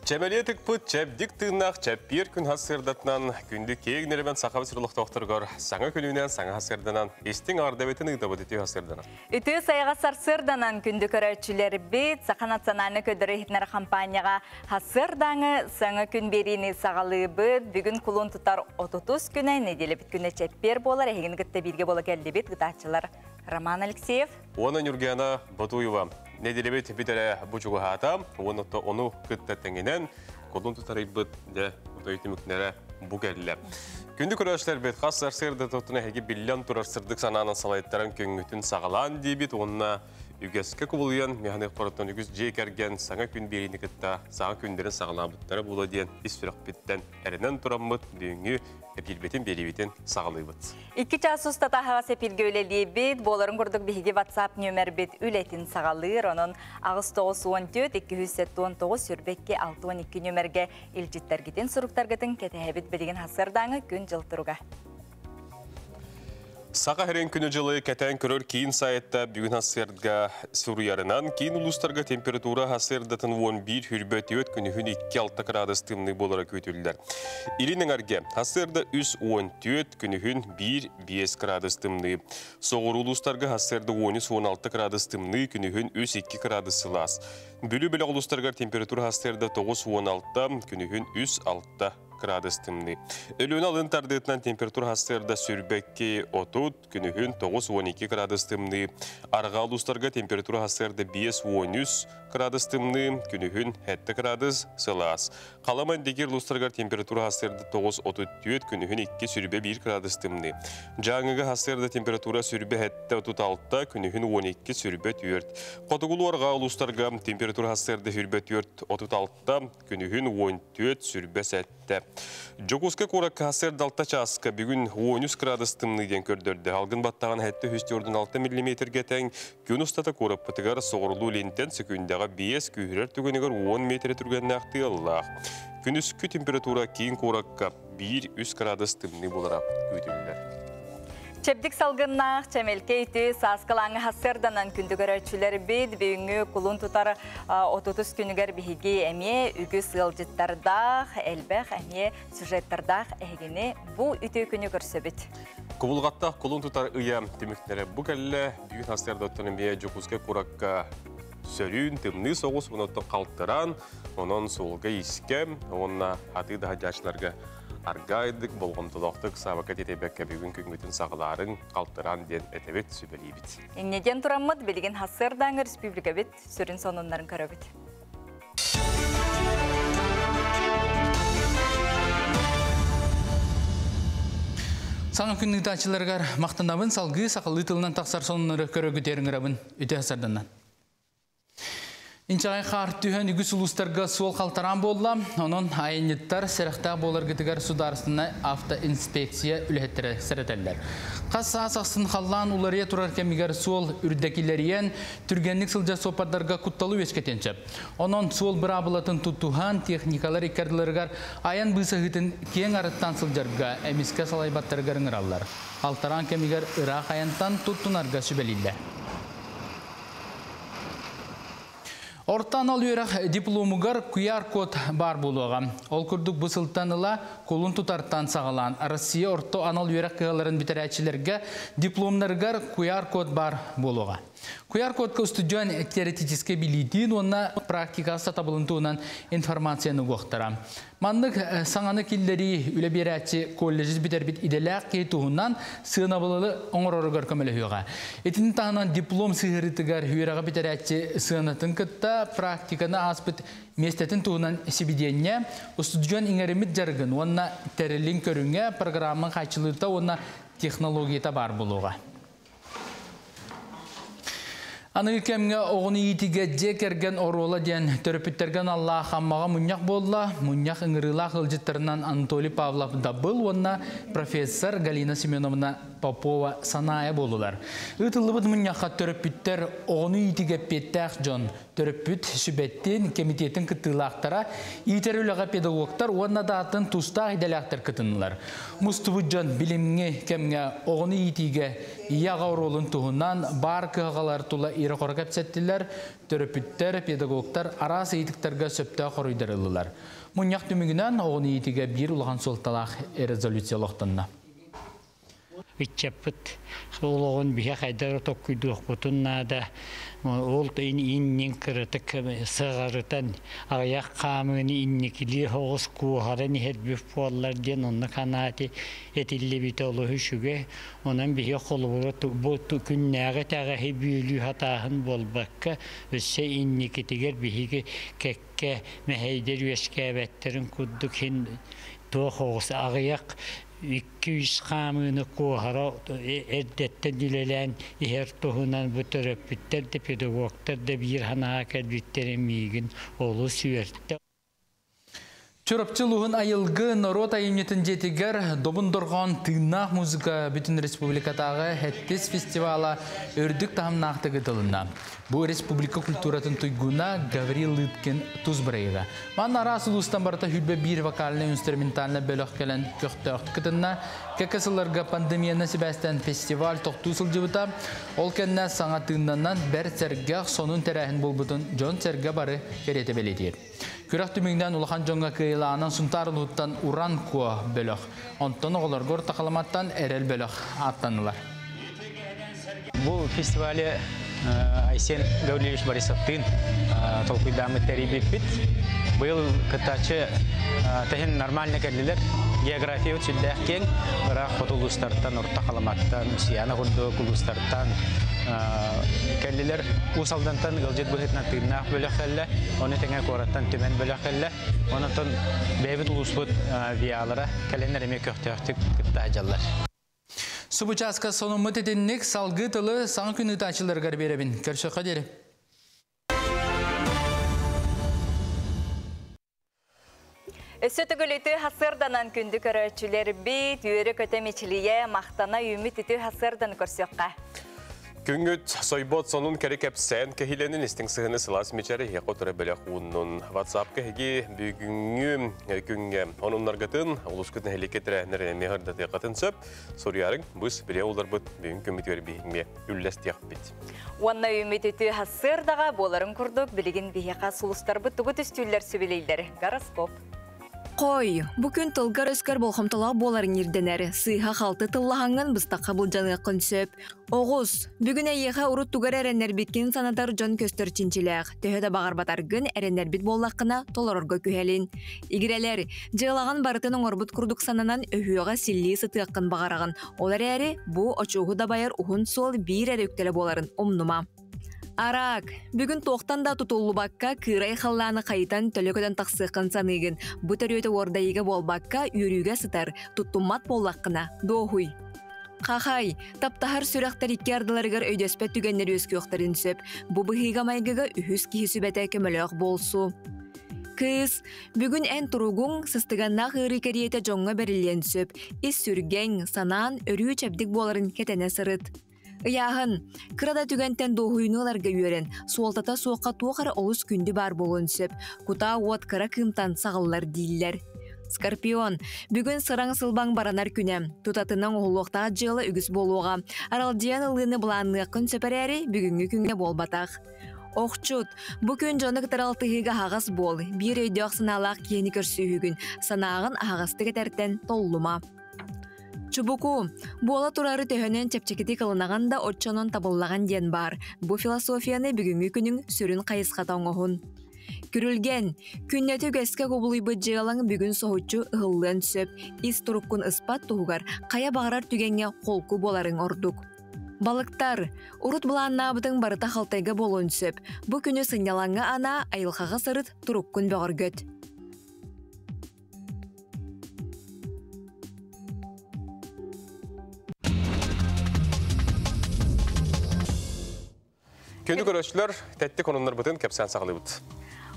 Чэмэлиэ тыкпыт чэбдик тыыннаах чэппиэр күн сарсыардатынан күндү киэҥ нэлэмэн Сахабыт сир олохтоохторугар саҥа күнүнэн саҥа сарсыарданан истиҥ аҕардэбитин ыытабыт үтүө сарсыарданан. Үтүө сайаҕа сарсыарданан күндү көрөөччүлэрбит Саха национальнай көрдөрөр иһитиннэрэр хампаанньаҕа сарсыардааҥы саҥа күн биэриини саҕалыыбыт. Бүгүн кулун тутар отутус күнэ, нэдиэлэбит күнэ чэппиэр буолар. Эһигини кытта бииргэ буола кэллибит ыытааччылар Роман Алексеев. Уонна Нюргена Ботуева. Нэдиэлэбит бүтэрэ бу чугаһаата, уонна ону кытта тэҥинэн кулун тутарыйбыт дьэ утуй түмүктэрэ бу кэллэ. Күндү көрөөччүлэрбит хас сарсыарда тоттуна эһиги биллэн турар сырдык санаанан салайтаран күҥҥүтүн саҕалаан диибит уонна үгэскэ кубулуйан механик үгүс дьиэ кэргэн саҥа күн биэриини кытта саҥа күннэрин саҕалаабыттара буолуо диэн ис сүрэхпиттэн эрэнэн тураммыт бүгүҥҥү эпиирбитин биэриибитин саҕалыыбыт. Икки час устата аһаҕас эпииргэ үлэлиибит, буоларын курдук биһиги WhatsApp нүөмэрбит үлэтин саҕалыыр, онон 894 279 22 62 нүөмэргэ илдьиттэргитин, суруктаргытын кэтэһэбит. Билигин сарсыардааҥы күн-дьыл туруга. Саха сирин күнү-дьылы кэтээн көрөр киин сайтта бүгүн сарсыарда суруйарынан, киин улуустарга температура сарсыардатын 11 хүрбэ 4 күнүһүн 2-6 градус тымныы буолара күүтүллэр. Илин эҥэргэ сарсыарда 3-14 күнүһүн 1-5 градус тымныы. Соҕуруу улуустарга сарсыарда 13-16 градус тымныы, күнүһүн 3-2 градус сылаас. Бүлүү бөлөх улуустарыгар температура сарсыарда 9-16, күнүһүн 3-6 градус тымныы. Өлүөнэ алын тардыытынан температура сарсыарда сүрбэкки 30, күнүһүн 9-12 градус тымныы. Арҕаа улуустарга температура сарсыарда 5-13 градус тымныы, күнүһүн 7 градус сылаас. Халыма Индигир улуустарыгар температура сарсыарда 9-34, күнүһүн 2 сүрбэ 1 градус тымныы. Дьааҥыга сарсыарда температура сүрбэ 7-36, күнүһүн 12 сүрбэ 4. Хотугулуу арҕаа улуустарга температура сарсыарда сүрбэ 4-36, күнүһүн 14 сүрбэ 7. Дьокуускай куоракка сарсыарда 6 чааска бүгүн 13 градус тымныы диэн көрдөрдө. Алгын баттаҕын 746 миллиметргэ тэҥ күн устата куораппытыгар соҕурулуу илинтэн секундаҕа 5 күүһүрэр түгэнигэр 10 метр түргэннээх тыаллаах. Күнүскү температура киин куоракка 1-3 градус тымныы буолара күүтүллэр. Чэбдик салгыннаах чэмэлкэй үтүө сааскылааҥы сарсыарданан күндү көрөөччүлэрбит бүгүҥҥү кулун тутар отутус күнүгэр биһиги эмиэ үгүс ыалдьыттардаах, элбэх эмиэ сюжеттардаах эһигини бу үтүө күнү көрсөбүт. Кубулҕаттаах кулун тутар ыйа түмүктэрэ бу кэллэ. Бүгүн сарсыардаттан эмиэ Дьокуускай куоракка сөрүүн, тымныы соҕус, онон халтаран, онон суолга искэ, уонна атыы даһадьааччыларга аргайдык, болҕомтолоохтук саабакка тиэтэйбэккэ бүгүн күҥҥүтүн саҕалаарыҥ, халтаран диэн этэбит, сүбэлиибит. Инньэ тураммыт билигин сарсыардааҥы республикабыт сүрүн сонуннарын көрөбүт. Саҥа күн ыытааччыларыгар махтанабын, салгыы сахалыы тылынан тахсар сонуннары көрөргүтүгэр ыҥырабын. Үтүө сарсыарданан. Инчэҕэй хаар түһэн үгүс улуустарга суол халтараан буолла. Онон айанньыттар сэрэхтээх буоларгытыгар судаарыстыбаннай автоинспекция үлэһиттэрэ сэрэтэллэр. Хас саас ахсын халлаан уларыйа турар кэмигэр суол үрдэ килэрийэн, түргэнник сылдьар суоппардарга кутталы үөскэтиэн сөп. Онон суол быраабылатын тутуһан техникалар иккардыларыгар айан быысаһыытын киэҥ арыттаан сылдьарга эмискэ салайбаттарыгар ыҥыраллар. Халтараан кэмигэр ыраах айантан туттунарга сүбэлииллэр. Орто анал үөрэх дипломугар QR-код баар буолуоҕа. Ол курдук бу сылтан ыла кулун тутартан саҕалаан Россия орто анал үөрэх кыһаларын бүтэрээччилэргэ дипломнарыгар QR-код баар буолуоҕа. QR-кодка устудьуон теоретическэй билиитин уонна практика сатабылын туһунан информацияны угуохтара. Маннык саҥаны киллэрии үлэ биэрээччи колледж бүтэрбит идэлээх киһи туһунан сыанабылы оҥороругар көмөлөһүөҕэ. Итини таһынан диплом сыһыарыытыгар үөрэҕи бүтэрээччи сыанатын кытта практиканы ааспыт миэстэтин туһунан сибидиэнньэ, устудьуон иҥэриммит дьарыгын уонна тэрилин көрүҥэ, программа хааччылыыта уонна технологията баар буолуоҕа. Аныгы кэмҥэ оҕону иитиигэ дьиэ кэргэн оруола диэн төрөппүттэргэ аналлаах Аммаҕа мунньах буолла. Мунньах ыҥырыылаах ыалдьыттарынан Анатолий Павлов Дабыл уонна профессор Галина Семеновна Попова Саная буоллулар. Ыытыллыбыт мунньахха төрөппүттэр, оҕону иитиигэ эппиэттээх дьон, төрөппүт сүбэтин кэмитиэтин кыттыылаахтара, иитэр үлэҕэ педагогтар уонна да атын тустаах идэлээхтэр кытыннылар. Мустубут дьон билиҥҥи кэмҥэ оҕону иитиигэ ийэ-аҕа оруолун туһунан баар кыһалҕалар тула ирэ-хоро кэпсэттилэр, төрөппүттэр, педагогтар араас ыйытыктарга сөптөөх хоруйдары ыллылар. Мунньах түмүгүнэн оҕону иитиигэ биир улахан суолталаах резолюция олохтонно. Ыччаппыт олоҕун биһи хайдах токкуйдуохпутун наада. Ол иннин кыратык сыҕарытан, аҕыйах хаамыыны инникилии соҕус куоһаран иһэрбит буоллар диэн онно канаати этиллибитэ олус үчүгэй. Онон биһи холобура бу күннээҕи итэҕэһи бүөлүү сатааһын буолбакка, өссө инникитигэр биһиги кэккэ мэһэйдэр үөскээбэттэрин курдук иһин туох оҕус аҕыйах 2-3 хаамыыны куоһара эрдэттэн үлэлээн иһэр туһунан бу төрөппүттэр да педагогтар да биир санааҕа кэлбиттэрин миигин олус үөртэ. Чурапчы улууһун Айылгы норуот айымньытын дьиэтигэр Добун дорҕоон тыыннаах музыка бүтүн республикатааҕы сэттис фестивала үрдүк таһымнаахтык ыытылынна. Бу республика культуратын туйгуна Гаврил Лыткин тус бырайыга. Манна араас улуустан барыта 21 вокальнай инструментальнай бөлөх кэлэн көхтөөхтүк кытынна. Кэккэ сылларга пандемияны сибээстээн фестиваль тохтуу сылдьыбыта. Ол кэннэ саҥа тыыннанан бэрт сэргэх сонун тэрээһин буолбутун дьон-сэргэ бары кэриэтэ бэлиэтиир. Күрэх түмүгүнэн улахан дьоҥҥо кыайыылааҕынан Сунтаар улууһуттан Уран Куо бөлөх, онтон оҕолорго Орто Халыматтан Эрэл бөлөх ааттаннылар. Бу фестивали Айсен Гаврильевич Борисовтыын толкуйдааммыт тэрийбиппит. Быйыл кыттааччы тэһин нормально кэллилэр. География сүрдээх киэҥ. Ыраах хоту улуустартан, Орто Халыматтан, Усуйаана курдук улуустартан кэллилэр. Уус Алдантан ыалдьыт быһыытынан тыыннаах бөлөх кэллэ. Ону тэҥэ куораттан түмэн бөлөх кэллэ. Онон бэйэбит улууспут ВИАлара кэлэннэр эмиэ көхтөөхтүк кытта сылдьаллар. Субу чааска сонуммут итинник, салгыы тылы саҥа күн ыытааччыларыгар биэрэбин. Көрсөххө диэри. Өссө төгүл үтүө сарсыарданан күндү көрөөччүлэрбит, үөрэ-көтө мичилийэ, махтана үүммүт үтүө сарсыарданы көрсүөххэ. Күҥҥүт сойбот сонун кэрэ кэпсээн кэһиилэнин, истиҥ сыһыаны сылаас мичээр эһиэхэ утары бэлэх ууннун. WhatsApp-ка эһиги бүгүҥҥү күҥҥэ онуннаргытын, улуускут нэһилиэккэ тэрээһиннэрин эмиэ сырдатыаххытын сөп. Суруйарыҥ, быс билэ уларбыт бүгүн күммүтүгэр биһиҥҥэ үллэстиэхпит. Уонна үүммүт үтүө сарсыардаҕа буоларын курдук билигин биһиэхэ сулустарбыт тугу түстүүллэр сүбэлииллэр. Гороскоп. Хой, бу күн тылгар-өскөр болҕомтолоох буоларыҥ ирдэнэр. Сыыһа-халты тыллаһаҥҥын быстахха былдьаныаххын сөп. Оҕус, бүгүн эйиэхэ урут тугу эрэ эрэннэрбиккин санатар дьон көстөр чинчилээх. Төһө да баҕарбатаргын эрэннэрбит буоллаххына, толорорго күһэлин. Игирэлэр, дьыалаҕын барытын оҥорбут курдук сананан өһүөҕэ силлии сытыаххын баҕараҕын. Ол эрээри, бу очуоһу дабайар уһун суол биир эрэ үктэлэ буоларын умнума. Араак, бүгүн туохтан да тутуллубакка, кыырай халлааны хайытан төлө көтөн тахсыаххын саныыгын. Бу төрүөтэ уордайыыга буолбакка, үөрүүгэ сытар, туттуммат буоллаххына, дуоһуй. Хахай, таптаһар сүрэхтэр икки ардыларыгар өйдөспөт түгэннэр үөскүөхтэрин сөп. Бу быһыыга-майгыга үһүс киһи сүбэтэ көмөлөөх буолсу. Кыыс, бүгүн эн туругуҥ сыстыганнаах ыарыы кэриэтэ дьоҥҥо бэриллиэн сөп. Ис сүргэҥ, санаан өрүү чэбдик буоларын кэтэнэ сырыт. Ыйааһын. Кыра да түгэнтэн дуоһуйууну ыларга үөрэн, суолтата суохха туох эрэ олус күндү баар буолуон сөп. Кутаа уот кыра кыымтан саҕыллар дииллэр. Скорпион. Бүгүн сыраҥ-сылбаҥ баранар күнэ. Тутатына оҥоһуллуохтаах дьыала үгүс буолуоҕа. Аралдьыйан ылыыны былаанныаххын сөп эрээри, бүгүҥҥү күҥҥэ буолбатах. Охчут. Бу күн дьону кытары алтыһыыга аһаҕас буол. Биир өйдөөх-санаалаах киһини көрсүһүүгүн, санааҕын аһаҕастык этэртэн толлума. Чубуку, буола турары төһөнөн чэпчэкитик ылынаҕын да оччонон табыллаҕын диэн баар. Бу философияны бүгүҥҥү күнүҥ сүрүн хайысхата оҥоһун. Күрүлгэн, күннэтэ үгэскэ кубулуйбут дьыалаҥ бүгүн соһуччу ыһыллыан сөп. Ис туруккун ыспат туһугар хайа баҕарар түгэҥҥэ холку буоларыҥ ордук. Балыктар, урут былааннаабытыҥ барыта халтайга буолуон сөп. Бу күнү сынньалаҥҥа анаа, айылҕаҕа сырыт, туруккун бөҕөргөт. Күндү көрөөччүлэр, тэттик онуннарбытын кэпсээн саҕалыыбыт.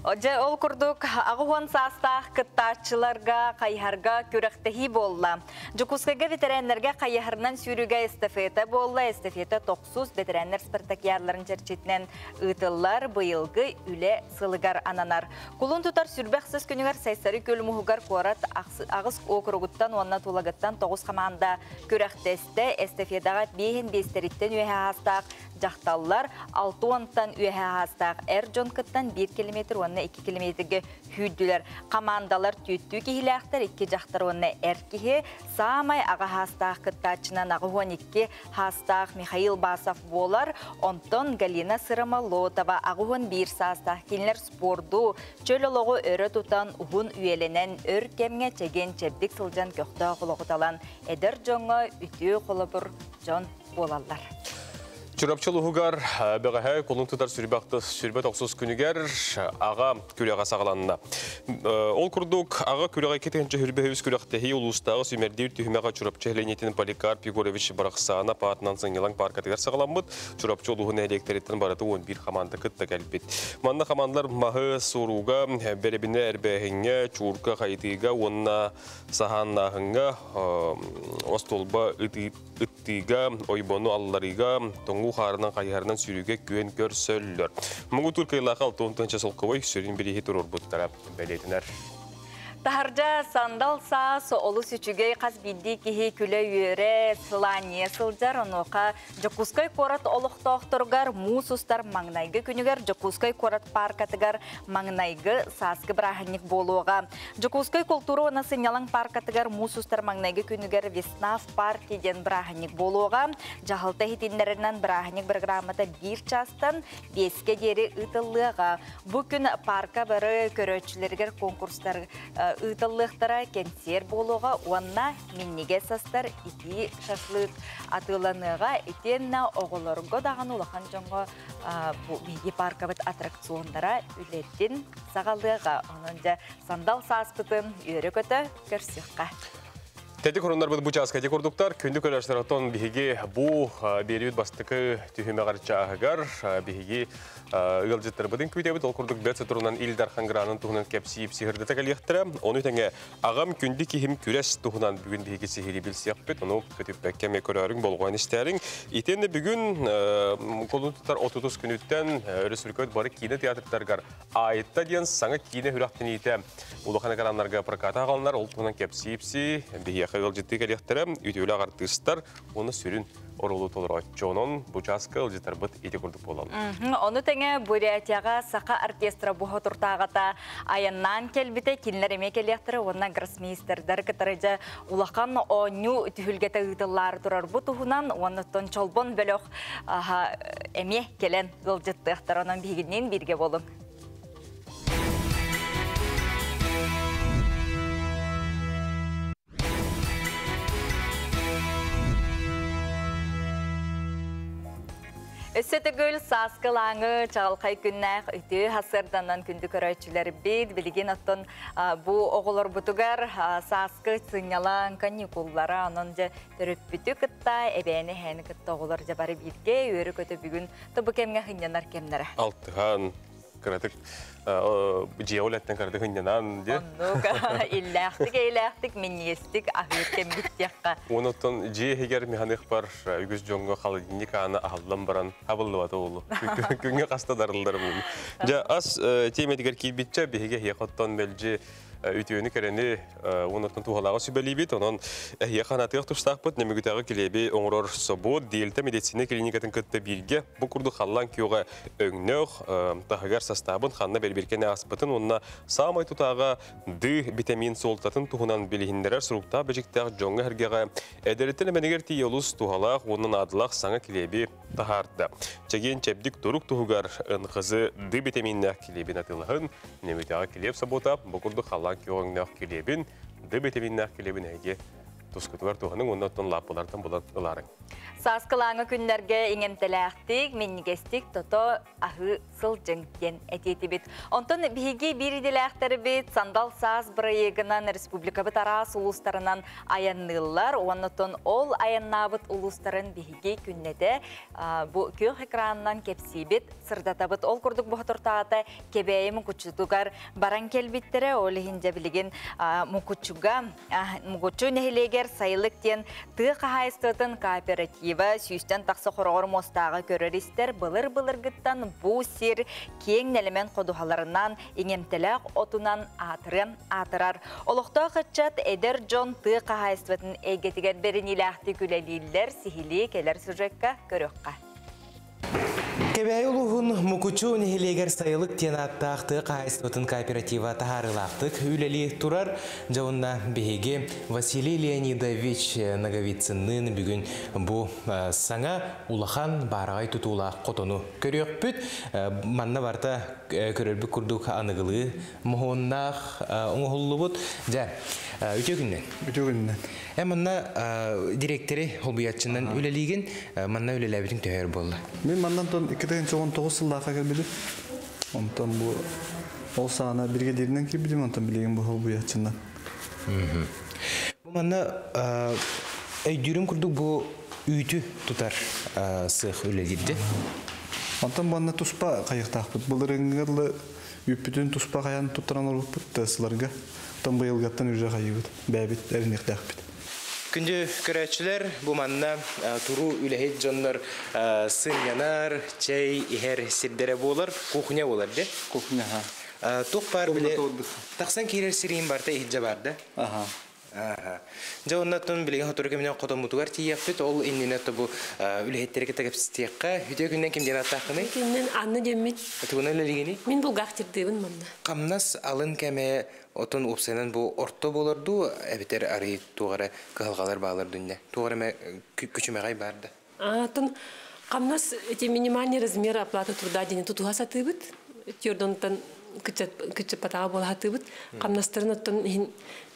Дьэ, ол курдук, 80 саастаах кыттааччыларга хайыһарга күрэхтэһии буолла. Дьокуускайга ветераннарга хайыһарынан сүүрүүгэ эстафета буолла. Эстафета тохсус ветераннар спартакиадаларын чэрчитинэн ыытыллар быйылгы үлэ сылыгар ананар. Кулун тутар 26 күнүгэр Сайсары күөл муһугар куорат аҕыс округуттан уонна Тулагыттан 9 хамаанда күрэхтэстэ. Эстафетаҕа биэһин биэстэриттэн үөһэ саастаах дьахталлар, 60-тан үөһэ саастаах эр дьон кыттан 1 километр уонна 2 километрге сүүрдүлэр. Командалар түөртүү киһилээхтэр, 2 дьахтар уонна эр киһи. Саамай аҕа саастаах кыттааччынан 82 саастаах Михаил Басов буолар. Онтон Галина Сыромолотова 81 саастаах. Кинилэр спорду, чөл олоҕу өрө тутан, уһун үйэлэнэн, өр кэмҥэ чэгиэн чэбдик сылдьан көхтөөх олоҕу талан, эдэр дьоҥҥо үтүө холобур дьон буолаллар. Чурапчы улууһугар бэҕэһээ кулун тутар 29 күнүгэр аҕа күрэҕэ саҕаланна. Ол курдук, аҕа күрэҕэ 2023 күрэхтэһии улуустааҕы сүүмэрдиир түһүмэҕэ Чурапчы нэһилиэнньэтин Поликарп Егорович Барахсанов аатынан сынньалаҥ пааркатыгар саҕаламмыт. Чурапчы улууһун нэһилиэктэриттэн барыта 11 хамаанда кытта кэлбит. Манна хамаандалар маһы сорууга, бэрэбинэ эрбээһиҥҥэ, чуурка хайытыыга уонна саһааннааһыҥҥа, остуолба ыттыыга, ойбону алларыыга, тоҥуу хаарынан хайыһарынан сүүрүүгэ күөн көрсөллөр. Муҥутуур кыайыылаахха 60 солкуобай сүрүн бирииһи туруорбуттара бэлиэтэнэр. Таһырдьа сандал саас олус үчүгэй, хас биирдии киһи күлэ-үөрэ, сылаанньыйа сылдьар. Онуоха Дьокуускай куорат олохтоохторугар муус устар маҥнайгы күнүгэр Дьокуускай куорат пааркатыгар маҥнайгы сааскы бырааһынньык буолуоҕа. Дьокуускай култуура уонна сынньалаҥ пааркатыгар муус устар маҥнайгы күнүгэр Весна в парке диэн бырааһынньык буолуоҕа. Дьаһалта иһитиннэрэринэн бырааһынньык бырагыраамата биир чаастан биэскэ диэри ыытыллыаҕа. Бу күн паарка бары көрөөччүлэригэр конкурстар ыытыллыахтара, кэнсиэр буолуоҕа уонна минньигэс астар, итии шашлык атыыланыаҕа. Итиэннэ оҕолорго даҕаны улахан дьоҥҥо бу биһиги пааркабыт аттракционнара үлэтин саҕалыаҕа. Онон дьэ сандал сааспытын үөрэ-көтө көрсүөххэ. Тэти хоруннарбыт бу чааска ити курдуктар. Күндү көрөөччүлэр, оттон биһиги бу биэриибит бастакы түһүмэҕэр чааһыгар биһиги ыалдьыттарбытын күүтэбит. Ол курдук бэрт соторунан Ил Дархан гранын туһунан кэпсиип сиһирдэтэ кэлиэхтэрэ. Ону тэҥэ аҕам күндү киһим күрэс туһунан бүгүн биһиги сиһилии билсиэхпит. Ону көтүппэккэ эмиэ көрөөрүҥ, болҕойон истээриҥ. Итиэннэ бүгүн кулун тутар 30 күнүттэн өрөспүүбүлүкэбит бары киинэ театрдарыгар Айта диэн саҥа киинэ сүрэхтэниитэ улахан экраннарга проката аҕалынар. Ол туһунан кэпсиипси биһиэхэ ыалдьыттыы кэлиэхтэрэ үтүөлээх артыыстар уонна сүрүн оруолу толорооччу. Онон бу чааска ыалдьыттарбыт ити курдук буолаллар. Ону тэҥэ Бурятияҕа саха оркестра буһа туртааҕата айаннаан кэлбитэ, кинилэр эмиэ кэлиэхтэрэ уонна гроссмейстердар кытары дьэ улахан оонньуу түһүлгэтэ ыытыллаары турар бу туһунан уонна оттон Чолбон бөлөх эмиэ кэлэн ыалдьыттыахтар. Онон биһигинниин бииргэ буолуҥ. Өссө төгүл сааскылааҥы чаҕылхай күннээх үтүө сарсыарданан күндү көрөөччүлэрбит. Билигин оттон бу оҕолорбутугар сааскы сынньалаҥ каникуллара, онон дьэ төрөппүтү кытта, эбээни эһээни кытта оҕолор дьэ бары бииргэ үөрэ-көтө бүгүн бу кэмҥэ сынньанар кэмнэрэ. Алтыһан, кыратык дьиэ үлэттэн кыратык сынньанан дии. Оннук иллээхтик, эйэлээхтик, минньигэстик аһыыр кэммит диэххэ. Онуттан дьиэ иһигэр механик бар үгүс дьоҥҥо холодильник аана аһыллан баран хабыллыбата буолу. Күҥҥэ хаста дарыллар буолу. Дьэ ас тиэмэтигэр киирбитчэ биһиги эһиэхэ оттон мэлдьи үтүөнү кэрэни уоннаттан туһалааҕы сүбэлиибит. Онон эһиэхэ анатыах тустаахпыт Нөмүгүтээҕи килиэби оҥорор собуот Дельта медицина клиникатын кытта бииргэ бу курдук халлаан күөҕэ өҥнөөх таһыгар састаабын ханна бэрбиркэни ааспытын уонна саамай тутааҕа Д витамин суолтатын туһунан билиһиннэрэр суруктаах бичиктээх дьоҥҥо эргэҕэ эдэриттэн эмэнигэр тиийэ олус туһалаах уонна наадалаах саҥа килиэби таһаарда. Чэгиэн чэбдик турук туһугар НХЗ Д витаминнээх килиэбин атыылаһын, Нөмүтэҕэ килиэп собуота бу курдук халлаан күөх өҥнөөх килиэбин, Д витаминнээх килиэбин эһиги Тускутугар туһаныҥ уонна оттон лааппылартан булан ылаарыҥ. Сааскылааҥы күннэргэ иҥэмтэлээхтик, минньигэстик тото аһыы сылдьыҥ диэн этиэтибит. Онтон биһиги биир идэлээхтэрбит Сандал саас бырайыагынан республикабыт араас улуустарынан айанныыллар. Оннотон ол айаннаабыт улуустарын биһиги күннэтэ бу күөх экранынан кэпсиибит, сырдатабыт. Ол курдук бу соторутааҕыта Кэбээйи Мукучутугар баран кэлбиттэрэ. Ол иһин дьэ билигин Мукучуга Мугуччу нэһилиэгэр Сайылык диэн тыа хаһаайыстыбатын кооператива сүүстэн тахса хороҕор муостааҕы көрөр-истэр былыр-былыргыттан бу сир киэҥ нэлэмэн ходуһаларынан, иҥэмтэлээх отунан аатырыан аатырар. Олохтоох ыччат, эдэр дьон тыа хаһаайыстыбатын эйгэтигэр бэриниилээхтик үлэлииллэр, сиһилии кэлэр сюжекка көрүөххэ. Кэбээйи улууһун Мукучу нэһилиэгэр Сайылык диэн ааттаах тыа хаһаайыстыбатын кооператива таһаарыылаахтык үлэлии турар. Дьэ уонна биһиги Василий Леонидович Ноговицынныын бүгүн бу саҥа улахан баараҕай тутуулаах хотону көрүөхпүт. Манна барыта көрөрбүт курдук аныгылыы моһуоннаах оҥоһуллубут. Дьэ, үтүө күннэн. Үтүө күннэн. Э манна директоры холбуйааччынан үлэлиигин, манна үлэлээбитиҥ төһө өр буолла? Мин маннан тон 2019 сыллаахха кэлбитим. Онтон бу ол саҕана бригадиринэн киирбитим, онтон билигин бу холбуйааччынан. Бу манна өйдүүрүм курдук бу үүтү тутар сыах үлэлиирди. Онтон манна туспа хайыктаахпыт. Былырыҥҥы дылы Үппүтүн туспа хайан туттаран олорбуппут тыасларга. Оттон быйылгаттан уже хайыыбыт, бэйэбит эриниэхтээхпит. Күндү көрөөччүлэр, бу манна туруу үлэһит дьоннор сынньанар, чэй иһэр сирдэрэ буолар, кухня буолар де. Кухня, ха. Туох баар биле тахсан киирэр сириин барта иһирдьэ бар да. Аха. Дьэ оннотон билигин сотору кэминэн хотоммутугар тиийиэхпит. Ол иннинэ тобу үлэһиттэри кытта кэпсэтиэххэ. Үтүө күннэн ким диэн ааттааххыный? Күннэн Анна диэммит. Тугунан үлэлиигиний? Мин булгаахтырдыыбын манна. Хамнас алын кэмэ отон уопсайынан бу орто буолар дуу, эбэтэр арый туох эрэ кыһалҕалар баалар дүннэ? Туох эрэ күчүмэҕэй баар да? Атын хамнас эти минимальный размер оплаты труда диэни тутуһа сатыыбыт. Тюрдонтан кыччаппатаҕа буола сатыыбыт. Хамнастарын оттон иһин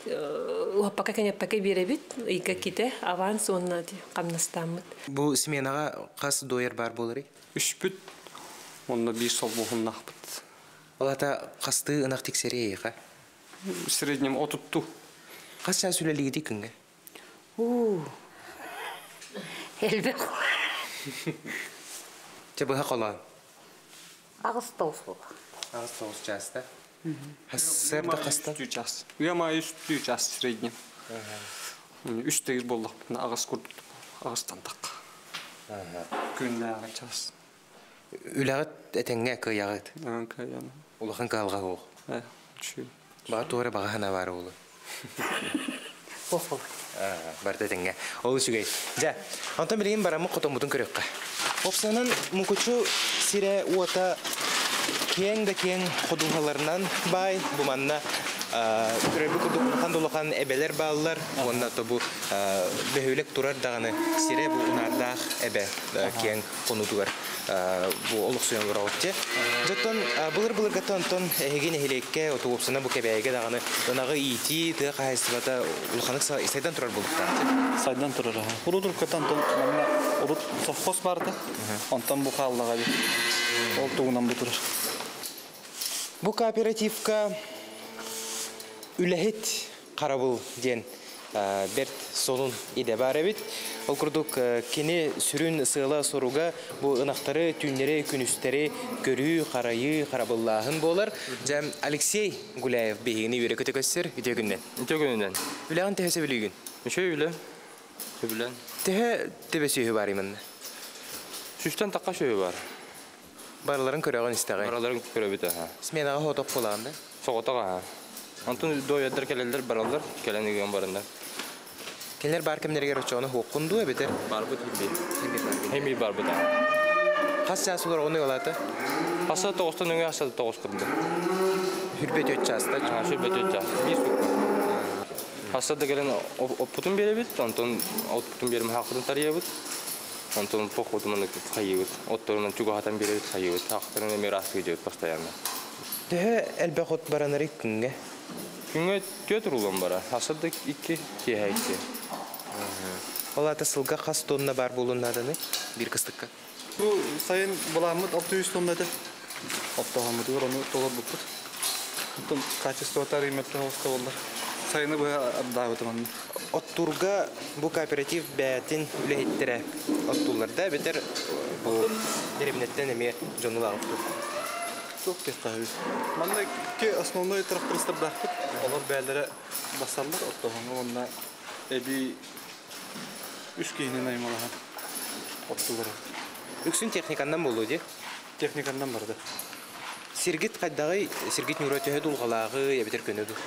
уһаппака кэҥэппэкэ биэрэбит. Ыйга ките аванс уонна хамнастааммыт. Бу сменаҕа хас дуойар баар буоларый? Үспүт, онно биир солбуһуннаахпыт. Ол ата хастыы ынах тиксэрий эйиэхэ? В среднем отутту. Хас чаас үлэлиигитий күҥҥэ? Уу, элбэх. Чэ быһа холоон. Аҕыс тоҕус буолла. Аҕыс тоҕус чааста. Сарсыарда хаста? Үстүү час. Ыам аайы үстүү час среднем. Үс тегир буоллахпытына аҕыс курдук аҕыстан тахха. Күннээҕи час. Үлэҕит этэҥҥэ кыайаҕыт? Кыайан. Улахан кыһалҕа суох. Үчүгэй. Баҕа туора баҕа санаа баар буолуо. Суох Барыта этэҥҥэ. Ол үчүгэй. Дьэ, онтон билигин бараммыт хотоммутун көрүөххэ. Опсанан Мукучу сирэ-уота киэҥ да киэҥ ходуһаларынан баай. Бу манна көрөрбүт курдук улахан да улахан эбэлэр бааллар. Уонна то бу бөһүөлэк турар даҕаны сирэ бу унаардаах эбэ киэҥ хонуутугар бу олохсуйан олороҕут дьэ. Дьоттон былыр-былыргаттан онтон эһиги нэһилиэккэ отуопсана бу Кэбээйигэ даҕаны ынаҕы иитии тыа хаһаайыстыбата улаханнык сайдан турар буолуохтаах. Сайдан турар. Урут уруккаттан онтон манна урут совхоз баарда. Онтон бу хааллаҕа эбит. Ол тугунан бу турар. Бу кооперативка үлэһит харабыл диэн бэрт сонун идэ баар эбит. Ол курдук кини сүрүн сыала-соруга бу ынахтары түүннэри, күнүстэри көрүү, харайыы, харабыллааһын буолар. Дьэ, Алексей Гуляев биһигини үөрэ-көтө көссөр. Үтүө күнүнэн. Үтүө күнүнэн. Үлэҕин төһө сөбүлүүгүн? Үчүгэй үлэ. Сөбүлээн. Төһө төбө сүөһү бар именно? Сүүстэн тахха сүөһү бар. Барыларын көрөҕүн истэҕин? Барыларын көрөбүт аха. Сменаҕа соҕотох буолаҕын да? Соҕотох аха. Онтон дуойардар кэлэллэр бараллар, кэлэн ыган бараннар. Кинилэр баар кэмнэригэр оччоҕуна хуоххун дуу эбэтэр? Барбыт химби. Химби барбыт аха. Хас чаас олороҕун ыалаата? Хаса тоҕустан өҥө хаса тоҕус курдук. Сүрбэ төрт чааста? Сүрбэ төрт чаас. Биир сутка. Хаса да кэлэн оппутун биэрэбит, онтон оппутун биэрим хаахпытын тарыйабыт. Онтон походуманы хайыыбыт. Отторунан чугаһатан биэрэбит хайыыбыт. Хаахтарын эмиэ ыраастыы дьиэбит постоянно. Төһө элбэх от баранарый күҥҥэ? Күҥҥэ түөрт рулон бара. Хаса да икки, киэһэ икки. Ол аата сылга хас тонна баар буолуон нааданый биир кыстыкка? Бу сайын былааммыт 600 тонна этэ. Оттооһоммутугар ону толорбуппут. Оттон качествота арыйматта оста боллар. Сайыны быһа ардаабытым онно. Оттуурга бу кооператив бэйэтин үлэһиттэрэ оттууллар да эбэтэр бу дэриэбинэттэн эмиэ дьону ылаҕыт Туох диэххэ Манна икки основной трактористардаахпыт. Олор бэйэлэрэ басаллар оттооһоҥҥо уонна эбии үс киһини наймалаһан оттуулар. Үксүн техниканнан буолуо дии? Техниканнан барда. Сиргит хайдаҕый? Сиргит ньуура төһө дулҕалааҕый эбэтэр көнө дуу?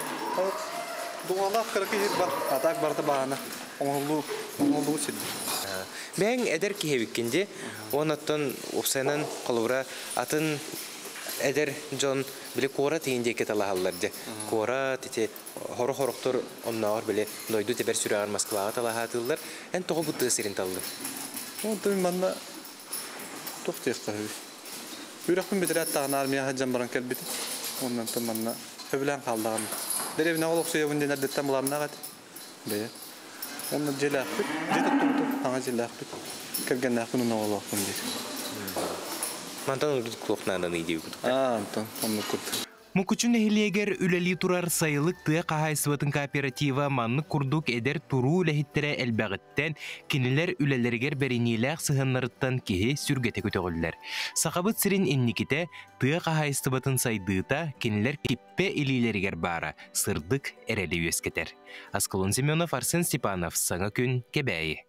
Дулҕалаах кыракый сир бар, а так барыта баана. Оҥоһуллуу, оҥоһуллубут сирдэр. Бэйэҥ эдэр киһи эбиккин дии. Уон оттон уопсайынан холобура атын эдэр дьон били куорат иһин диэки талаһаллар дии. Куорат ити хоро-хорохтор оннооҕор били дойду тэбэр сүрэҕэр Москваҕа талаһаатыыллар. Эн тоҕо бу тыа сирин таллыҥ? Онтон манна туох диэххэ үһү. Үөрэхпин бүтэрээт даҕаны армияҕа сылдьан баран кэлбитим. Онон манна сөбүлээн хааллаҕым. Дэриэбинэҕэ олохсуйабын диэн эрдэттэн былааннаах этим. Бэйэ. Онно дьиэлээхпит, дьиэ туттубутум, саҥа дьиэлээхпит. Кэргэннээхпин уонна оҕолоохпун диир. Мантан ордук туох нааданый диэбит курдук. Аа, онтон оннук курдук. Мукучу нэһилиэгэр үлэлии турар Сайылык тыа хаһаайыстыбатын кооператива маннык курдук эдэр туруу үлэһиттэрэ элбэҕиттэн, кинилэр үлэлэригэр бэриниилээх сыһыаннарыттан киһи сүргэтэ көтөҕүллэр. Сахабыт сирин инникитэ, тыа хаһаайыстыбатын сайдыыта кинилэр киппэ илиилэригэр баара сырдык эрэли үөскэтэр. Аскалон Семенов, Арсен Степанов, Саҥа күн, Кэбээйи.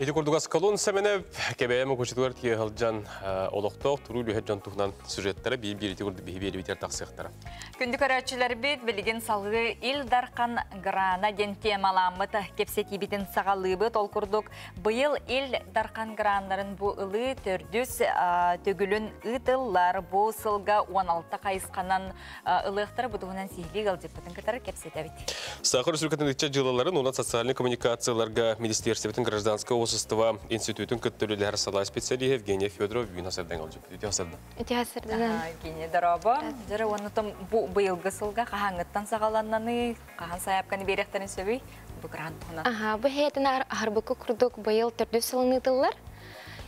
Ити курдук Аскалон Сэмэнэп Кэбээйи Мукучутугар тиийэ сылдьан олохтоох туруу үлэһит дьон туһунан сюжеттара биир-биир ити курдук биһи биэрибитигэр тахсыахтара. Күндү көрөөччүлэрбит, билигин салгыы Ил Дархан Грана диэн темаламмыт кэпсэтиибитин саҕалыыбыт. Ол курдук быйыл Ил Дархан граннарын бу ылыы төрдүс төгүлүн ыытыллар. Бу сылга 16 хайысханан ылыахтара. Бу туһунан сиһилии ыалдьыппытын кытары кэпсэтэбит. Саха Республикатын ыччат дьыалаларын уонна социальнай коммуникацияларга Министерствотын гражданское общество институтун кытта үлэлэһэр салаа специалиһа Евгения Федорова бүгүн хасардан ыалдьыппыт. Ити хасардан. Ити хасардан. Евгения, дорообо. Дьэрэ уонна том бу быйылгы сылга хаһааҥҥыттан саҕаланнаны, хаһан сайаапканы биэриэхтэрин сөбүй? Бу грант туһунан. Аха, бу хэтин аһарбыкка курдук быйыл төрдүс сылын ыытыллар.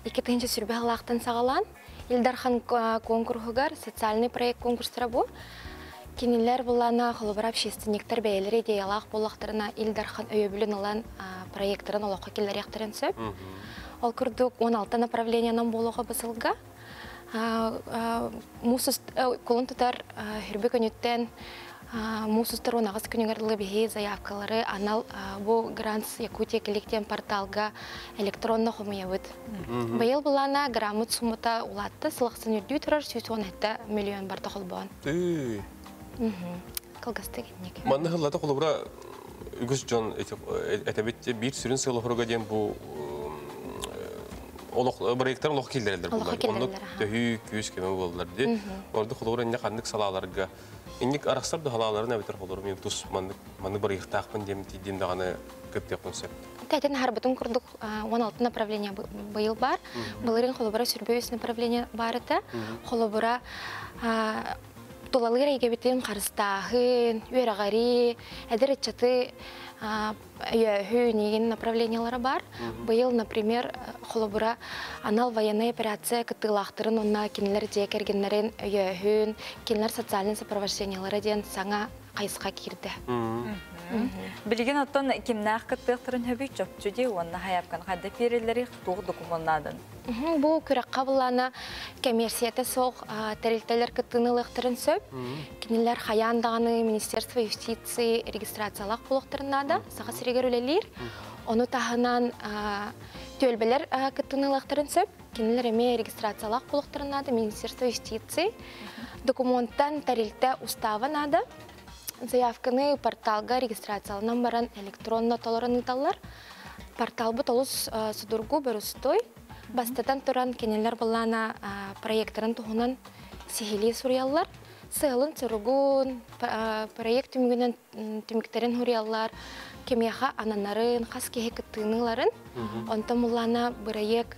2000 сылаахтан саҕалаан Ил Дархан куонкуруһугар социальный проект конкурстара бу. Кинилэр буллаана холобура общественниктар бэйэлэрэ идеялаах буоллахтарына Ил Дархан өйөбүлүн ылан проекттарын олоххо киллэриэхтэрин сөп. Ол курдук 16 направлениенан буолуоҕа бу сылга. Муус кулун тутар хүрбү күнүттэн муус устар 18 күнүгэр дылы биһи заявкалары анал бу Грантс Якутия Клик диэн порталга электронно хомуйабыт. Быйыл былаана граммыт суммата улаатта, сыл ахсын үрдүү турар 117 миллион барда холбоон. Кылгастык инник. Манна хыллата холобура үгүс дьон этэбит биир сүрүн сыала диэн бу олох проекттар олох киллэрэллэр буллар. Оннук төһүү күүс көмө буоллар ди. Ордук холобура инне ханнык салааларга инник арахсар да халааларын эбэтэр холорум мен тус маннык маннык барыйыктаахпын диэм тиийдим даҕаны кыттыахпын сөп. Тэтин харбытын курдук 16 направление быйыл бар. Былырын холобура сүрбэ үс направление бар этэ. Холобура тулалыыр эйгэбитин харыстааһын, үөрэҕэри, эдэр ыччаты өйөөһүн игин направлениялара бар. Быйыл, например, холобура анал военная операция кыттыылаахтарын уонна кинилэр дьиэ кэргэннэрин өйөөһүн, кинилэр социальный сопровождениялара диэн саҥа хайысха киирдэ. Билигин оттон кимнээх кыттыахтарын сөбүй чопчу дии уонна хайапкан хайда биэрэллэри туох докумуоннаадын? Бу күрэххэ былаана кэмиэрсийэтэ суох тэрилтэлэр кыттыыны ылыахтарын сөп. Кинилэр хайаан даҕаны Министерство юстиции регистрациялаах буолуохтарын наада, Саха сиригэр үлэлиир. Ону таһынан түөлбэлэр кыттыыны ылыахтарын сөп. Кинилэр эмиэ регистрациялаах буолуохтарын наада, Министерство юстиции. Докумуонтан тэрилтэ устава наада. Заявканы порталга регистрацияланан баран электронно толорон ыыталлар. Порталбыт олус судургу, боростуой. Бастатан туран кинилэр былаана проекттарын туһунан сиһилии суруйаллар. Сыалын суругун, проект түмүгүнэн түмүктэрин суруйаллар, кимиэхэ ананарын, хас киһи кыттыыны ыларын. Онтон буллаана бырайыак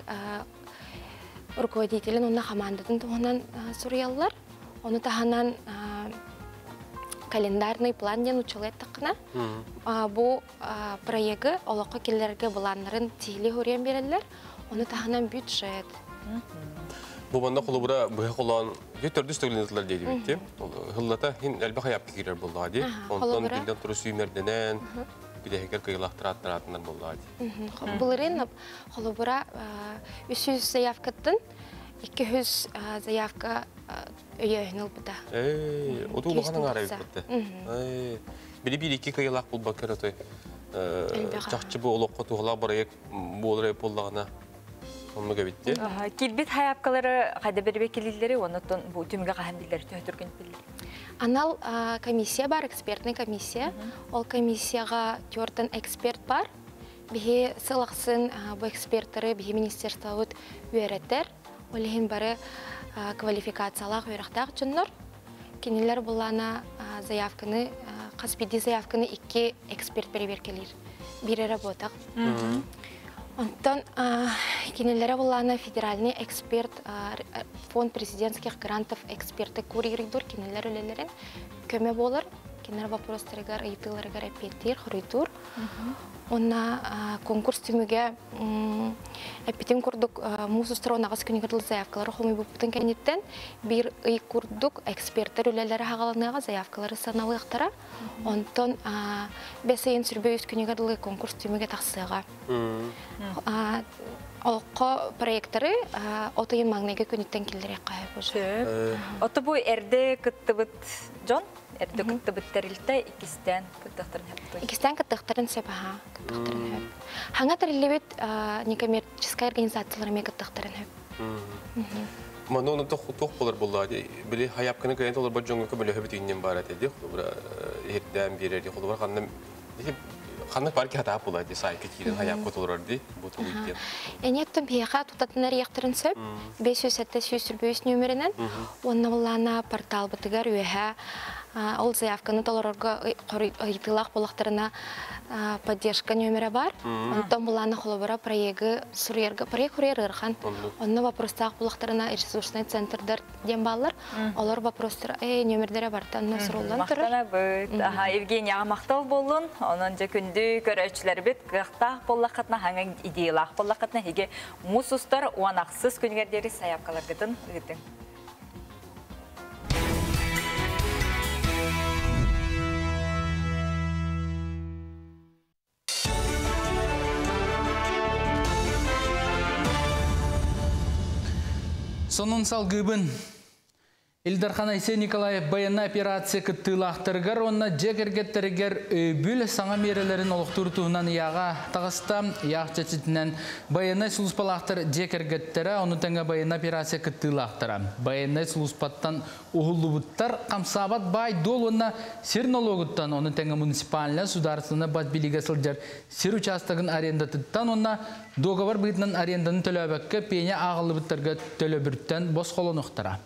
руководителин уонна хамаандатын туһунан суруйаллар. Ону таһынан. Календарный план диэн учулай тақына. Бу проегы олоххо киллэрэргэ былааннарын тиһили хоруйан биэрэллэр. Ону таһынан бюджет. Бу манна холобура быһа холоон төрдүс төгүлүн ытылар диэбитти. Хыллата хин элбэх аяп киирэр буоллаҕа дии. Онтон биллэн туру сүүмэрдэнэн билэһигэр кыйылаахтар буоллаҕа дии. Былырыын холобура 300 заявкаттан 200 заявка өйөһүн ылбыта. Эй, оту улахан аңара эбит. Эй, били бир икки кыйылаах булбак көрөтөй. Чахчы бу олоххо туһалаах барайык буолар буоллаҕына оннук эбитти. Килбит хаяпкалары хайда бербе килиллери, оннотон бу түмүгө хахан биллер, төһөтүргөн биллер. Анал комиссия бар, экспертный комиссия. Ол комиссияга төртен эксперт бар. Биһи сылахсын бу эксперттары биһи министерствобут үөрэтер. Ол бары квалификациялаах үөрэхтээх дьоннор. Кинилер буллана заявканы, хас биирдии заявканы икки эксперт переверкелир. Биир работах. Онтон кинилere буллана федеральный эксперт, фонд президентских грантов эксперты курьердур кинилер үлелерин көмө болар. Кинилер вопростарыгар, ыйытыыларыгар эппиэттиир, хоруйдуур. Онна конкурс түмүгэ эппитин курдук муус устар онагыс күнүгэр заявкалары хомуй буппутун кэнниттен бир ый курдук эксперттер үлелери хагаланыга заявкалары саналыктара. Онтон бес ыйын сүрбө үс күнүгэр конкурс түмүгэ тахсыга. Олқо проекторы отыйын маңнайгы күнүттен киллерек кайып уже. Ото бу эрде кыттыбыт жон, эрде кыттыбыт терилте икистен кыттыктарын хөптү. Икистен кыттыктарын сөп, аха, кыттыктарын хөп. Хаңа терилебит некоммерческая организациялар ме кыттыктарын хөп. Маны оны тох тох болар болла. Били хаяпканы кайын толор бар жоңго көмөлө хөбүт иннен бар эти. Холбура эрден берер, холбура ханны ханны парки хата була ди сайкы кирен хаяпка толор ди бу тугуйден. Энеттен пиха тутатынар яктырын сөп, 507 105 нөмеринен, онна буллана портал бытыгар үһә ол заявканы толорорго ыйтылах булактарына поддержка нөмере бар. Онтон буллана холобора проегы сурьерга, проект курьер ырхан. Онна вопростах булактарына ресурсный центрдар дем баллар. Олар вопростар нөмердере бар, танна сурулдан турар. Мактанабыт. Аха, Евгения мактал болун. Онон же күндү көрөчүлөр бит кыахтаах боллакатна хаңа идеялаах боллакатна хиге мусустар уанаксыз күнгердери саяпкаларгытын ыытын. Сонун салгыбын. Илдархан Айсен Николаев баянна операция кыттыылаахтарыгар онна жекергеттеригер өйбүл саңа мерелерин олохтур туһунан яға тағыста яқ чечитинен баянна сулуспалаахтар жекергеттері оны таңа баянна операция кыттыылаахтара. Баянна сулуспаттан ухуллубуттар камсабат бай дол онна сир налогуттан оны таңа муниципальна сударственна бас билиге сылжар сир участогын арендатыттан онна договор быытынан аренданы төлөбөккө пеня ағылыбыттарга төлөбүрттен бос холонуктара.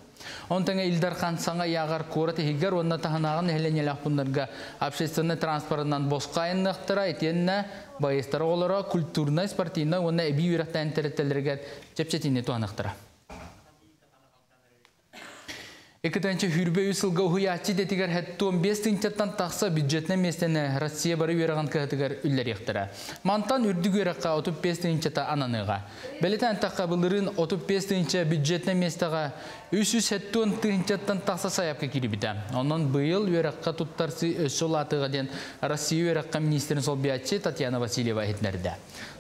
Онтаңа Илдархан саңа яғар кура тегер онна таханағын хеленелақ бұнларға общественный транспортынан босқа айыннықтыра, етенна байыстар олара культурный, спортивный, онна әби үйрәқтен тәреттелерге чепчетіне туанықтыра. Екітінші хүрбе үсілгі ұхуячы детігер хәтті 15 тынчаттан тақса бюджетіне местені Россия бары үйраған кәтігер үллер ектірі. Мантан үрдік үйраққа 35 тынчата ананыға. Бәлетен таққа бұлырын 35 тынча бюджетіне местаға 370 тынчаттан тақса саяпқа кирибіді. Онан бұйыл үйраққа тұттарсы өсі олатыға ден Россия үйраққа министрін солбиятчы Татьяна Васильева етнерді.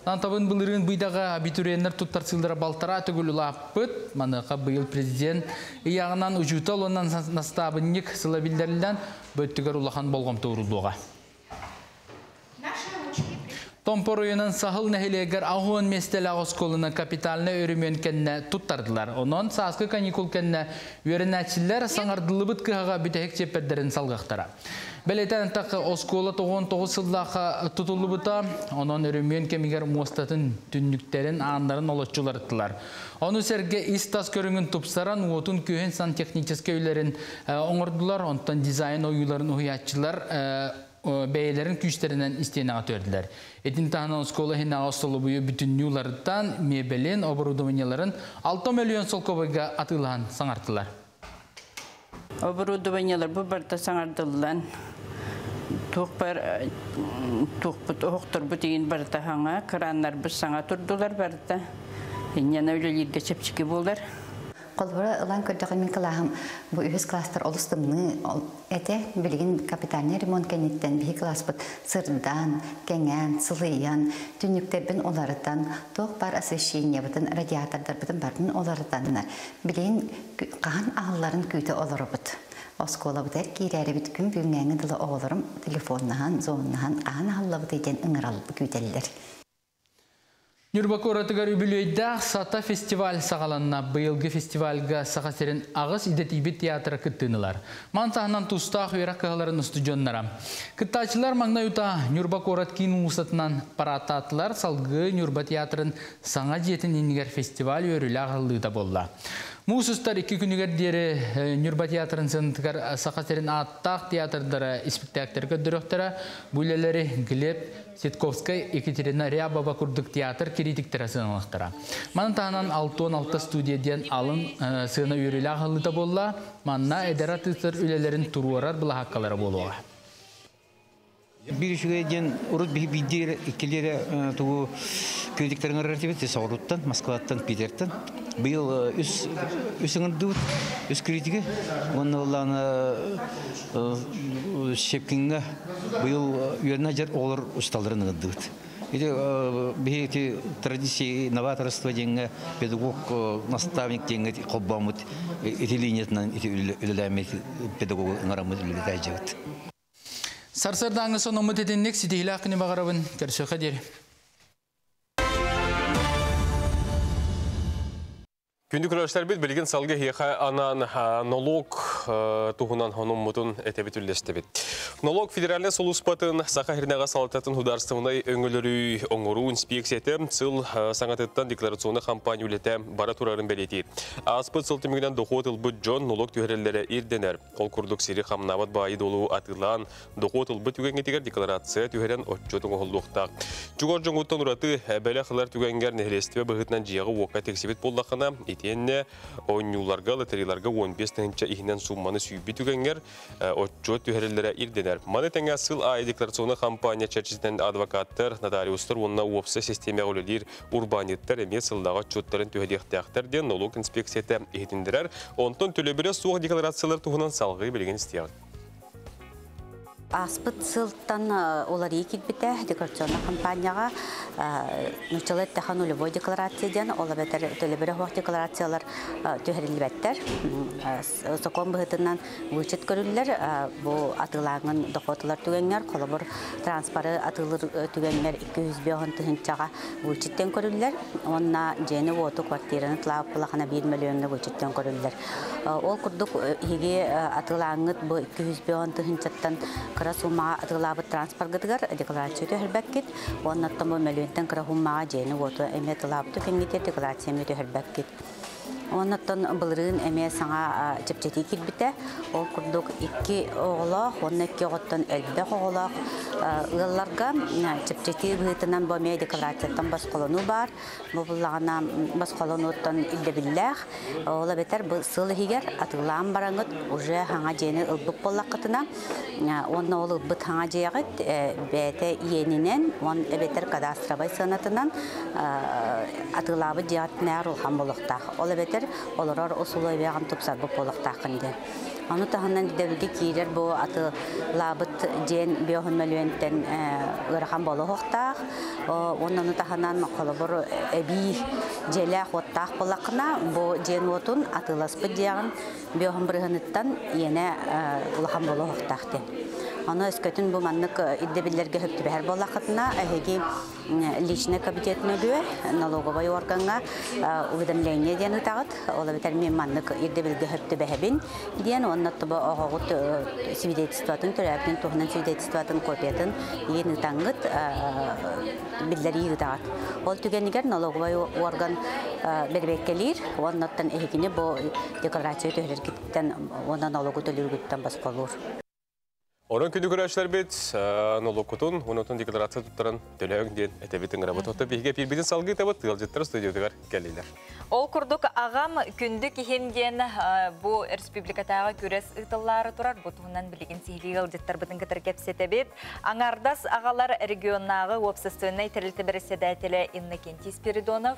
Антабын бұлырын бұйдаға абитуриеннер тұттарсылдыра балтара түгіл улаппыт, манықа бұйыл президент ияғынан ұжутал онан настабынник сыла билдерілден бөттігер улахан болғам туырылуға. Томпор ойынан сахыл нәхилегер ағуын местел ағыз колына капиталны өрімен кәнне тұттардылар. Онон сасқы каникул кәнне өрінәтшілер саңардылыбыт кыға бүтәхек чеппердерін салғақтара. Бәлетән тақы оскола 99 сыллақа тұтылыбыта, онон өрімен кемігер мостатын түнніктерін андарын олотчуларыттылар. Оны сәрге истас көріңін тұпсаран отын күйін сантехнический үйлерін оңырдылар, онтан дизайн ойуларын ұхиятчылар бәйлерін күштерінен истенаға төрділер. Этин тахынан оскола хинаға солы бұйы бүтін нюларыттан мебелін, оборудованияларын 6 миллион солкобайға атылған саңартылар. Оборудованиелар бу барта саңардыллан туохпар туохпут оһохторбут игин барыта хаҥа, краннарбыт саҥа турдулар барыта. Инньэне үлэлииргэ чэпчэки буолар. Холобура ылан көрдөххө, мин кылааһым бу үһүс класстар олус тымныы этэ. Билигин капитальный ремонт кэнниттэн биһи класспыт сырдаан, кэҥээн, сылыйан, түннүктэрбин уларытан, туох баар освещениебытын, радиатордарбытын барытын уларытаннар. Билигин хаһан аһылларын күүтэ олоробут. Оскуолабытыгар киирээрибит күн бүгүҥҥээҥҥи дылы оҕолорум телефоннаһан, зоннаһан хаһан аһыллабытый диэн ыҥырал күүтэллэр. Ньурба куоратыгар үбүлүөйдээх Сата фестиваль саҕаланна. Быйылгы фестивальга Саха сирин аҕыс идэтийбит театра кыттыынылар. Ман таһынан тустаах үөрэх кыһаларын устудьуоннара. Кыттааччылар маҥнай утаа Ньурба куорат киин уулуссатынан парааттаатылар. Салгыы Ньурба театрын саҥа дьиэтин иннигэр фестиваль үөрүүлээх аһыллыыта буолла. Муус устар икки күнүгэр диэри Ньурба театрын сыанатыгар Саха сирин ааттаах театрдара испиктээктэр көрдөрүөхтэрэ. Бу үлэлэри Глеб Ситковскай, Екатерина Рябова курдук театр критиктэрэ сыаналахтара. Манан таһынан 66 студия диэн алын сыана үөрүүлээх аһыллыыта буолла. Манна эдэр артыыстар үлэлэрин туруорар былаһааккалара буолуоҕа. Биир үчүгэй диэн урут биһи биирдии иккилиэрэ тугу критиктэрин ырар этибит Соҕурууттан, Москваттан, Питертэн. Быйыл үс үс ыҥырдыбыт, үс критиги. Уонна ыллаана Щепкиҥҥэ быйыл үөрэнэ сылдьар оҕолор учууталларын ыҥырдыбыт. Ити биһи ити традиции новаторство диэҥҥэ педагог наставник диэҥҥэ холбооммут ити линиятынан ити үлэлээммит педагогу ыҥыраммыт үлэлэтээдьибит. Сарсыардааҥҥы сонуммут итинник ситиһилээх күнү баҕарабын. Көрсүөххэ диэри. Күндү көрөөччүлэрбит билигин салгы эһиэхэ анаан нолуок туһунан хонуммутун этэбит үллэстибит. Нолуок федеральнай сулууспатын Саха Сиринээҕи салалтатын судаарыстыбаннай өҥөлөрү оҥоруу инспекцията сыл саҥатыттан декларационнай хампаанньа үлэтэ бара турарын бэлиэтиир. Ааспыт сыл түмүгүнэн дохуот ылбыт дьон нолуок түһэрэллэрэ ирдэнэр. Ол курдук сири хамнаабат баайы-дуолу атыылаан, дохуот ылбыт түгэҥҥитигэр декларация түһэрэн отчуот оҥоһуллуохтаах. Чугас дьоҥҥуттан ураты бэлэх ылар түгэҥҥэр нэһилиэстибэ быһыытынан дьиэҕэ-уокка тиксибит буоллаххына, итиэннэ оонньууларга, лотереяларга 15 тыһыынча иһинэн суумманы сүүйбүт түгэҥҥэр отчуот түһэриллэрэ ирдэнэр. Маны тэҥэ сыл аайы декларационнай хампаанньа чэрчитинэн адвокаттар, нотариустар уонна уопсай систиэмэҕэ үлэлиир урбаанньыттар эмиэ сыллааҕы отчуоттарын түһэриэхтээхтэр диэн нолуок инспекцията иһитиннэрэр. Онтон төлөбүрэ суох декларациялар туһунан салгыы билигин истиэҕиҥ. Ааспыт сылтан уларыйыы киирбитэ декларационнай хампаанньаҕа нууччалыы эттэххэ нулевой декларация диэн, ол эбэтэр төлөбүрэ суох декларациялар түһэриллибэттэр. Сокуон быһыытынан вычет көрүллэр. Бу атыылааҥҥын дохуот ылар түгэҥҥэр, холобур, транспоры атыылыыр түгэҥҥэр 205 тыһыынчаҕа вычеттен көрүллэр. Уонна дьиэни-уоту, квартираны тылаабыт буоллахына 1 мөлүйүөҥҥэ вычеттен көрүллэр. Ол курдук иһиги атыылааҥҥыт бу 205 тыһыынчаттан кыра суумаҕа атыылаабыт транспоргытыгар декларация түһэрбэккит уонна оттон бу мөлүйүөнтэн кыра суумаҕа дьиэни-уоту эмиэ атыылаабыт түгэҥҥитигэр декларация эмиэ түһэрбэккит. Оннуттан былырыын эмиэ саҥа чэпчэтии киирбитэ. Ол курдук икки оҕолоох уонна икки оҕоттон элбэх оҕолоох ыалларга чэпчэтии быһыытынан бу эмиэ декларацияттан босхолонуу баар. Бу буллаҕына босхолонууттан ирдэбиллээх. Ол эбэтэр бу сыл иһигэр атыылаан бараҥыт уже хаҥа дьиэни ылбыт буоллаххытына уонна ол ылбыт хаҥа дьиэҕит бэйэтэ иэнинэн уон эбэтэр кадастровай сыанатынан атыылаабыт дьиэҕитинээр улахан буолуохтаах. Ол эбэтэр олорор усулуобуйаҕын тупсарбыт буолуохтааххын диэн. Ону таһынан ирдэбилгэ киирэр бу атыылаабыт дьиэн биоһун мөлүйүөнтэн ыарахан буолуохтаах. Уонна ону таһынан холобур эбии дьиэлээх уоттаах буоллаххына, бу дьиэн уотун атыыласпыт дьиэҕин биоһун бырыһыныттан иэнэ улахан буолуохтаах диэн. Ону өскөтүн бу маннык ирдэбиллэргэ сөп түбэһэр буоллаххытына, эһиги личный кабинет нөлүө налоговай органҥа уведомление диэн ыытаҕыт. Ол эбэтэр мин маннык ирдэбилгэ сөп түбэһэбин диэн уонна тобо оҕоҕут свидетельствотын, төрөөбүтүн туһунан свидетельствотын копиятын иин ыытаҥҥыт биллэрии ыытаҕыт. Ол түгэнигэр налоговай орган бэрэбиэркэлиир уонна эһигини бу декларация түһэрэргиттэн уонна налогу төлүүргүттэн босхолуур. Онон күндү көрөөччүлэрбит, нолуоккутун, онотун декларация туттаран төлөөҥ диэн этэбит ыҥырабыт. Оттон биһиги эпиирбитин салгыы табыт ыалдьыттар студиятыгар кэллилэр. Ол курдук аҕам күндү киһим диэн бу республикатааҕы күрэс ыытыллаары турар. Бу туһунан билигин сиһилии ыалдьыттарбытын кытары кэпсэтэбит. Аҥардас аҕалар регионнааҕы уопсастыбаннай тэрилтэ бэрэссэдээтэлэ Иннокентий Спиридонов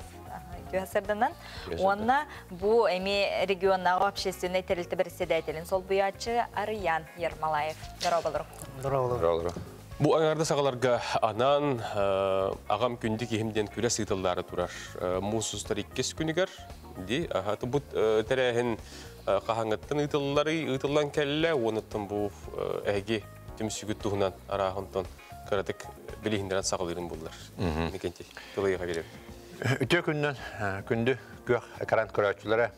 үтүө сарданан уонна бу эмиэ регионнааҕы общественнай тэрилтэ бэрэссэдээтэлин солбуйааччы Арыйаан Ермолаев. Дорооболору. Дорооболору. Бу аҥардас аҕаларга анаан аҕам күндү киһим диэн күрэс ыытыллаары турар. Муус устар иккис күнүгэр ди бу тэрээһин хаһааҥҥыттан ыытылларый ыытыллан кэллэ уонуттан бу эһиги түмсүүгүт туһунан арааһынтон кыратык билиһиннэрэн саҕалыырын буллар. Никентий, тылыйыха биэрэбит. Үтүө күннэн күндү күөх экран көрөөччүлэрэ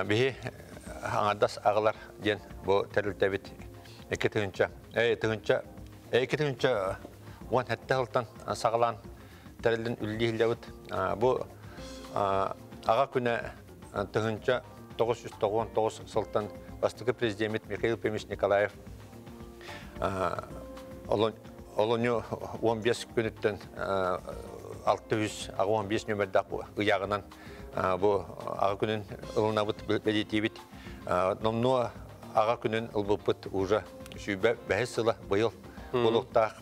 биһи аҥардас аҕалар диэн бу тэрилтэбит 2 тыһыынча тыһыынча 2017 сылтан саҕалаан тэриллэн үлэлииллэбит. Бу аҕа күнэ 1999 сылтан бастакы президеммит Михаил Ефимович Николаев олунньу 15 күнүттэн 685 нөмердаах ыйааҕынан бу аҕа күнүн ылынабыт, бэлиэтиибит. Номнуо аҕа күнүн ылбыппыт уже 25 сыла быйыл буолуохтаах.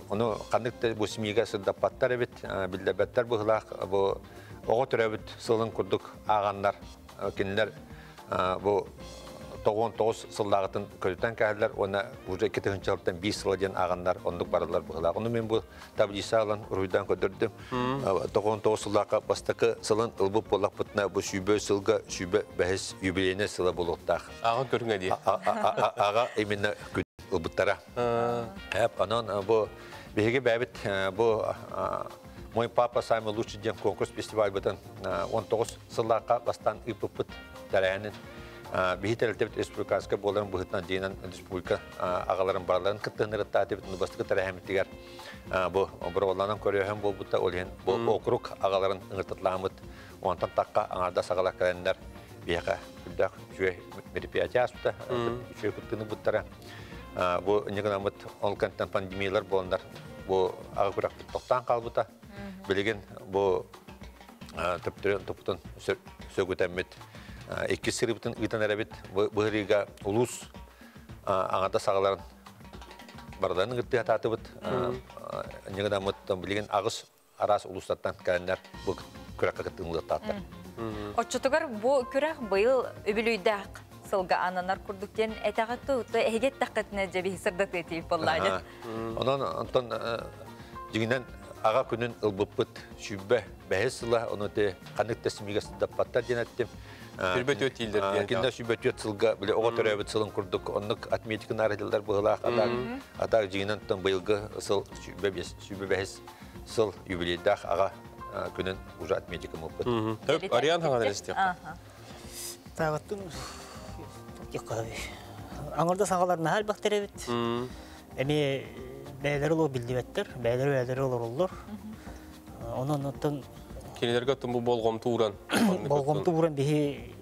Ону ханнык да бу СМИ-гэ сырдаппаттар эбит, биллэрбэттэр быһыылаах. Бу оҕо төрөөбүт сылын курдук ааҕаннар кинилэр бу 99 сыллааҕытын көтүтэн кээллэр уонна уже 2000 5 сыла диэн ааҕаннар оннук бараллар быһыылаах. Ону мин бу таблица алан уруйдан көрдөрдүм. 99 сыллааҕы бастакы сылын ылбыт буоллахпытына бу 100 сылга 105 юбилейный сыла буолуохтаах. Аҕа көрүҥэ дии. Аҕа именно күн ылбыттара. Эп, онон бу биһиги бэйэбит бу «Мой папа самый лучший» диэн конкурс фестивальбытын 19 сыллаахха бастаан ыыппыппыт тэрээһинин. Биһи тэрилтэбит республиканскай буоларын быһыытынан диинэн республика аҕаларын барыларын кыттыһыннарыттаатыбыт бастакы тэрээһиммитигэр бу боруобаланан көрүөхүн буолбута, ол иһин бу округ аҕаларын ыҥыртатылааммыт онтон тахха аҥардас аҕалар кэлэннэр биһиэхэ үрдээх үчүгэй мероприятие ааспыта, үчүгэй кыттыыны буттара. Бу ньыгынаммыт ол кэнтэн пандемиялар буоланнар бу аҕа күрэхпит тохтоон хаалбыта. Билигин бу төптөрүн тупутун сөгүтэммит иккис сырыыбытын ыытан эрэбит. Быһырыыга улуус аҥардас аҕаларын барыларын ыҥыртыатаатыбыт. Ньыгынаммыт билигин аҕыс араас улуустартан кэлэннэр бу күрэххэ кыттыылыахтаахтар. Оччотугар бу күрэх быйыл үбүлүөйдээх сылга ананар курдук диэн этэҕит тууту эһиги эттэххитинэ дьэ биһи сырдатыы тиийип буоллаадьа. Онон онтон дьиҥинэн аҕа күнүн ылбыппыт 25 сыла, ону те ханнык да СМИ-гэ сырдаппаттар диэн эттим. 24 тииллэр диэн. Кинилэр 24 сылга били оҕо төрөөбүт сылын курдук оннук отметканы арыйдылар быһыылаах. Атак атак дьиҥинэн оттон быйылгы сыл 25 сыл юбилейдаах аҕа күнүн уже отметка мыппыт. Төп Ариан хаҥан эстиэх. Тагаттын аңырда сагалар нахал бактеребит. Эми бээлери олор билдибеттер, бээлери бээлери олороллор. Онон оттон Кинилерге оттон бу болҕомто ууран. Болҕомто ууран биһи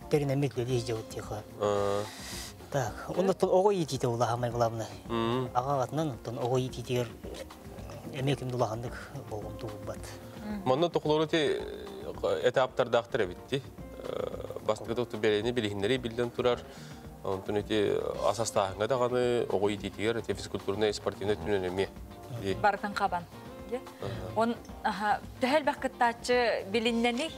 теринемит леди жабыт тиха. Так, оннуттан оҕо иитиитэ улахан главное. Аҕа атынан оттон оҕо иитиитигэр эме ким улаханнык болҕомто уурбат. Манна тоқлору ти этаптардаахтар эбитти. Бастакы туту бэлэни билиһиннэри биллэн турар. Онтон эти асастааһынга даҕаны оҕо иитиитигэр эти физкультурнай спортивный түнэн эмиэ. Бартын қабан. Он төһөл бакыттааччы билиннени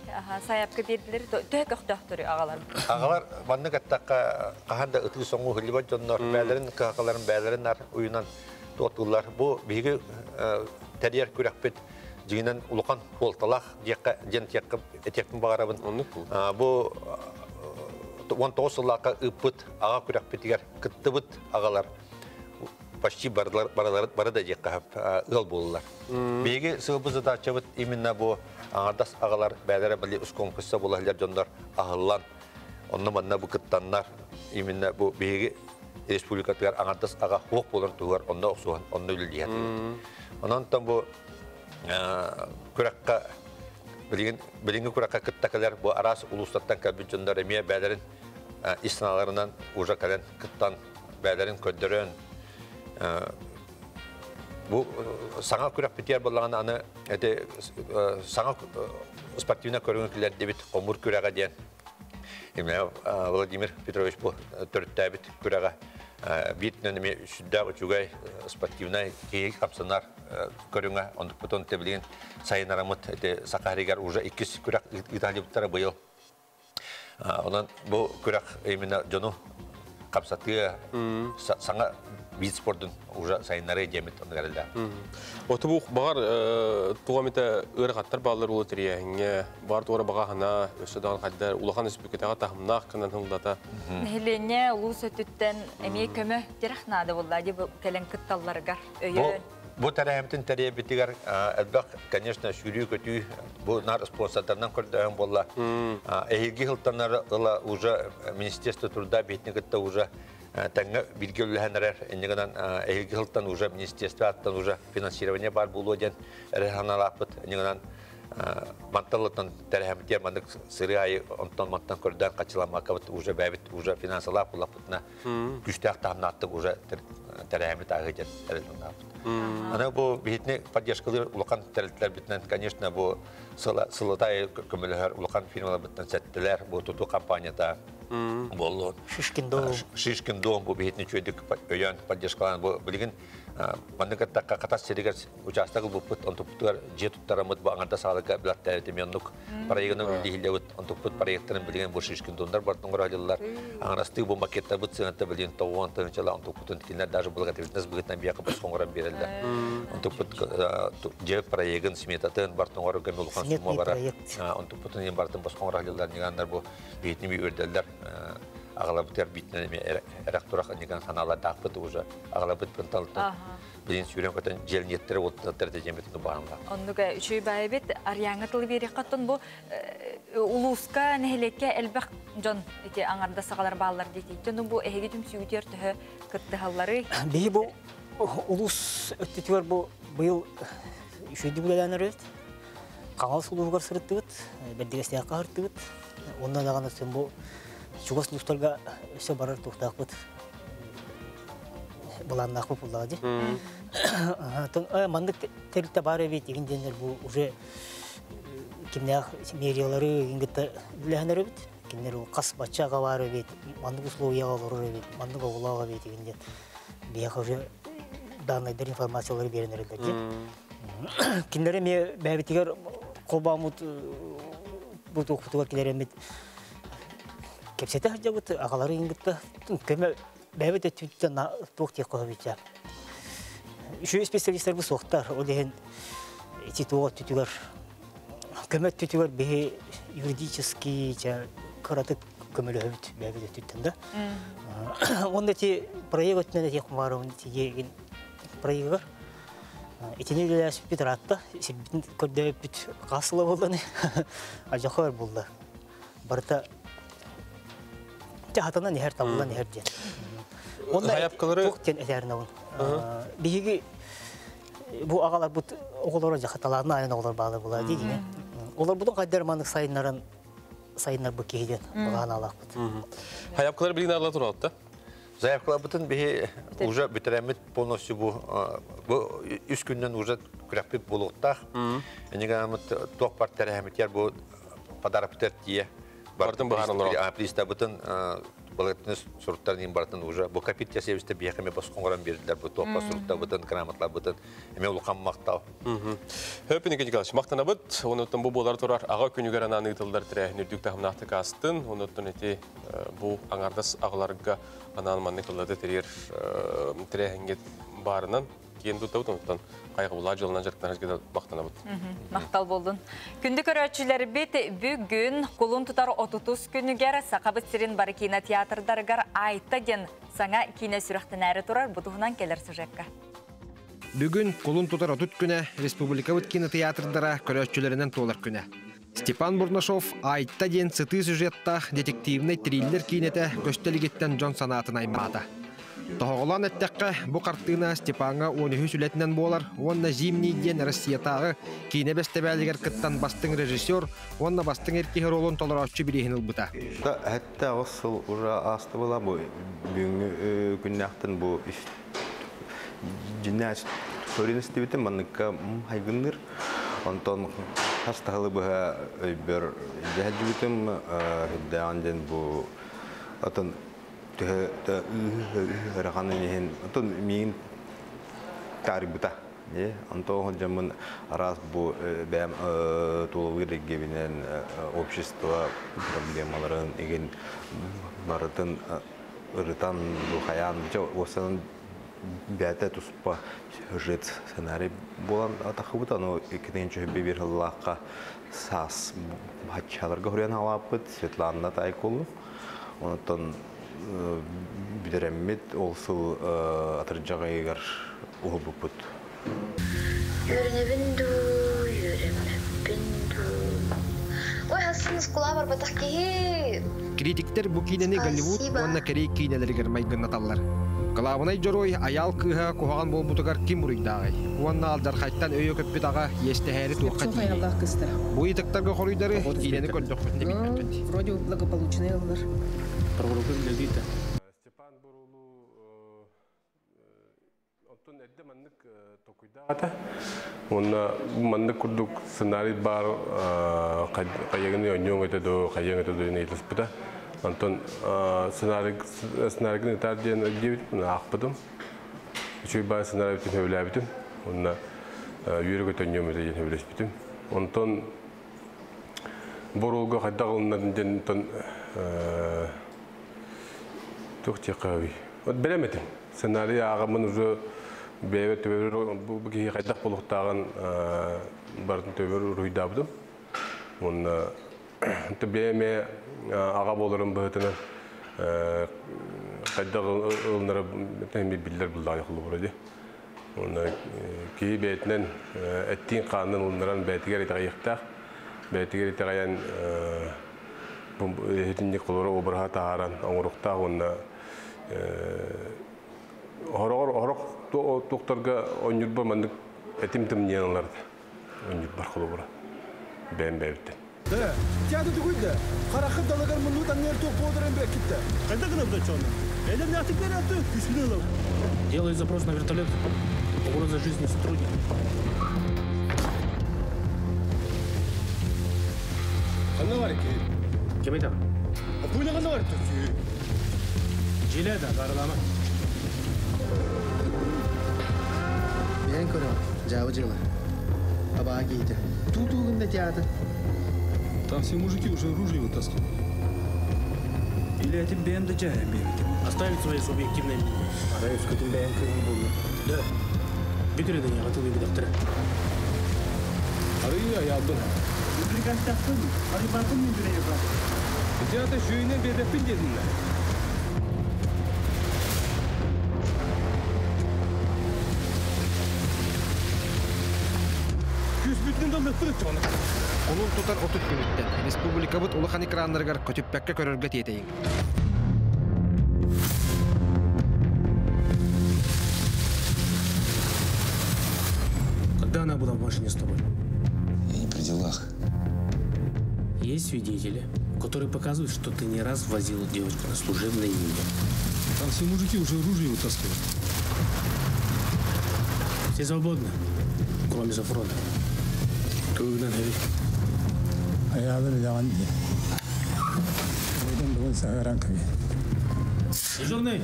сайапка бердилер төһө көхтөөхтөрү аҕалар. Аҕалар маннык аттакка хаһан да ытыы соҥу хыллыбат дьоннор бээлэрин каакаларын бээлэрин ар уйунан туотуллар. Бу биһиги тэрийэр күрэхпит дьиҥинэн улахан суолталаах диэххэ диэн этиэхпин баҕарабын. Бу 19 сыллаахха ыыппыт аҕа күрэхпитигэр кыттыбыт аҕалар почти барылар бары да диэххэ ыал буоллулар. Биһиги сыалбыт задачабыт именно бу аҥардас аҕалар бээлэрэ били усконкусса буолаллар дьоннор аһыллан онно манна бу кыттаннар именно бу биһиги республикатыгар аҥардас аҕа хуох буолар туһугар онно охсуһан онно үлэлиһэ. Онон бу күрэххэ билигин билиҥҥи күрэххэ кытта кэлэр бу араас улуустартан кэлбит дьоннор эмиэ бээлэрин ис санааларынан уже кэлэн кыттан. бәлерин көддөрөн бу саҥа күрэхпитигэр буоллаҕына аны эти саҥа спортивнай көрүҥү киллэрдибит хомуур күрэҕэ диэн Владимир Петрович бу төрүттээбит күрэҕэ биир эмиэ сүрдээх үчүгэй спортивнай киһи хамсанар көрүҥэ онтукпутун тэбилигин сайыннараммыт ити Саха сиригэр уже иккис күрэх ыыталлыбыттара быйыл. Онон бу күрэх именно дьону хамсатыа саҥа вид спордун уже сайыннарыы диэмит оннугар эллээх. Оту бу баҕар туга эмитэ ыарахаттар бааллар улуу тэрийээһиҥҥэ бар туора баҕа хана өссө даҕаны хайдар улахан республикатаҕа таһымнаах гынан хыллата. Нэһилиэнньэ улуус өттүттэн эмиэ көмө тирэх наада буолла ди кэлэн кытталларыгар өйөөн. Бу тэрээһиммитин тэрийэбитигэр элбэх, конечно, сүүрүү-көтүү бу нар спонсордарынан көрдөһөн буолла. Эһиги сылтанар ыла уже Министерство труда биһитини кытта уже тэҥҥэ бииргэ үлэлэһэн эрэр. Инньэ гынан эһиги сылтан уже министерство аттан уже финансирование баар буолуо диэн эрэ санаалаахпыт. Инньэ гынан манталлыттан тэрээһиммитигэр маннык сырыы аайы онтон мантан көрдөөн хачыламмаккабыт уже бэйэбит уже финансалаах буллахпытына күүстээх таһымнаахтык уже тэрээһиммит ааһыы диэн эрэллээх. Аны бу биһитини поддержкалыыр улахан тэрилтэлэрбитинэн, конечно, бу сылытай көмөлөһөр улахан фирмаларбытынан сэттилэр, бу тутуу компанията буоллун. Шишкин дом. Шишкин дом бу биһитини үчүгэйдик өйөөн поддержкалаан бу билигин маннык аттакка Хатас сиригэр учаастак ылбыппыт, онтуппутугар дьиэ туттараммыт бу аҥарда саалыга билаттээбитим оннук проегынан үллиһиллэбит, онтуппут проекттарын билигин бу Шишкин домнар бартын оҥороллар. Аҥарастыы бу макеттарбыт сыаната билигин тоҕуон тыһыынчала онтукпутун кинилэр даже благотворительность быһыытынан биһиэхэ босхо оҥорон биэрэллэр. Онтукпут дьиэ проегын, сметатын бартын оҥорорго улахан сумма барар. Онтукпутун иһин бартын босхо оҥороллар ньыгааннар бу биһитини үрдэллэр аҕалабытыгар биитинэн эмиэ эрэх турах ньыган санаалардаахпыт уже аҕалабыт пынталыттан билин сүүрэн көтөн дьиэлниэттэрэ уоттаттар дьиэмитин убаанла. Оннуга үчүгэй баайбит Арьяҥҥа тылы биэриэххэ бу улууска нэһилиэккэ элбэх дьон ити аҥарда саҕалар бааллар диэтий. Дьону бу эһиги түмсүүгүтүгэр төһө кыттыһаллары? Биһи бу улуус өттүтүгэр бу быйыл үчүгэйдик үлэлээн өрөбүт. Хаҥалас улууһугар сырыттыбыт, Бэрдигэстээххэ сырыттыбыт. Онно даҕаны бу чугас улуустарга өссө барар туохтаахпыт былааннаахпыт буоллаҕа дии. Маннык тэрилтэ баар эбит игин диэннэр бу уже кимнээх мэриялары игин кытта үлэһэн эрэбит. Кинилэр хас баччаға баар эбит, маннык условияға олорор эбит, маннык оҕолоох эбит игин диэн биһиэхэ уже данныйдар информациялары биэрэн эрэллэр дии. Кинилэр эмиэ бэйэбитигэр холбооммут бу туохпутугар килэреммит кэпсэтэ сылдьабыт, аҕалары игин кытта көмө бэйэбит өттүбүттэн туох диэх хоһобүтэ. Үчүгэй специалистар бу суохтар, ол иһин ити туох өттүтүгэр көмө өттүтүгэр биһи юридический кыратык көмөлөһөбүт бэйэбит өттүттэн да. Онно ити проект өттүнэн этиэх баарыбын ити проегар итини үлэлээспит ыраатта, сирбитин көрдөбүппүт хас сыла буолланы ажахар булла. Барыта хатанан иһэр, табыллан иһэр диэн. Онно туох диэн этээринабын. Биһиги бу аҕаларбыт оҕолоро жахаталаанна айан оҕолор баалар була дии дии. Олорбутун хайдар маннык сайыннарын сайыннарбыт киһи диэн баҕаан алаахпыт. Хайапкалар билигин арыла туралта? Заявкаларбытын биһи уже бүтэрэммит полностью бу бу үс күннэн уже күрэхпит буолуохтаах. Энигамыт туох бар тэрээһимитигэр бу подароктар тиийэ Бартын быһааран олорор. Приставытын балыктын суруттарын бартын уже бу капит ясебисте биэхеме босхоҥорон бердилер бу туохпа суруттабытын грамотларбытын эме улахан мактал. Хөп Никита Николаевич, мактанабыт, онуттан бу болар турар аға күнүгэр анаан ыытыллар тирээһин үрдүк таһымнаахтык астын, онуттан ити бу аңардас аҕаларга анаан маннык ыллады терер тирээһиҥҥэ баарынан киэн туттабыт, онуттан хайҕабыллаах дьылынан дьарыктанарга мактанабыт. Махтал болдун. Күндү көрөөччүлэрбит бүгүн кулун тутар 30 күнүгэр Сахабыт сирин бары кинотеатрдарыгар Айта диэн саҥа киинэ сүрэхтэнээри турар бу туһунан кэлэр сюжекка. Бүгүн кулун тутар 30 күнэ республикабыт кинотеатрдара көрөөччүлэринэн туолар күнэ. Степан Бурнашов Айта диэн сытыы сюжеттаах детективнэй триллер киинэтэ көстөлүгүттэн дьон санаатын аймаата. Тоһоҕолоон эттэххэ, бу хартыына Степаҥҥа 13 үлэтинэн буолар уонна Зимний диэн Россиятааҕы киинэ бэстэбээлигэр кыттан бастыҥ режиссер уонна бастыҥ эр киһи ролун толорооччу бирииһин ылбыта. Хэтте аҕыс сыл уже ааста була бу бүгүҥҥү күннээхтэн бу дьиннээх көрүн истибитим манныкка хайгынныыр. Онтон хас таһылы быһа өйбөр дьэһэлдьибитим үрдээҕин диэн бу атын төһө ыарахан иһин отон миигин таарыйбыта. Онтон сылдьаммын араас бу бэйэм тулалыыр эйгэбинэн общество проблемаларын игин барытын ырытан хайаан уостанан бэйэтэ туспа сюжет сценарий буолан тахыбыт аны 2001 сыллаахха саас хаччаларга хуруйан хаалааппыт Светлана Тайкулу онтон бүтэрэммит ол сыл атырдьах ыйыгар уһулбуппут. Үөрэнэбин дуу, үөрэммэппин дуу. Ой, хасын оскуола барбатах киһи. Критиктэр бу киинэни Голливуд уонна Кэрий киинэлэригэр майгыннаталлар. Кылаабынай дьоруой Айаал кыыһа куһаҕан буолбутугар ким буруйдааҕый? Уонна алдьархайтан өйө көппүт аҕа иэстэһээри туохха тиийиэй? Бу ыйытыктарга хоруйдары киинэни көрдөххүтүнэ билбэххит. Вроде благополучный ыллар. Степан Бурулу оттон эрдэ маннык токуйдаата. Уонна маннык курдук сценарий баар хайыгыны онньуоҥ этэ доо, хайыаҥ этэ доо диэн ыйытыспыта. Онтон сценарий сценарийгын ытаар диэн диэбитим, аахпытым. Үчүгэй баар сценарийбытын сөбүлээбитим. Уонна үөрэ-көтө онньуом этэ диэн сөбүлэспитим. Онтон Боруолга хайдах ылыннарын диэн онтон туох диэххэ Вот бэлэм этим. Сценарий ааҕаммын уже бэйэбэр төбөбөр бу киһи хайдах буолуохтааҕын барытын төбөбөр уруһуйдаабытым. Уонна бэйэм эмиэ аҕа буоларым быһыытынан хайдах ылынара биллэр буллаҕа холобура дии. Уонна киһи бэйэтинэн эттиин-хаанынан ылыннаран бэйэтигэр итэҕэйиэхтээх. Бэйэтигэр итэҕэйэн иһитинник холоро обраһа таһааран оҥоруохтаах уонна Хороҕор орох туохтарга онньурба маннык этим тымньыйан ыларда. Онньурбар холобура. Бэйэм бэйэбиттэн. Да, театр тугуйда. Харахы далыгар мунну таңнер туох буоларын бэккитте. Қайда гына бдачоны? Элем нятык берәтті, күсүнө ылам. Делает запрос на вертолет. Угроза жизни сотрудника. Ханна бар ки? Кем это? Апуйна ханна бар төсү? Дьиэлээ да, дарылама. Бэйэн көрөҕүн, дьаабы дьыала. Абаа киһитэ. Туу-туу гынна театр. Там все мужики уже ружья вытаскивают. Или этим бэйэм да дьаһайан биэрбитим. Оставить свое субъективное мнение. Арай өскөтүн бэйэҥ кыыһыҥ буолла. Да. Бүтүрэ да яҕа тылы быдахтара. Арыы айаалбын. Приказтахпын, арыйбаппын мин бүрэйэ Театр шүйүнэн биэрбэппин диэтиннэр. Күүспүтүнэн да ылыахпыт оччоҕуна. Кулун тутар 30 күнүттэн республикабыт улахан экраннарыгар көтүппэккэ көрөргө тиэтэйиҥ. Когда она была в машине с тобой? Я не при делах. Есть свидетели, которые показывают, что ты не раз возил девочку на служебной Ниве. Там все мужики уже ружья вытаскивают. Все свободны, кроме Сафрона. Тугунан эбит. Айаалы билэҕин дии. Бүгүн бүгүн саһыаран кэбиһ. Дежурный!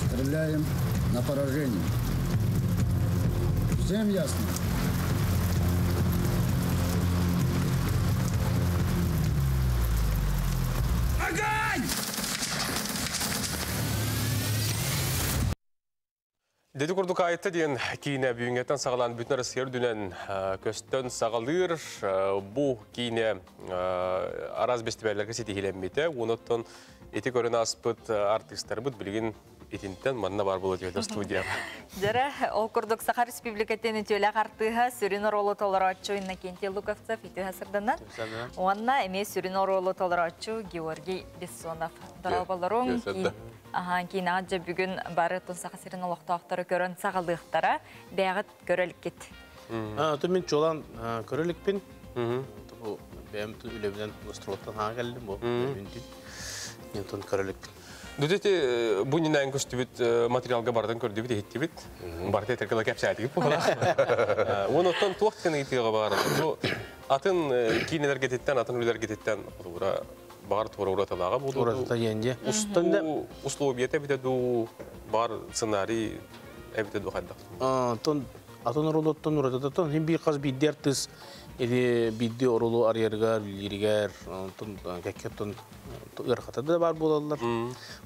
Стреляем на поражение. Всем ясно? Огонь! Деди курдук Айта диэн киинэ бүгүҥҥэттэн саҕалаан бүтүн Россия үрдүнэн көстөн саҕалыыр. Бу киинэ араас бэстибээллэргэ ситиһилэммитэ. Онуттан ити көрөн ааспыт артыыстарбыт билигин Итинтэн манна бар була түһэтэ студияҕа. Дьэрэ, ол курдук Саха Республикатын үтүөлээх артыыһа сүрүн оруолу толорооччу Иннокентий Луковцев үтүө сырданан. Уонна эмиэ сүрүн оруолу толорооччу Георгий Бессонов. Дорооболоруҥ. Аһаан киинэҕэ дьэ бүгүн бары тун Саха сирин олохтоохтору көрөн саҕалыахтара. Бэйэҕит көрөлкит. Ту мин чуолаан көрөлүкпүн. Бу бэйэм үлэбинэн гастролтан хаҥа кэллим бу. Мен көрөлүкпүн. Дүтети бу нинэн көстүбүт материалга барытын көрдүбүт, иһиттибит. Барыта этэргэ кэпсээтигит буолар. Уон оттон туох тен ыйтыыга баар. Бу атын киинелергетиттен, атын үлелергетиттен холобура бар туора ураталаага буолуу. Уратата диэн Устуу условията эбитэ дуу, бар сценарий эбитэ дуу хайдах. Тон атын оролоттон уратататтан хим бир хас биддер тыс или бидди оролу арыярыгар, билиригер, онтон кеккеттон ырхата да бар болалар.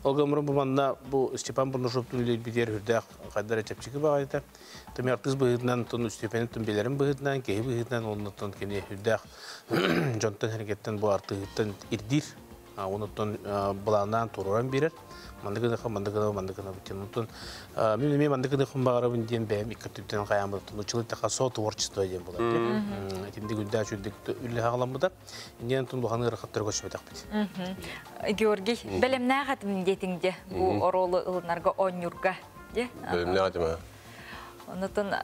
Ол гымрын бу манна бу Степан Бурнашовтун үлелбитер бидер хүрдәк кайдар чепчики багайта. Тем артист быһытынан тон Степан тон билерин быһытынан, кеһи быһытынан оннотон кини хүрдәк жонтон хәрәкәттән бу артыттан ирдир. Онотон буланан туруран бирер. Мандыгыны ха мандыгыны мандыгыны битен. Онтон мин мен мандыгыны хым багарабын диен бәм иккөтүптен каям бутун. Учылы така со творчество диен булат. Этинди гүндә чүлдик үлле хагалан буда. Инден тун буханы рахаттыр көчүп бит. Георгий, белемнәгәт детиңде бу оролу ылынарга онюрга. Белемнәгәт Онотон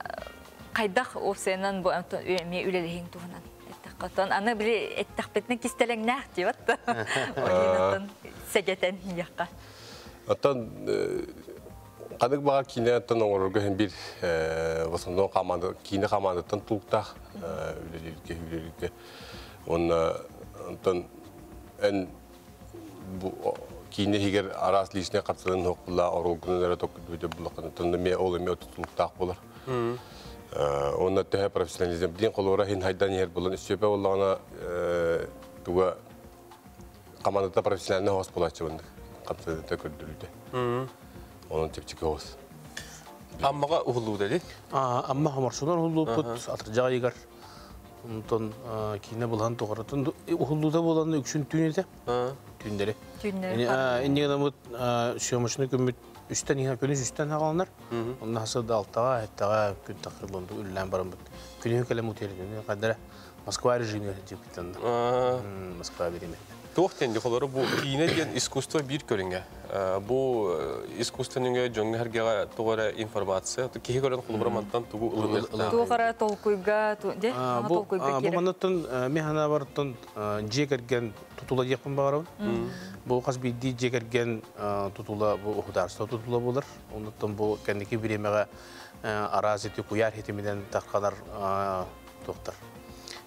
кайдах осенан бу эми үлелеһиң туһунан. Эттаққатон аны били эттақпетне кистелеңнәх дип атты. Олинатон сәгетен яққа. Оттон кадык бага кине оттон оңорорго хем бир в основном команда кине командаттан тулуктах үлелерге үлелерге. Онна онтон эн бу кине хигер арас лишне капсалын хокула оролгунара ток бүдө булакын тонда ме ол эме тулуктах болар. Онна төһө профессионализм дин колора хин хайдан ер булан үсөпө боллагана туга командата профессиональный хос булачы бундык. Капсалын төкөрдүлдү. Onun чепчики хос. Аммага ухулуу деди? Амма хамарсунар ухулуу пут атыржага игар. Онтон кине булан тоғыратын ухулууда болан үксүн түүнете. Түүндери. Инне гана съемочный күмүт үстен иха күнүс үстен хагаланар. Онна хасыда алтага, хеттага күн такыр болду үллән барым бут. Күнү келем утерден кадара Москва режиме деп кетенде. Москва береме. Туох тенди холору бу кийине диэн искусство бир көрүнгө. Бу искусственныйга жоңга хергега тугара информация, кихи көрөн холобура мантан тугу ылыныктаа. Тугара толкуйга, де? Толкуйга керек. Бу манаттан механа бартан жекерген тутула жекпин багарабын. Бу кас бидди жекерген тутула бу хударста тутула болар. Онуттан бу кендики биремеге аразити куяр хетимиден таккалар токтор.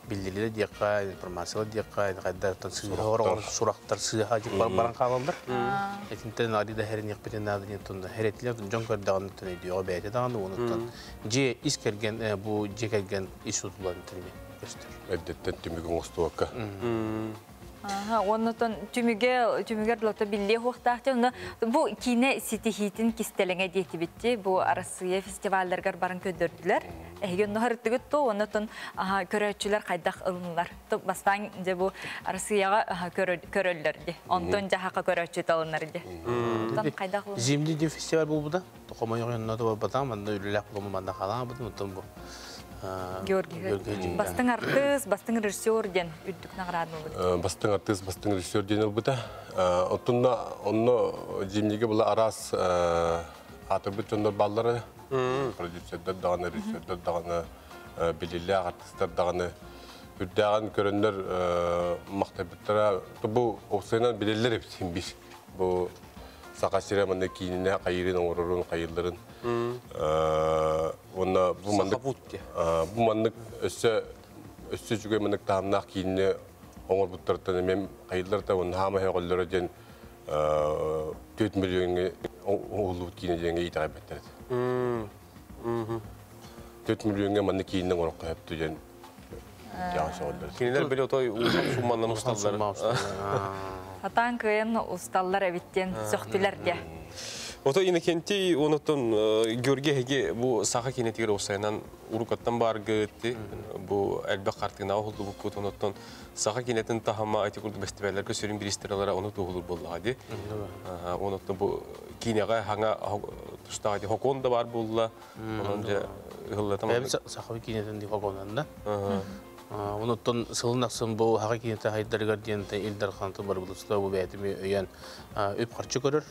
Билдилер диякка, информациялар диякка, кайдартан сыйга сурактар сыйга жик баран калалар. Этинтен арида херин якпетен надын тунда херетлер жон көрдөгөн түнө дио бәйте даган онуттан же искерген бу жекерген ис тутулан тирме көстөр. Эддеттен түмүгүн остуакка. Ага, оннотон түмүге түмүгер лото билли хуктаахты, онно бу кине ситихитин кистелеңе диэтибитти, бу Арасыя фестивалларгар барын көдөрдүлөр. Эһиге онно харыттыгыт то, оннотон көрөөчүлөр кайдах ылынылар. То бастан же бу Арасыяга көрөллөр ди. Онтон жахака көрөөчү талынар ди. Онтон кайдах ылынар. Зимний ден фестиваль болбу да. Токомой онно то батам, анда үлелек болму манда калам, бутун бу. Георгий. Бастың артист, бастың режиссер ден үддүк наградны болду. Бастың артист, бастың режиссер ден болбута. Оттунна онно зимниге була арас атырбыт жоннор баллары, продюсердер даганы, режиссердер даганы, билиле артисттер даганы, үрдәгән көрөннөр мактабыттара. Бу осенан билилер бит бир. Бу Сака сире мында кийине кайырын оңорорун кайырларын. Онна бу мандык бу мандык өссө өссө жүгө мындык таамнак кийине оңор буттартан мен кайырлар та онна хама хеголлор ден 4 миллионга оңолу кийине денге итагы беттерет. 4 миллионга мандык кийине оңор коюпту ден. Кинилер биле отой улхан суммандан усталлар. Атан кыйын усталлар эбиттен сөктүлөр де. Ото Иннокентий онотон Георгий эһиги бу саха кинетигер осайынан урукаттан баргыты бу элбэх картина холдубуккут онотон саха кинетин тахама айти курдук фестивалларга сүрүн биристералара ону туһулур боллаға ди. Онотон бу кинега хаңа тустаға ди хокон да бар болла. Онон же ыһыллатам. Бэбит саха кинетин ди хоконан да. Онуттан сылын ақсын бұл хаға кинете хайдарыгар диэн Илдар ханты бар бұлысла бу бәйтimi өйен үп харчы көрөр.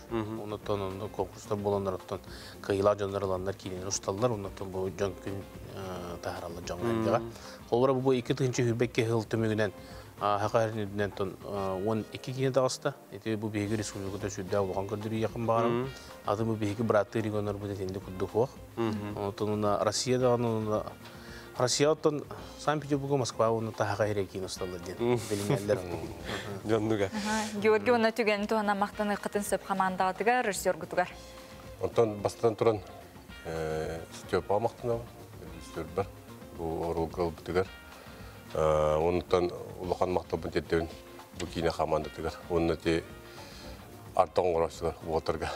Онуттан онны конкурстар болондар оттон кыйла дьоннор ыланнар кинени усталлар. Онуттан бу дьон күн тахараллар дьон. Холбара бу 2021 хыл түмүгүнэн хака хэрнидинен тон 12 кине таҕыста. Ити бу биһиги республиката сүрдэ улахан көрдөрүү якын баарым. Аты бу биһиги братты регионнар бу тенди курдук хуох. Онтон уна Россия даҕаны Россия оттон Санкт-Петербург, Москва уна тахака херекин усталлар диэн билинэллэр. Дьоннуга. Георгий уна түгэн туһана мактаны кытын сөп командагытыгар, режиссергутугар. Онтон бастан туран Степа мактанабын, режиссер бар. Бу орулгал бутыгар. Онтон улахан мактабын теттебин бу кине командатыгар. Онны те артон горосугар уотарга.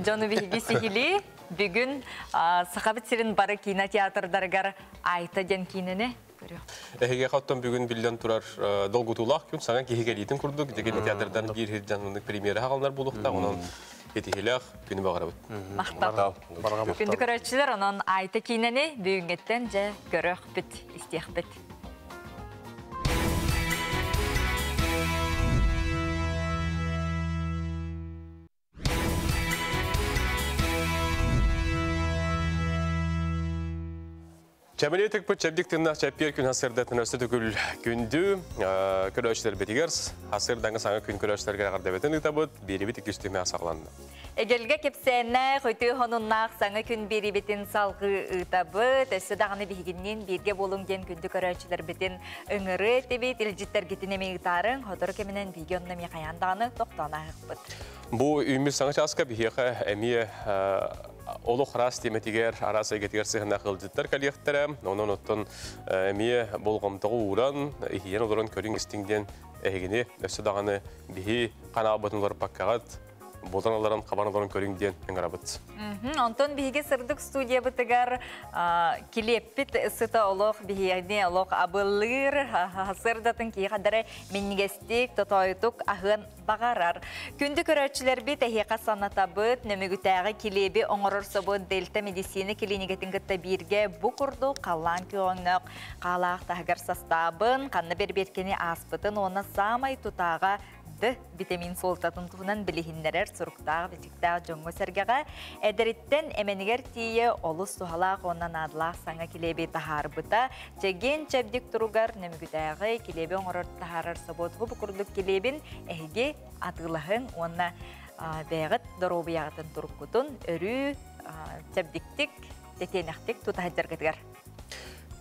Жону биһиги сихили бүгүн Сахабыт сирин бары кинотеатрдарыгар Айта ден кинене көрүө. Эһиге хаттан бүгүн биллен турар долгутулах күн саңа киһи курдук деген театрдан бир хиржанмындык премьера хагалнар булукта онон этихилях күнү багарабыт. Мактал. Күндү көрөчүлөр онон Айта кинени бүгүнгеттен же көрөх бит, истиэх бит. Чәмелетік бұт чәбдік тыннақ чәппер күн хасырдатын өсті түгіл күнді көрөшілер бетігер. Хасырдаңы саңа күн көрөшілерге ағардабетін ұтабыт, бері бітік үстіме асақланды. Эгелге кепсәнә хөтү хонуннах саңа күн бери битин салгы ытабыт, өссө даганы биһигиннин бирге болуң ден күндү көрөөчүлөр битин ыңыры тебит, илжиттер гитинеме ытарын, хотору кеменен биге онна ми каяндаганы токтона ыхпыт. Бу үймүс саңа часка биһиэхэ эмиэ олох рас теметигер арас эгетигер сыһына кылдыттар калиэхтэрэ, онон оттон эмиэ болгомтоҕу ууран, иһиен олорон көрүҥ истиҥден эһигини өссө даҕаны биһи канаабытын олор паккаҕат, болан аларан хабан олорон көрүҥ диэн ыҥырабыт. Онтон биһиги сырдык студия бытыгар килеппит сыта олох биһиэни олох абыллыр сырдатын киихадары миннигестик тотойтук аһын бағарар. Күндү көрөөчүлэрби тэһиэхэ санатабыт, нөмүгүтээҕи килеби оҥорор собут Дельта медицина клиникатын кытта бииргэ бу курду қаллаан күөҥнөк хаалаах таһыгар састаабын, ханна берберкени ааспытын, уонна саамай тутааҕа Д витамин суолтатын туһунан билиһиннэрэр суруктаах бичиктээх дьоҥҥо сэргэҕэ эдэриттэн эмэнигэр тиийэ олус туһалаах уонна наадалаах саҥа килиэби таһаарбыта. Чэгиэн чэбдик туругар нөмүгүтээҕи килиэби оҥорор таһаарар собуот бу курдук килиэбин эһиги атыылаһыҥ уонна бэйэҕит доруобуйаҕытын туруккутун өрүү чэбдиктик, тэтиэнэхтик тутаһадьаргытыгар.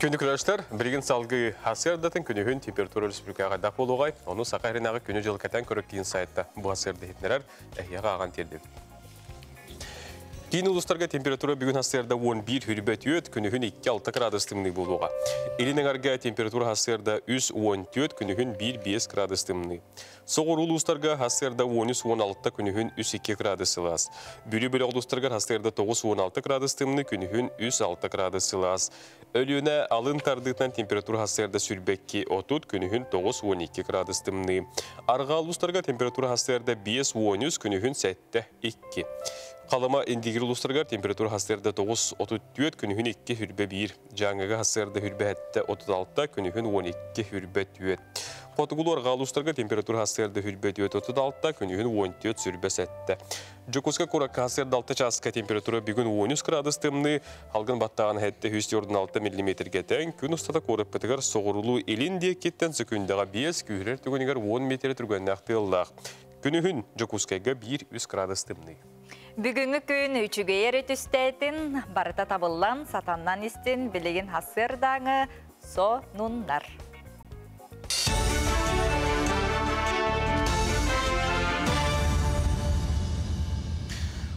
Күндү көрөштөр, билигин салгы хасырдатын күнүһүн температура республикаға дап болуғай, оны сақа хренағы күнү жыл кәтән көрік кейін сайтта бу хасырды хитнерер әхияға аған терді. Кейін улустарга температура бүгін хасырда 11 хүрбет өт, күнүһүн 2-6 градус тымны болуға. Илинең арга температура хасырда 3-14, күнүһүн 1-5 градус тымны. Соғыр улустарга хасырда 13-16, күнүһүн 3-2 градус сылас. Бүрі-бүрі улустарга хасырда 9-16 градус тымны, күнүһүн 3-6 градус сылас. Өлүнә алын тардытынан температура хасырда сүрбекки 30, күнүһүн 9-12 градус тымны. Арга улустарга температура хасырда 5-13, күнүһүн 7-2. Қалыма индигир улустаргар температура хасырда 9-34, күнүһүн 2 хүрбе 1. Жаңыга хасырда хүрбе хәтті 36, күнүһүн 12 хүрбе 4. Хотугулу арға улустарга температура хасырда хүрбе 4 36, күнүһүн 14 сүрбе 7. Жокуска куракка хасырда 6 часка температура бүгүн 13 градус тымны, алгын баттаған хәтті 146 миллиметрге тең, күн устата корып бітігір соғырулу елин кеттен секундаға 5, күйрер түгінігер 10 метр түргеннақ тыллақ. Күнүһүн Жокускайга 1-3 градус тымны. Бүгүнгү күн үчүгейер түстәтин, барыта табыллан, сатаннан истин, билигин хасырдаңы со нуннар.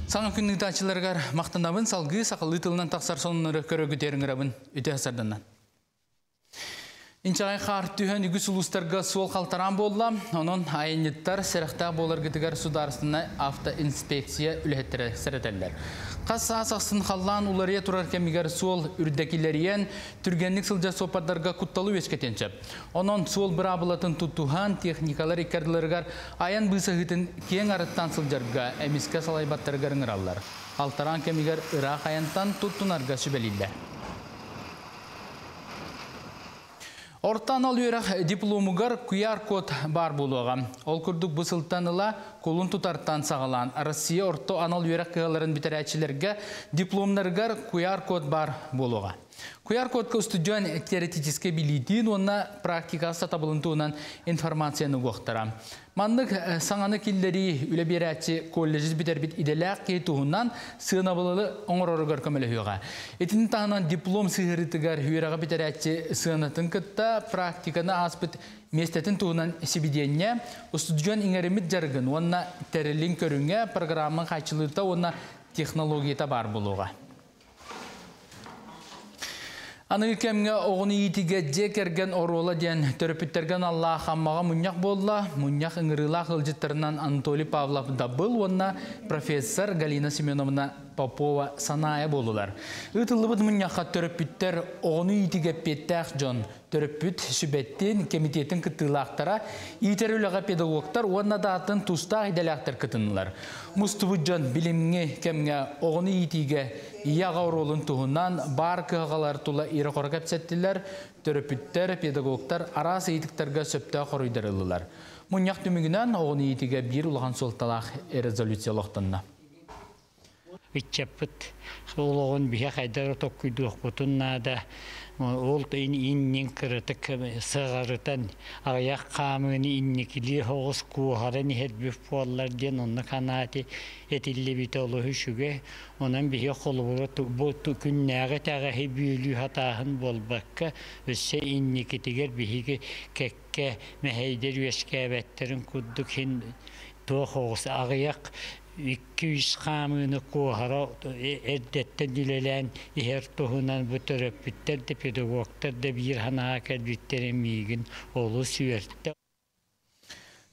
Саңа күннің тачыларгар мақтанабын салгы сақалы тылынан тақсар сонунары көрөгү теріңірабын үте хасарданнан. Инчэҕэй хаар түһэн үгүс улуустарга суол халтараан буолла. Онон айанньыттар сэрэхтээх буоларгытыгар судаарыстыбаннай автоинспекция үлэһиттэрэ сэрэтэллэр. Хас саас ахсын халлаан уларыйа турар кэмигэр суол үрдэкилэрийэн, түргэнник сылдьар суоппардарга кутталы үөскэтиэн сөп. Онон суол быраабылатын тутуһан, техникалар икки ардыларыгар айан быысаһыытын киэҥ арыттаан сылдьарга эмискэ салайбаттарыгар ыҥыраллар. Халтараан кэмигэр ыраах айантан туттунарга сүбэлииллэр. Орто анал үөрэх дипломугар QR-код баар буолуоҕа. Ол курдук бу сылтан ыла кулун тутартан саҕалаан Россия орто анал үөрэх кыһаларын бүтэрээччилэргэ дипломнарыгар QR-код баар буолуоҕа. QR-кодка устудьуон теоретическай билиитин уонна практика сатабылын туһунан информацияны угуохтара. Маннык саҥаны киллэрии үлэ биэрээччи колледжы бүтэрбит идэлээх киһи туһунан сыанабылы оҥороругар көмөлөһүөҕэ. Итини таһынан диплом сыһыарыытыгар үөрэҕи бүтэрээччи сыанатын кытта практиканы ааспыт миэстэтин туһунан сибидиэнньэ, устудьуон иҥэриммит дьарыгын уонна тэрилин көрүҥэ, программа хааччылыыта уонна технологията баар буолуоҕа. Аныгы кэмҥэ оҕону иитиигэ дьиэ кэргэн оруола диэн төрөппүттэргэ аналлаах Аммаҕа мунньах буолла. Мунньах ыҥырыылаах ыалдьыттарынан Анатолий Павлов Дабыл уонна профессор Галина Семеновна Попова Санаайа буоллулар. Ыытыллыбыт мунньахха төрөппүттэр оҕону иитиигэ эппиэттээх дьон, төрөппүт сүбэттин кэмитиэтин кыттыылаахтара, иитэр үлэҕэ педагогтар уонна да атын тустаах идэлээхтэр кытыннылар. Мустубут дьон билимҥи кэмҥэ оҕону иитиигэ ийэ-аҕа оруолун туһунан баар кыһалҕалар тула ирэ-хоро кэпсэттилэр, төрөппүттэр, педагогтар араас ыйытыктарга сөптөөх хоруйдары ыллылар. Мунньах түмүгүнэн оҕону иитиигэ биир улахан суолталаах резолюция олохтонно. Ыччаппыт олоҕун биһи хайдах эрэ толкуйдуохпутун наада. Ол иннин кыратык сыҕарытан, аҕыйах хаамыыны инникилии соҕус куоһаран иһэрбит буоллар диэн онно санаати этиллибитэ олус үчүгэй. Онон биһи холобура бу күннээҕи итэҕэһи бүөлүү сатааһын буолбакка, өссө инникитигэр биһиги кэккэ мэһэйдэр үөскээбэттэрин курдук иһин туох оҕус аҕыйах Икки-үс хаамыыны куоһара эрдэттэн үлэлээн иһэр туһунан бу төрөппүттэр да, педагогтар да биир санааҕа кэлбиттэрэ миигин олус үөртэ.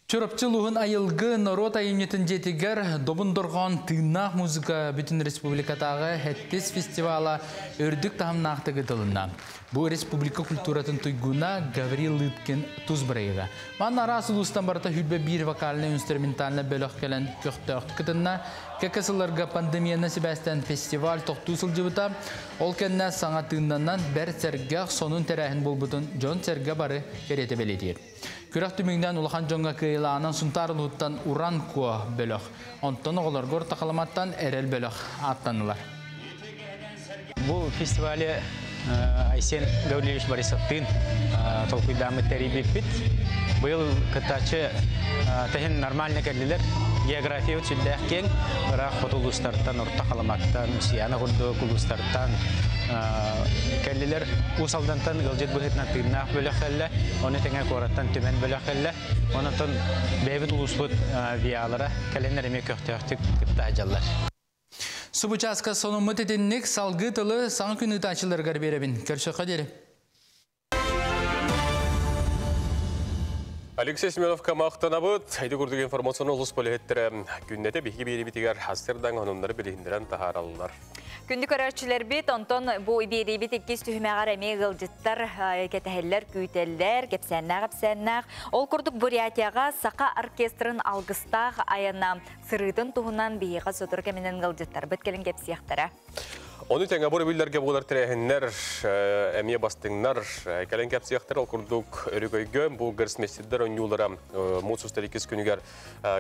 Чурапчы улууһун Айылгы норуот айымньытын дьиэтигэр Добун дорҕоон тыыннаах музыка бүтүн республикатааҕы Хэттис фестивала үрдүк таһымнаахтык ыытылынна. Бу республика культуратын туйгуна Гаврил Лыткин тус бырайыга. Манна араас улуустан барыта 21 вокальнай-инструментальнай бөлөх кэлэн көхтөөхтүк кытынна. Кэккэ сылларга пандемияны сибээстээн фестиваль тохтуу сылдьыбыта. Ол кэннэ саҥа тыыннанан бэрт сэргэх сонун тэрээһин буолбутун дьон-сэргэ бары кэриэтэ бэлиэтиир. Күрэх түмүгүнэн улахан дьоҥҥо кыайыылааҕынан Сунтаар улууһуттан Уран Куо бөлөх, онтон оҕолорго Орто Халыматтан Эрэл бөлөх ааттаннылар. Бу фестивали Айсен Гаврильевич Борисовтыын толкуйдааммыт тэрийбиппит. Быйыл кыттааччы тэһин нормально кэллилэр. География сүрдээх киэҥ. Ыраах хоту улуустартан, Орто Халыматтан, Усуйаана курдук улуустартан кэллилэр. Уус Алдантан ыалдьыт быһыытынан тыыннаах бөлөх кэллэ. Ону тэҥэ куораттан түмэн бөлөх кэллэ. Онон бэйэбит улууспут ВИАлара кэлэннэр эмиэ көхтөөхтүк кытта сылдьаллар. Субучааска сонуммут итинник салгыы тылы саҥа күн ыытааччыларыгар биэрэбин. Көрсөххө диэри. Алексей Семеновка махтанабыт. Ити курдук информационный улус полиһиттэрэ күннэтэ биһиги биэрибитигэр хастырдаҥ онуннары билиһиннэрэн таһаараллар. Күндү көрөөччүлэрбит, онтон бу биэриибит иккис түһүмэҕэр эмиэ ыалдьыттар кэтэһэллэр, күүтэллэр, кэпсээннээх-эпсээннээх. Ол курдук Бурятияҕа саха оркестрын алгыстаах айана сырыытын туһунан биһиэхэ сотору кэминэн ыалдьыттарбыт кэлин кэпсиэхтэрэ. Ону тэҥэ бу өрөбүллэргэ буолар тэрээһиннэр эмиэ бастыҥнар кэлэн кэпсиэхтэр. Ол курдук Өрөгөйгө бу гроссмейстердэр оонньуулара муус устар иккис күнүгэр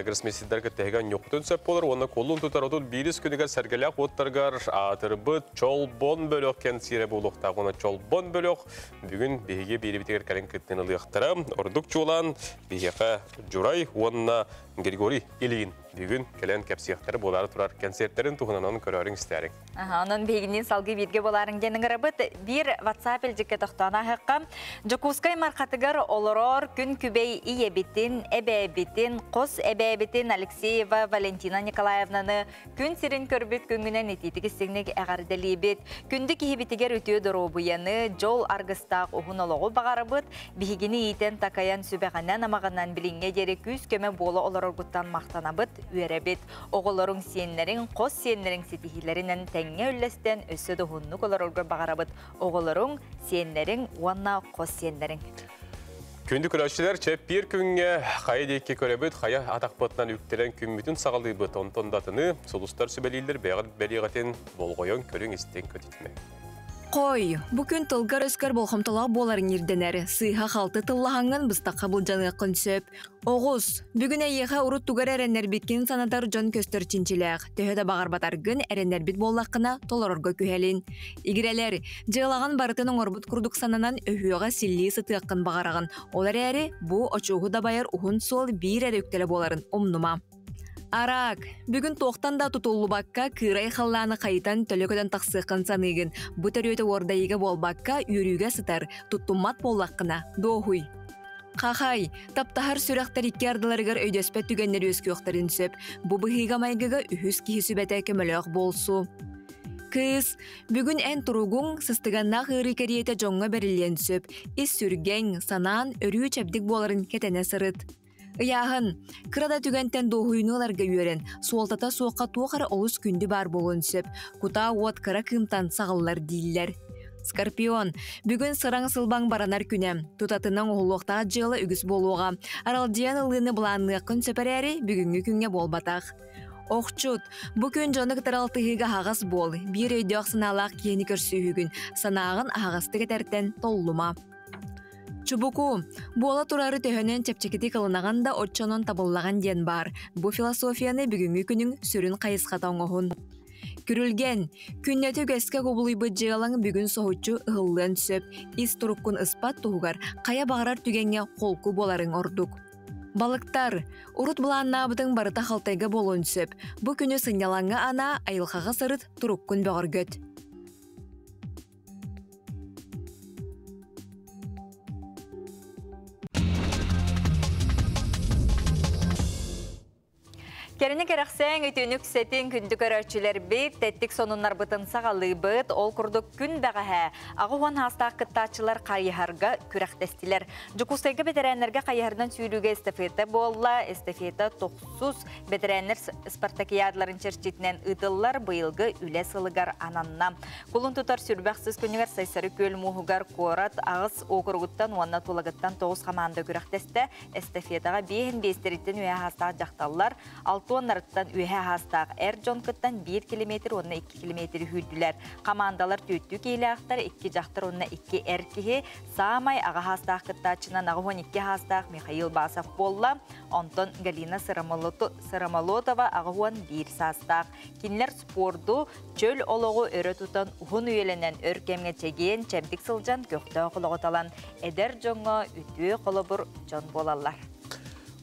гроссмейстердэр кытта оонньуохпутун сөп буолар уонна кулун тутар 31 күнүгэр сэргэлээх уоттарыгар аатырбыт Чолбон бөлөх кэнсиэрэ буолуохтаах уонна Чолбон бөлөх бүгүн биһиги биирибитигэр кэлин кыттыыны ылыахтара. Ордук чуолаан биһиэхэ Дьурай уонна Григорий Ильин. Бүгүн кэлэн кэпсиэхтэрэ буолаары турар кэнсиэртэрин туһунан онон көрөөрүҥ истээриҥ. Онон биһигинниин салгыы бииргэ буолаарыҥ диэн ыҥырабыт. Биир WhatsApp илдьиккэ тохтоон ааһыахха. Дьокуускай Мархатыгар олорор күн күбэй ийэбитин, эбээбитин, хос эбээбитин Алексеева Валентина Николаевнаны күн сирин көрбүт күҥҥүнэн итиитик истиҥник эҕэрдэлиибит. Күндү киһибитигэр үтүө доруобуйаны, дьол аргыстаах уһун олоҕу баҕарабыт. Биһигини иитэн-такайан сүбэҕинэн-амаҕынан билиҥҥэ диэри күүс-көмө буола олороргуттан махтанабыт, үөрэбит. Оҕолоруҥ, сиэннэриҥ, хос сиэннэриҥ ситиһиилэринэн тэҥҥэ үллэстэн өссө да уһуннук олорорго баҕарабыт. Оҕолоруҥ, сиэннэриҥ уонна хос сиэннэриҥ. Күндү көрөөччүлэр, чэппиэр күҥҥэ хайа диэки көрөбүт, хайа атахпытынан үктэрэн күммүтүн саҕалыыбыт. Онтон да атыны сулустар сүбэлииллэр бэйэҕит бэлиэҕитин болҕойон көрүҥ-истиҥ көтүтүмэҥ. Хой, бу күн тылгар-өскөр болҕомтолоох буоларыҥ ирдэнэр. Сыыһа-халты тыллаһаҥҥын быстахха былдьаныаххын сөп. Оҕус, бүгүн эйиэхэ урут тугу эрэ эрэннэрбиккин санатар дьон көстөр чинчилээх. Төһө да баҕарбатаргын, эрэннэрбит буоллаххына, толорорго күһэлин. Игирэлэр, дьыалаҕын барытын оҥорбут курдук сананан өһүөҕэ силлии сытыаххын баҕараҕын. Ол эрээри, бу очуоһу дабайар уһун суол биир эрэ үктэлэ буоларын умнума. Араак, бүгүн туохтан да тутуллубакка, кыырай халлааны хайытан төлө көтөн тахсыаххын саныыгын. Бу төрүөтэ уордайыыга буолбакка, үөрүүгэ сытар, туттуммат буоллаххына, дуоһуй. Хахай, таптаһар сүрэхтэр икки ардыларыгар өйдөспөт түгэннэр үөскүөхтэрин сөп. Бу быһыыга-майгыга үһүс киһи сүбэтэ көмөлөөх буолсу. Кыыс, бүгүн эн туругуҥ, сыстыганнаах ыарыы кэриэтэ дьоҥҥо бэриллиэн сөп. Ис сүргэҥ, санаан өрүү чэбдик буоларын кэтэнэ сырыт. Ыйааһын. Кыра да түгэнтэн дуоһуйууну ыларга үөрэн, суолтата суохха туох эрэ олус күндү баар буолуон сөп. Кутаа уот кыра кыымтан саҕыллар дииллэр. Скорпион. Бүгүн сыраҥ-сылбаҥ баранар күнэ. Тутатына оҥоһуллуохтаах дьыала үгүс буолуоҕа. Аралдьыйан ылыыны былаанныаххын сөп эрээри, бүгүҥҥү күҥҥэ буолбатах. Охчут. Бу күн дьону кытары алтыһыыга аһаҕас буол. Биир өйдөөх-санаалаах киһини көрсүһүүгүн, санааҕын аһаҕастык этэртэн толлума. Чубуку, буола турары төһөнөн чэпчэкитик ылынаҕын да оччонон табыллаҕын диэн баар. Бу философияны бүгүҥҥү күнүҥ сүрүн хайысхата оҥоһун. Күрүлгэн, күннэтэ үгэскэ кубулуйбут дьыалаҥ бүгүн соһуччу ыһыллыан сөп. Ис туруккун ыспат туһугар хайа баҕарар түгэҥҥэ холку буоларыҥ ордук. Балыктар, урут былааннаабытыҥ барыта халтайга буолуон сөп. Бу күнү сынньалаҥҥа анаа, айылҕаҕа сырыт, туруккун бөҕөргөт. Кэрэни кэрэхсээҥ, үтүөнү үксэтиҥ, күндү көрөөччүлэрбит, тэттик сонуннарбытын саҕалыыбыт. Ол курдук күн бэҕэһээ 80 хаастаах кыттааччылар хайыһарга күрэхтэстилэр. Дьокуускайга бэтэрээннэргэ хайыһарынан сүүрүүгэ эстафета буолла. Эстафета тохсус бэтэрээннэр спартакиадаларын чэрчитинэн ыытыллар быйылгы үлэ сылыгар ананна. Кулун тутар сүрбэх сыс күнүгэр Сайсары күөл мууһугар куорат аҕыс уокуругуттан уонна Тулагыттан тоҕус хамаанда күрэхтэстэ. Эстафетаҕа биэһин биэстэриттэн үөһэ аһаастаах дьахталлар, алтуоннарыттан үөһэ аһаастаах эр дьон кыттан биир километр уонна икки километр сүүрдүлэр. Хамаандалар түөттүү киһилээхтэр, икки дьахтар уонна икки эр киһи. Саамай аҕа аһаастаах кыттааччынан 82 аһаастаах Михаил Басов буолла. Онтон Галина Сыромолотова 81 саастаах. Кинилэр спорду чөл олоҕу өрө тутан уһун үйэлэнэн өр кэмҥэ чэгиэн, чэбдик сылдьан көхтөөх олоҕу талан эдэр дьоҥҥо үтүө холобур дьон буолаллар.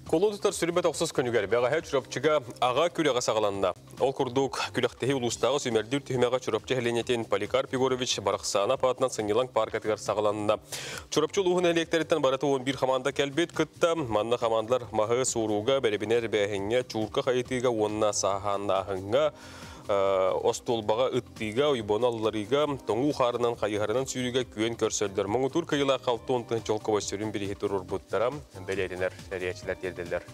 Кулун тутар сүрбэ тохсус күнүгэр бэҕэһээ Чурапчыга аҕа күрэҕэ саҕаланна. Ол курдук, күрэхтэһии улуустааҕы сүүмэрдиир түһүмэҕэ Чурапчы нэһилиэнньэтин Поликарп Егорович Барахсаанап аатынан сынньалаҥ пааркатыгар саҕаланна. Чурапчы улууһун нэһилиэктэриттэн барыта 11 хамаанда кэлбит кытта. Манна хамаандалар маһы суорууга, бэрэбинэ эрбээһиҥҥэ, чуурка хайытыыга уонна сааһааннааһыҥҥа остуолбаҕа ыттыыга, уйбону алларыыга, тоҥуу хаарынан хайыһарынан сүүрүүгэ күөн көрсөллөр. Муҥутуур кыйылаах 60 тыһын чолковой сүрүн бирииһи туруорбуттара бэлиэтэнэр тэрийээччилэр тиэрдэллэр.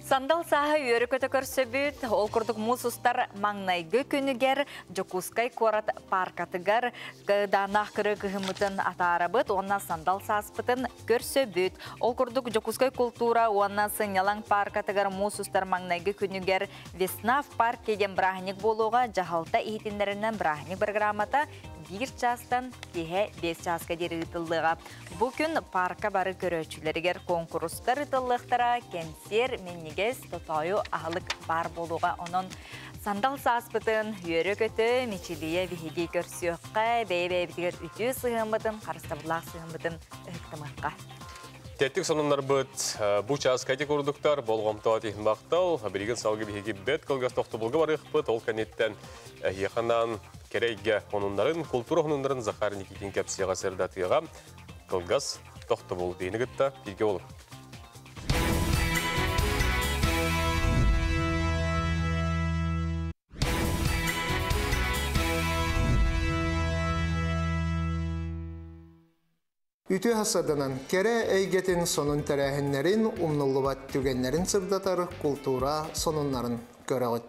Сандал сааһы үөрэ-көтө көрсөбүт. Ол курдук муус устар маҥнайгы күнүгэр Дьокуускай куорат пааркатыгар дааннаах кырыы кыһыммытын атаарабыт уонна сандал сааспытын көрсөбүт. Ол курдук Дьокуускай култуура уонна сынньалаҥ пааркатыгар муус устар маҥнайгы күнүгэр Весна в парке диэн бырааһынньык буолуоҕа дьаһалта иһитиннэринэн бырааһынньык программата биир чаастан киэһэ биэс чааска диэри ыытыллыаҕа. Бу күн парка бары көрөөччүлэригэр куонкурустар ыытыллыахтара, кэнсиэр, минньигэс, тотоойу аһылык баар буолуоҕа. Онон сандал сааспытын үөрэ-көтө, мичилийэ биһиги көрсүөххэ, бэйэ-бэйэбитигэр үтүө сыһыаммытын, харыстабыллаах сыһыаммытын ыһыктымыахха. Тэттик сонуннарбыт бу чааска ити курдуктар, болҕомтоҕут иһин махтал. Билигин салгыы биһиги бэрт кылгас тохтобулга барыахпыт, ол кэнниттэн эһиэхэ анаан кэрэ эйгэ хонуннарын, култуура хонуннарын Захар Никитин кэпсиэҕэ сырдатыаҕа. Кылгас тохтобул биһини кытта бииргэ буолуҥ. Үтүө хасаданан кэрэ эйгэтин сонун тэрээһиннэрин, умнуллубат түгэннэрин сырдатар култуура сонуннарын көрөҕүт.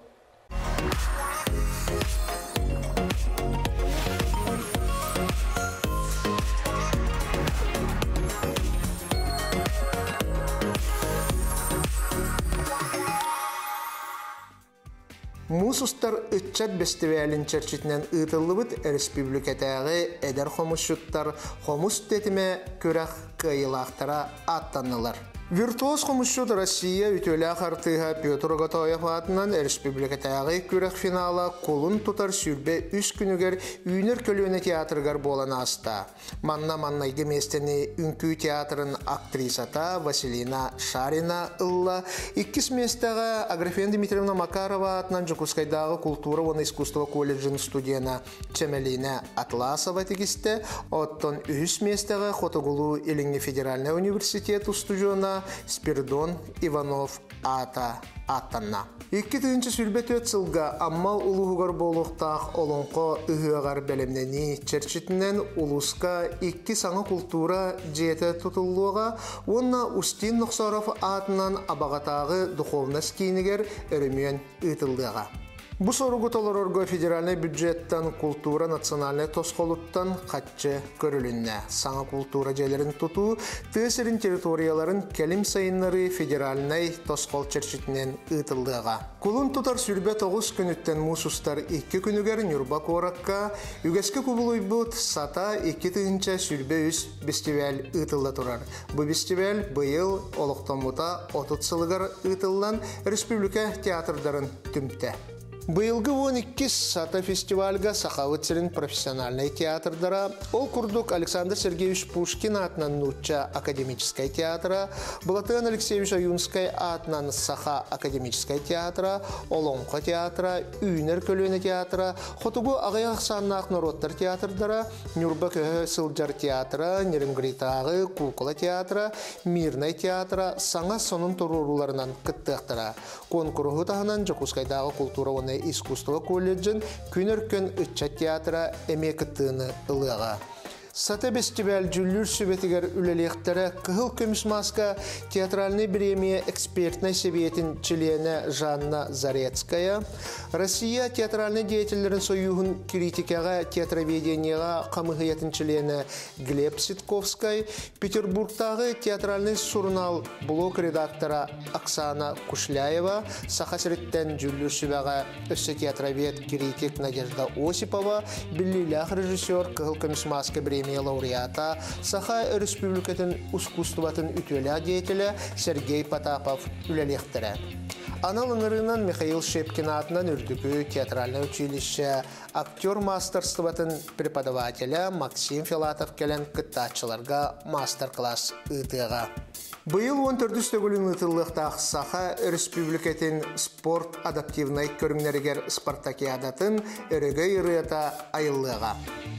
Муус устар ыччат бэстибээлин чэрчитинэн ыытыллыбыт өрөспүүбүлүкэтээҕи эдэр хомусчуттар Хомус тэтимэ күрэх кыайыылаахтара ааттаннылар. Виртуоз хомусчут Россия үтүөлээх артыыһа Петр Оготоев аатынан өрөспүүбүлүкэтээҕи күрэх финала кулун тутар 23 күнүгэр Үүнэр көлүөнэ театрыгар буолан ааста. Манна маннайгы миэстэни үҥкүү театрын актрисата Василина Шарина ылла. Иккис миэстэҕэ Аграфена Дмитриевна Макарова аатынан Дьокуускайдааҕы култуура уонна искусство колледжын студена Чэмэлиинэ Атласова тигистэ. Оттон үһүс миэстэҕэ Хотугулуу-Илиҥҥи федеральнай университет устудьуона Спиридон Иванов аата ааттанна. 2024 сылга Амма улууһугар буолуохтаах Олоҥхо ыһыаҕар бэлэмнэнии чэрчитинэн улууска икки саҥа култуура дьиэтэ тутуллуоҕа уонна Устин Нохсоров аатынан Абаҕатааҕы духовность киинигэр өрөмүөн ыытыллыаҕа. Бу соругу толорорго федеральнай бюджеттан култуура национальнай тосхолуттан хаччы көрүлүннэ. Саҥа култуура дьиэлэрин тутуу тыа сирин территорияларын кэлим сайыннарыы федеральнай тосхол чэрчитинэн ыытыллыаҕа. Кулун тутар 29 күнүттэн муус устар икки күнүгэр Ньурба куоракка үгэскэ кубулуйбут Сата 2023 бэстибээл ыытылла турар. Бу бэстибээл быйыл олохтоммута 30 сылыгар ыытыллан республика театрдарын түмтэ. Быйылгы 12 Сата фестивальга Сахабыт сирин профессиональнай театрдара, ол курдук Александр Сергеевич Пушкин аатынан Нуучча академическай театра, Былатыан Алексеевич Ойуунскай аатынан Саха академическай театра, Олоҥхо театра, Үүнэр көлүөнэ театра, Хотугу аҕыйах ахсааннаах норуоттар театрдара, Ньурба көһө сылдьар театра, Неренгритааҕы куукула театра, Мирнай театра саҥа сонун туруорууларынан кыттыахтара. Куонкуруһу таһынан Дьокуускайдааҕы култуура уонна искусство колледжын Күн Өркөн ыччат театра эмиэ кыттыыны ылыаҕа. Сата бэстибээл дьүүллүүр сүбэтигэр үлэлиэхтэрэ Кыһыл көмүс мааска театральнай бириэмийэ экспертнэй сэбиэтин чилиэнэ Жанна Зарецкая, Россия театральнай деятеллэрин сойууһун критикэҕэ театроведениеҕа хамыыһыйатын чилиэнэ Глеб Ситковскай, Петербургтааҕы театральнай сурунаал блок редактора Оксана Кушляева, Саха сириттэн дьүүллүүр сүбэҕэ өссө театровед, критик Надежда Осипова, биллиилээх режиссер, Кыһыл көмүс мааска премия лауреата, Саха Өрөспүүбүлүкэтин ускуустубатын үтүөлээх деятелэ Сергей Потапов үлэлиэхтэрэ. Анал ыҥырыынан Михаил Щепкин аатынан Үрдүкү театральнай училище актер маастарстыбатын преподавателэ Максим Филатов кэлэн кыттааччыларга маастар-класс ыытыаҕа. Быйыл 14 төгүлүн ыытыллыахтаах Саха Өрөспүүбүлүкэтин спорт адаптивнай көрүҥнэригэр спартакиадатын өрөгөй ырыата айыллыаҕа.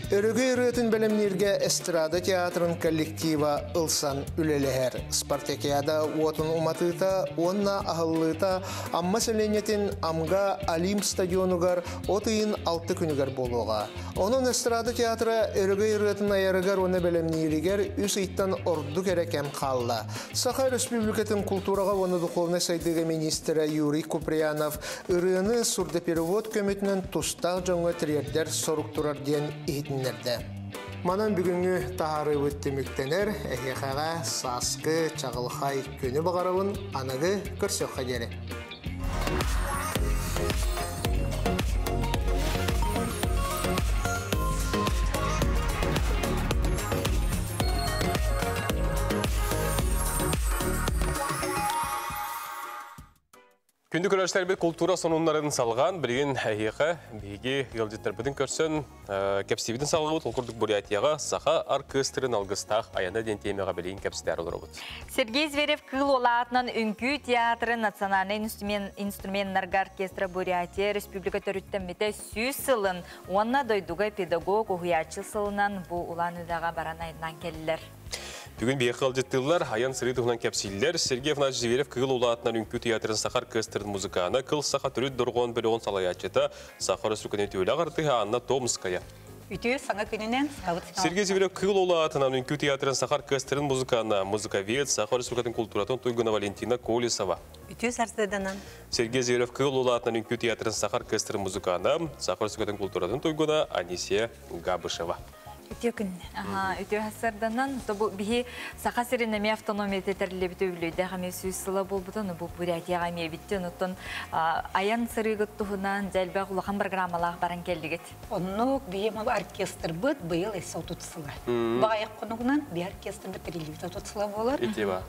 Өрөгөй ырыатын бэлэмнииргэ эстрада театрын коллектива ылсан үлэлэһэр. Спартакиада уотун уматыыта уонна аһыллыыта Амма сэлиэнньэтин Амга Олимп стадионугар от ыйын алты күнүгэр буолуоҕа. Онон эстрада театра өрөгөй ырыатын айарыгар уонна бэлэмнииригэр үс ыйтан ордук эрэ кэм хаалла. Саха Республикатын култуураҕа уонна духовнай сайдыыга министрэ Юрий Куприянов ырыаны сурдоперевод көмөтүнэн тустаах дьоҥҥо тириэрдэр сорук турар диэн иһитиннэрдэ. Манан бүгүҥҥү таһаарыыбыт түмүктэнэр. Эһиэхэҕэ сааскы чаҕылхай күнү баҕарабын. Аныгы көрсүөххэ диэри. Күндү көрөөччүлэрбит култуура сонуннарын салҕаан, билигин эһиэхэ биһиги ыалдьыттарбытын көрсөн кэпсиибитин салҕыыбыт. Ол курдук Бурятияҕа саха аркыастырын алгыстаах айана диэн тиэмэҕэ билигин кэпсэтээр олоробут. Сергей Зверев Кыыл Уола аатынан үҥкүү театрын национальнай инструменнарга оркестра Бурятия Республика төрүттэммитэ 100 сылын уонна дойдуга педагог уһуйааччы сылынан бу Улан-Удэҕэ баран айаннаан кэллилэр. Бүгүн биһиэхэ ыалдьыттыыллар, айан сырыы туһунан кэпсииллэр. Сергей Афанасьевич Зверев Кыыл Уола аатынан үҥкүү театрын саха оркестрын музыкана, Кыл саха төрүт дорҕоон бөлөҕүн салайааччыта, Саха Өрөспүүбүлүкэтин үтүөлээх артыыһа Анна Томская. Үтүө саҥа күнүнэн Сахабыт Сергей Зверев Кыыл Уола аатынан үҥкүү театрын саха оркестрын музыкана, музыковед, Саха Өрөспүүбүлүкэтин култууратын туйгуна Валентина Колесова. Үтүө сарсыарданан. Сергей Зверев Кыыл Уола аатынан үҥкүү театрын саха оркестрын музыкана, Саха Өрөспүүбүлүкэтин култууратын туйгуна Анисия Габышева. Үтүө күнүнэн. Аха, үтүө сарсыарданан, бу биһи Саха сирин эмиэ автономията тэриллибит үбүлүөйдээх эмиэ 100 сыла буолбутун, бу Бурятияҕа эмиэ эбитти. Онуттан айан сырыыгыт туһунан дьэ элбэх улахан программалаах баран кэллигит. Оннук биһи оркестрбыт быйыл эссе 30 сыла. Баҕайах хонугунан биһи оркестрбыт тэриллибит 30 сыла буолар.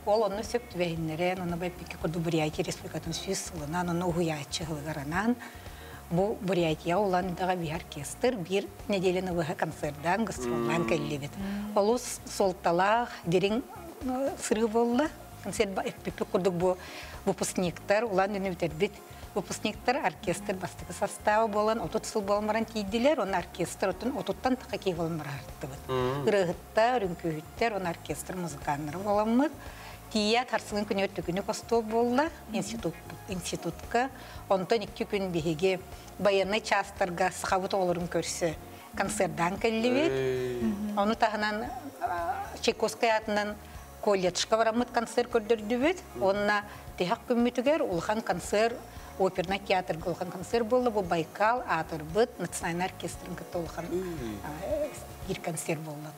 Ол онно сөп түбэһиннэрэн, онно бэппикки курдук Бурятия Республикатын 100 сылынан, онно уһуйааччы сылыгаранан бу Бурятия Улан-Удэҕэ биһи оркестр биир нэдиэлэни быһа концердаан, гастроллаан кэллибит. Олус суолталаах, дириҥ сырыы буолла. Концерт эппиппит курдук бу выпускниктар, Улан-Удэни бүтэрбит выпускниктар оркестр бастакы состава буолан 30 сыл буолан баран тиийдилэр, онно оркестр отун отуттан таха киһи буолан бараартыбыт. Ырыаһыттар, үҥкүүһүттэр, онно оркестр музыканнары буоламмыт. Тиийэ сарсыҥҥы күнүгэр төкүнүк остуол буолла институт, институтка. Онтон 2 күн биһиги военнай частарга сахабыт оҕолорун көрсө концердаан кэллибит. Ону таһынан Чайковскай аатынан колледжка бараммыт концерт көрдөрдүбүт. Онна тиһэх күммүтүгэр улахан концерт опернай театрга улахан концерт буолла. Бу Байкал аатырбыт национальнай оркестрын кытта улахан биир концерт буолла.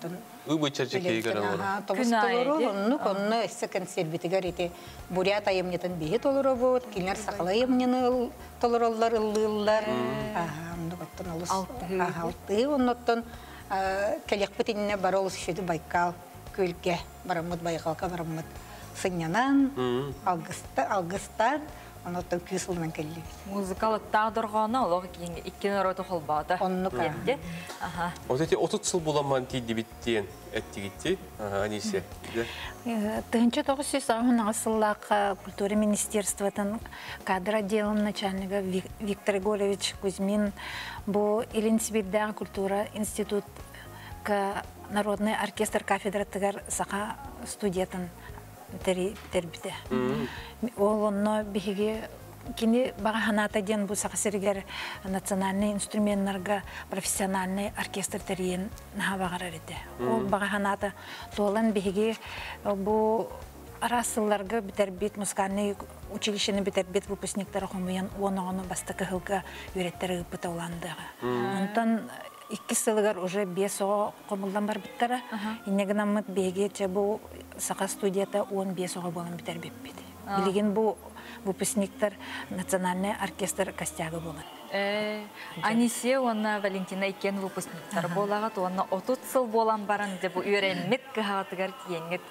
Тобус толору, оннук, онно өссө концерт ити бурят айымньытын биһи толоробут, кинилэр сахалыы айымньыны толороллор, ыллыыллар. Оннук оттон олус алтыы, оннуттан кэлиэхпит иннинэ бары олус үчүгэй Байкал күөлгэ бараммыт, Байкалга бараммыт сынньанан, алгыстан, онуттан күүс ылынан кэллибит. Музыкалыттаах дорҕооно олох икки норуоту холбоото. Оннук. Аха. Вот эти 30 сыл буламан тиийдибиттиэн эттигитти, Анисия. 1998 сыллаахха культура министерствотын кадр отделын начальнига Виктор Егорович Кузьмин бу Илин Сибирдээҕи культура институтка народный оркестр кафедратыгар саха студиятын тэрбите. Ол онно биһиги кини баҕа санаата диэн бу Саха сиригэр национальнай инструменнарга профессиональный оркестр тэрийэн наһаа баҕарар этэ. Ол баҕа санаата туолан биһиги бу араас сылларга бүтэрбит музыкальный училищены бүтэрбит выпускниктары хомуйан 10 оҕону бастакы сылга үөрэттэр ыыппыта Улан-Удэҕэ. Онтон 2 сылыгар уже 5 оҕо хомуллан барбыттара. Инньэ гынаммыт биһиги чэ бу саха студията 15 оҕо буолан бүтэрбиппит. Билигин бу выпускниктар национальный оркестр костяга буолан. Анисия уонна Валентина иккиэн выпускниктар буолаҕыт уонна 30 сыл буолан баран дьэ бу үөрэммит кыһаҕытыгар тиийэҥҥит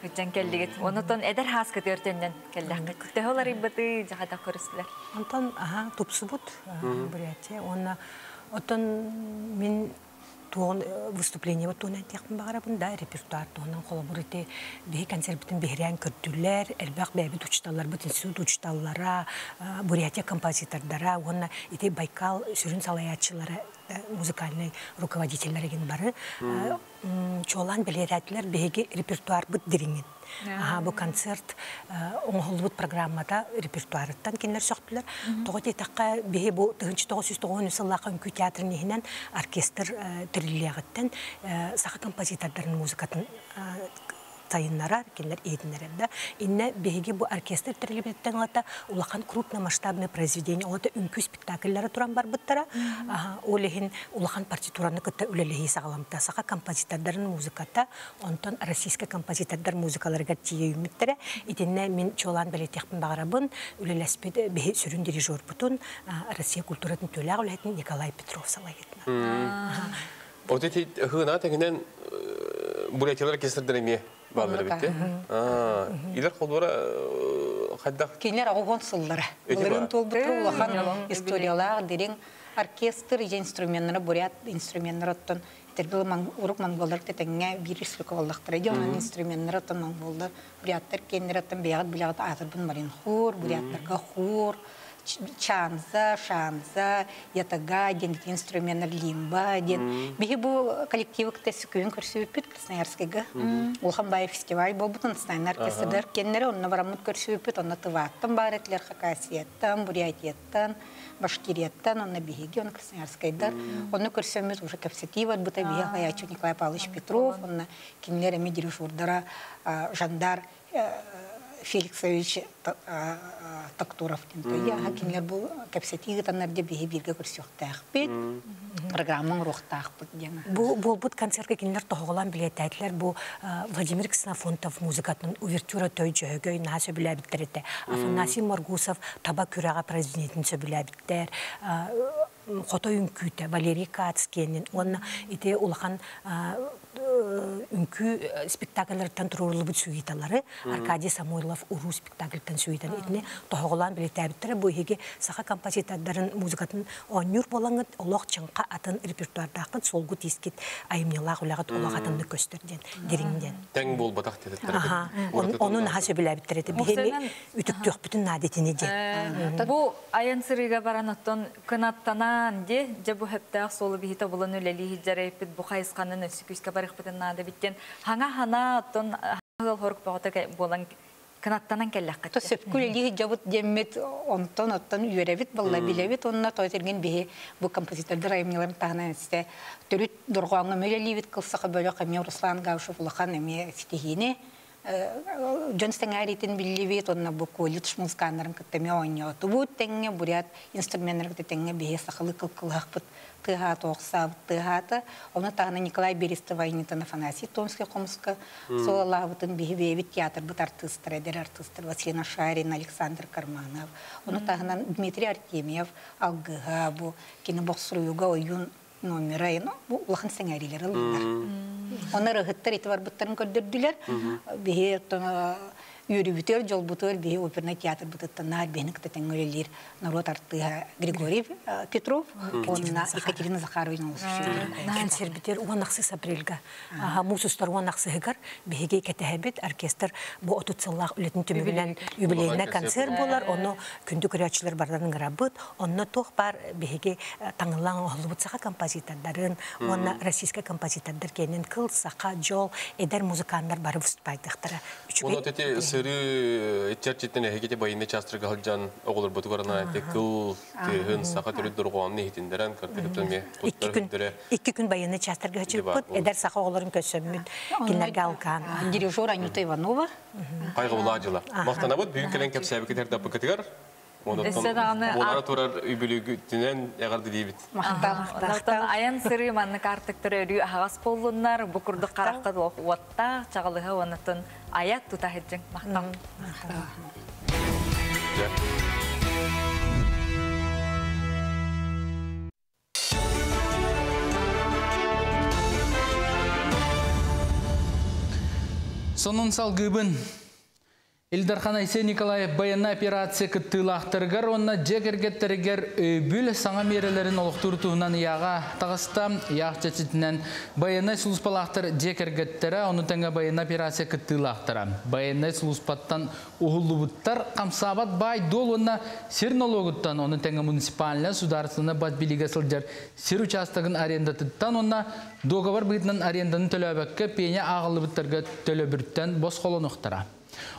сылдьан кэллигит. Онотон эдэр хааскыт өртөннөн кэллэххит. Төһө уларыйбыты дьахата көрүстүлэр. Онтон аха тупсубут Бурятия уонна оттон мин туон выступление туонан тиэхпин баҕарабын да репертуар туһунан холобур ити биһи концертбитин биһирээн көрдүлэр элбэх бэйэбит учууталларбыт институт учууталлара Бурятия композитордара уонна ити Байкал сүрүн салайааччылара музыкальный руководителлэр эгин бары чуолаан бэлиэтээтилэр биһиги репертуарбыт дириҥин. Аха бу концерт оҥоһуллубут программата репертуарыттан кинилэр сөхтүлэр. Тоҕо диэтэххэ биһи бу 1993 сыллаах үҥкүү театрын иһинэн оркестр тэриллиэҕиттэн саха композитордарын музыкатын сайыннарар, кинилэр иһитиннэрэр да. Иннэ биһиги бу оркестр тэриллибититтэн ылата улахан крупномасштабное произведение, олото үҥкүү спектакльлары туран барбыттара. Ол иһин улахан партитураны кытта үлэлэһии саҕаламмыта. Саха композитордарын музыката, онтон российскай композитордар музыкаларыгар тиийэ үүммүттэрэ. Итиннэ мин чуолаан бэлиэтиэхпин баҕарабын, үлэлэспит биһи сүрүн дирижербутун Россия культуратын төлөөх үлэһитин Николай Петров салайытынан. Вот эти хына тегинен бурятиялар оркестрдер эмиэ бааллар битте. Илер холбора хайдах? Кинилэр оҕон сыллара. Былырын туолбуттар улахан историялаах дириҥ оркестр же инструменнара бурят инструменнар оттон тербил урук монголлар тэтэҥҥэ биир республика боллахтара дьон инструменнар оттон монголлар буряттар киэннэр оттон бэйэҕит билэҕит аатырбын марин хор буряттарга хор чанза, шанза, ятага диэн инструменнар лимба диэн. Биһи бу коллективы кытта сүкүйүн көрсүбүппүт Красноярскайга. Улахан бай фестиваль болбутун Национальный оркестрдар кеннери онно бараммыт көрсүбүппүт, онно Тываттан баар этилер Хакасияттан, Бурятияттан, Башкирияттан, онно биһиги, онно Красноярскайдар. Онно көрсөммүт уже кэпсэтии барбыта биһи хаячу Николай Павлович Петров, онно кинилер эми дирижердара Жандар Феликсович Токтуров диэн. Кинилер бу кэпсэтии гытаннар де биһи бирге көрсүөхтээхпит, программаң руохтаахпыт диэн. Бу болбут концертка кинилер тоһоҕолоон билиэтээтилэр бу Владимир Ксенофонтов музыкатын увертюра той дьөһөгөй наһаа сөбүлээбиттэр этэ. Афанасий Маргусов таба күрэҕэ произведениетин сөбүлээбиттэр. Хотой үҥкүүтэ Валерий Кацкиэнин уонна ити улахан үҥкүү спектакльларыттан туруоруллубут сюиталары Аркадий Самойлов уруу спектакльтан сюитаны итини тоһоҕолоон билетээбиттэрэ. Бу иһиги саха композитордарын музыкатын оонньуур буолаҥҥыт олох чыҥха атын репертуардааххыт суолгу тиискит айымньылаах үлэҕит олох атыннык көстөр диэн дириҥ диэн. Тэҥ буолбатах диэтэттэр. Ону наһаа сөбүлээбиттэр этэ. Биһиги үтүктүөхпүтүн наада итини диэн. Бу айан сырыыга баран оттон кынаттанаан де дьэ бу хөптөөх суолу биһи тобулан үлэлии хиджарайппыт бу хайысханын өссө күүскэ барыхпытын наада биттен хаҥа хана оттон хыл хорук бөҕөтө буолан кынаттанан кэллэххит. То сөпкү үлэлии жабыт диэммит онтон оттон үөрэбит балла билэбит онно тойтерген биһи бу композитордар айымньыларын таһынан исте төрүт дорҕооҥҥо мөлелиибит кылсаха бөлөх эмиэ Руслан Гаушев улахан эмиэ ситиһиини дьон стэҥээритин биллибит онно бу колледж музыканнарын кытта эмиэ оонньоотубут тэҥҥэ бурят инструменнары кытта тэҥҥэ биһи сахалыы кылкылаахпыт тыаһаата охсаабыт тыаһаата. Ону таһынан Николай Берестов айнытын Афанасий Томский хомуска сололаабытын биһи бэйэбит театрбыт артыыстара, эдэр артыыстар Василина Шарин, Александр Карманов. Ону таһынан Дмитрий Артемьев алгыһа бу кини бохсуруйуга ойуун номера, ну, бу улахан сэҥээриилэр ыллылар. Оны ырыһыттар ити барбыттарын көрдөрдүлэр. Биһи үөрүбүтүөр, дьолбутуөр биһи оперный театр бытыттанаар биһини кытта тэҥҥэ народ артыыһа Григорий Петров, онна Екатерина Захаровна Концерт 16 апрельга. Муус устар 16-гар биһиги кэтэһэбит оркестр бу 30 сыллаах үлэтин түмүгүнэн юбилейна концерт болар, онно күндү көрөөччүлэр бардан ыңырабыт, онно туох бар биһиги таҥыллаан оһоллубут саха композитордарын, уонна российскай композитордар кэнин кыл саха жол эдэр музыканнар бары выступайдыхтара. Оны эти сыры итчерчиттен эхигите байыны частырга халжан оголор ботугарына эти кыл тыһын саха төрүт доргоонны хитиндерен кыртыгыттан ме туттар хүндүрэ. Икки күн байыны частырга чыппыт, эдэр саха оголорун көсөммүт, кинилерге алкан. Дирижер Анюта Иванова. Кайгы була. Мактанабыт бүгүн келен кепсәбики тердаппыкытыгар. Болара турар үбүлүгүтүнен ягарды дейбит. Мактал. Аян сыры манны картыктыр өрүү ахагас боллуннар, бу курдук каракка уотта чагалыха онотон аят тута хеджин. Мактал. Сонун салгыбын. Илдархан Айсен Николаев байынна операция кыттыылаахтарыгар онна жекергеттеригер өйбүл саҥа миэрэлэрин олохтуур туһунан ыйааҕа таҕыста. Ыйаах чэчитинэн байыннай сулууспалаахтар жекергеттерэ, ону тэҥэ байынна операция кыттыылаахтара. Байыннай сулууспаттан уһуллубуттар хамсаабат баай дуол уонна сир нолуогуттан, ону тэҥэ муниципальнай судаарыстыбаннай бас билиигэ сылдьар сир учаастагын арендатыттан уонна договор быһыытынан аренданы төлөөбөккө пеня ааҕыллыбыттарга төлөбүртэн босхолонуохтара.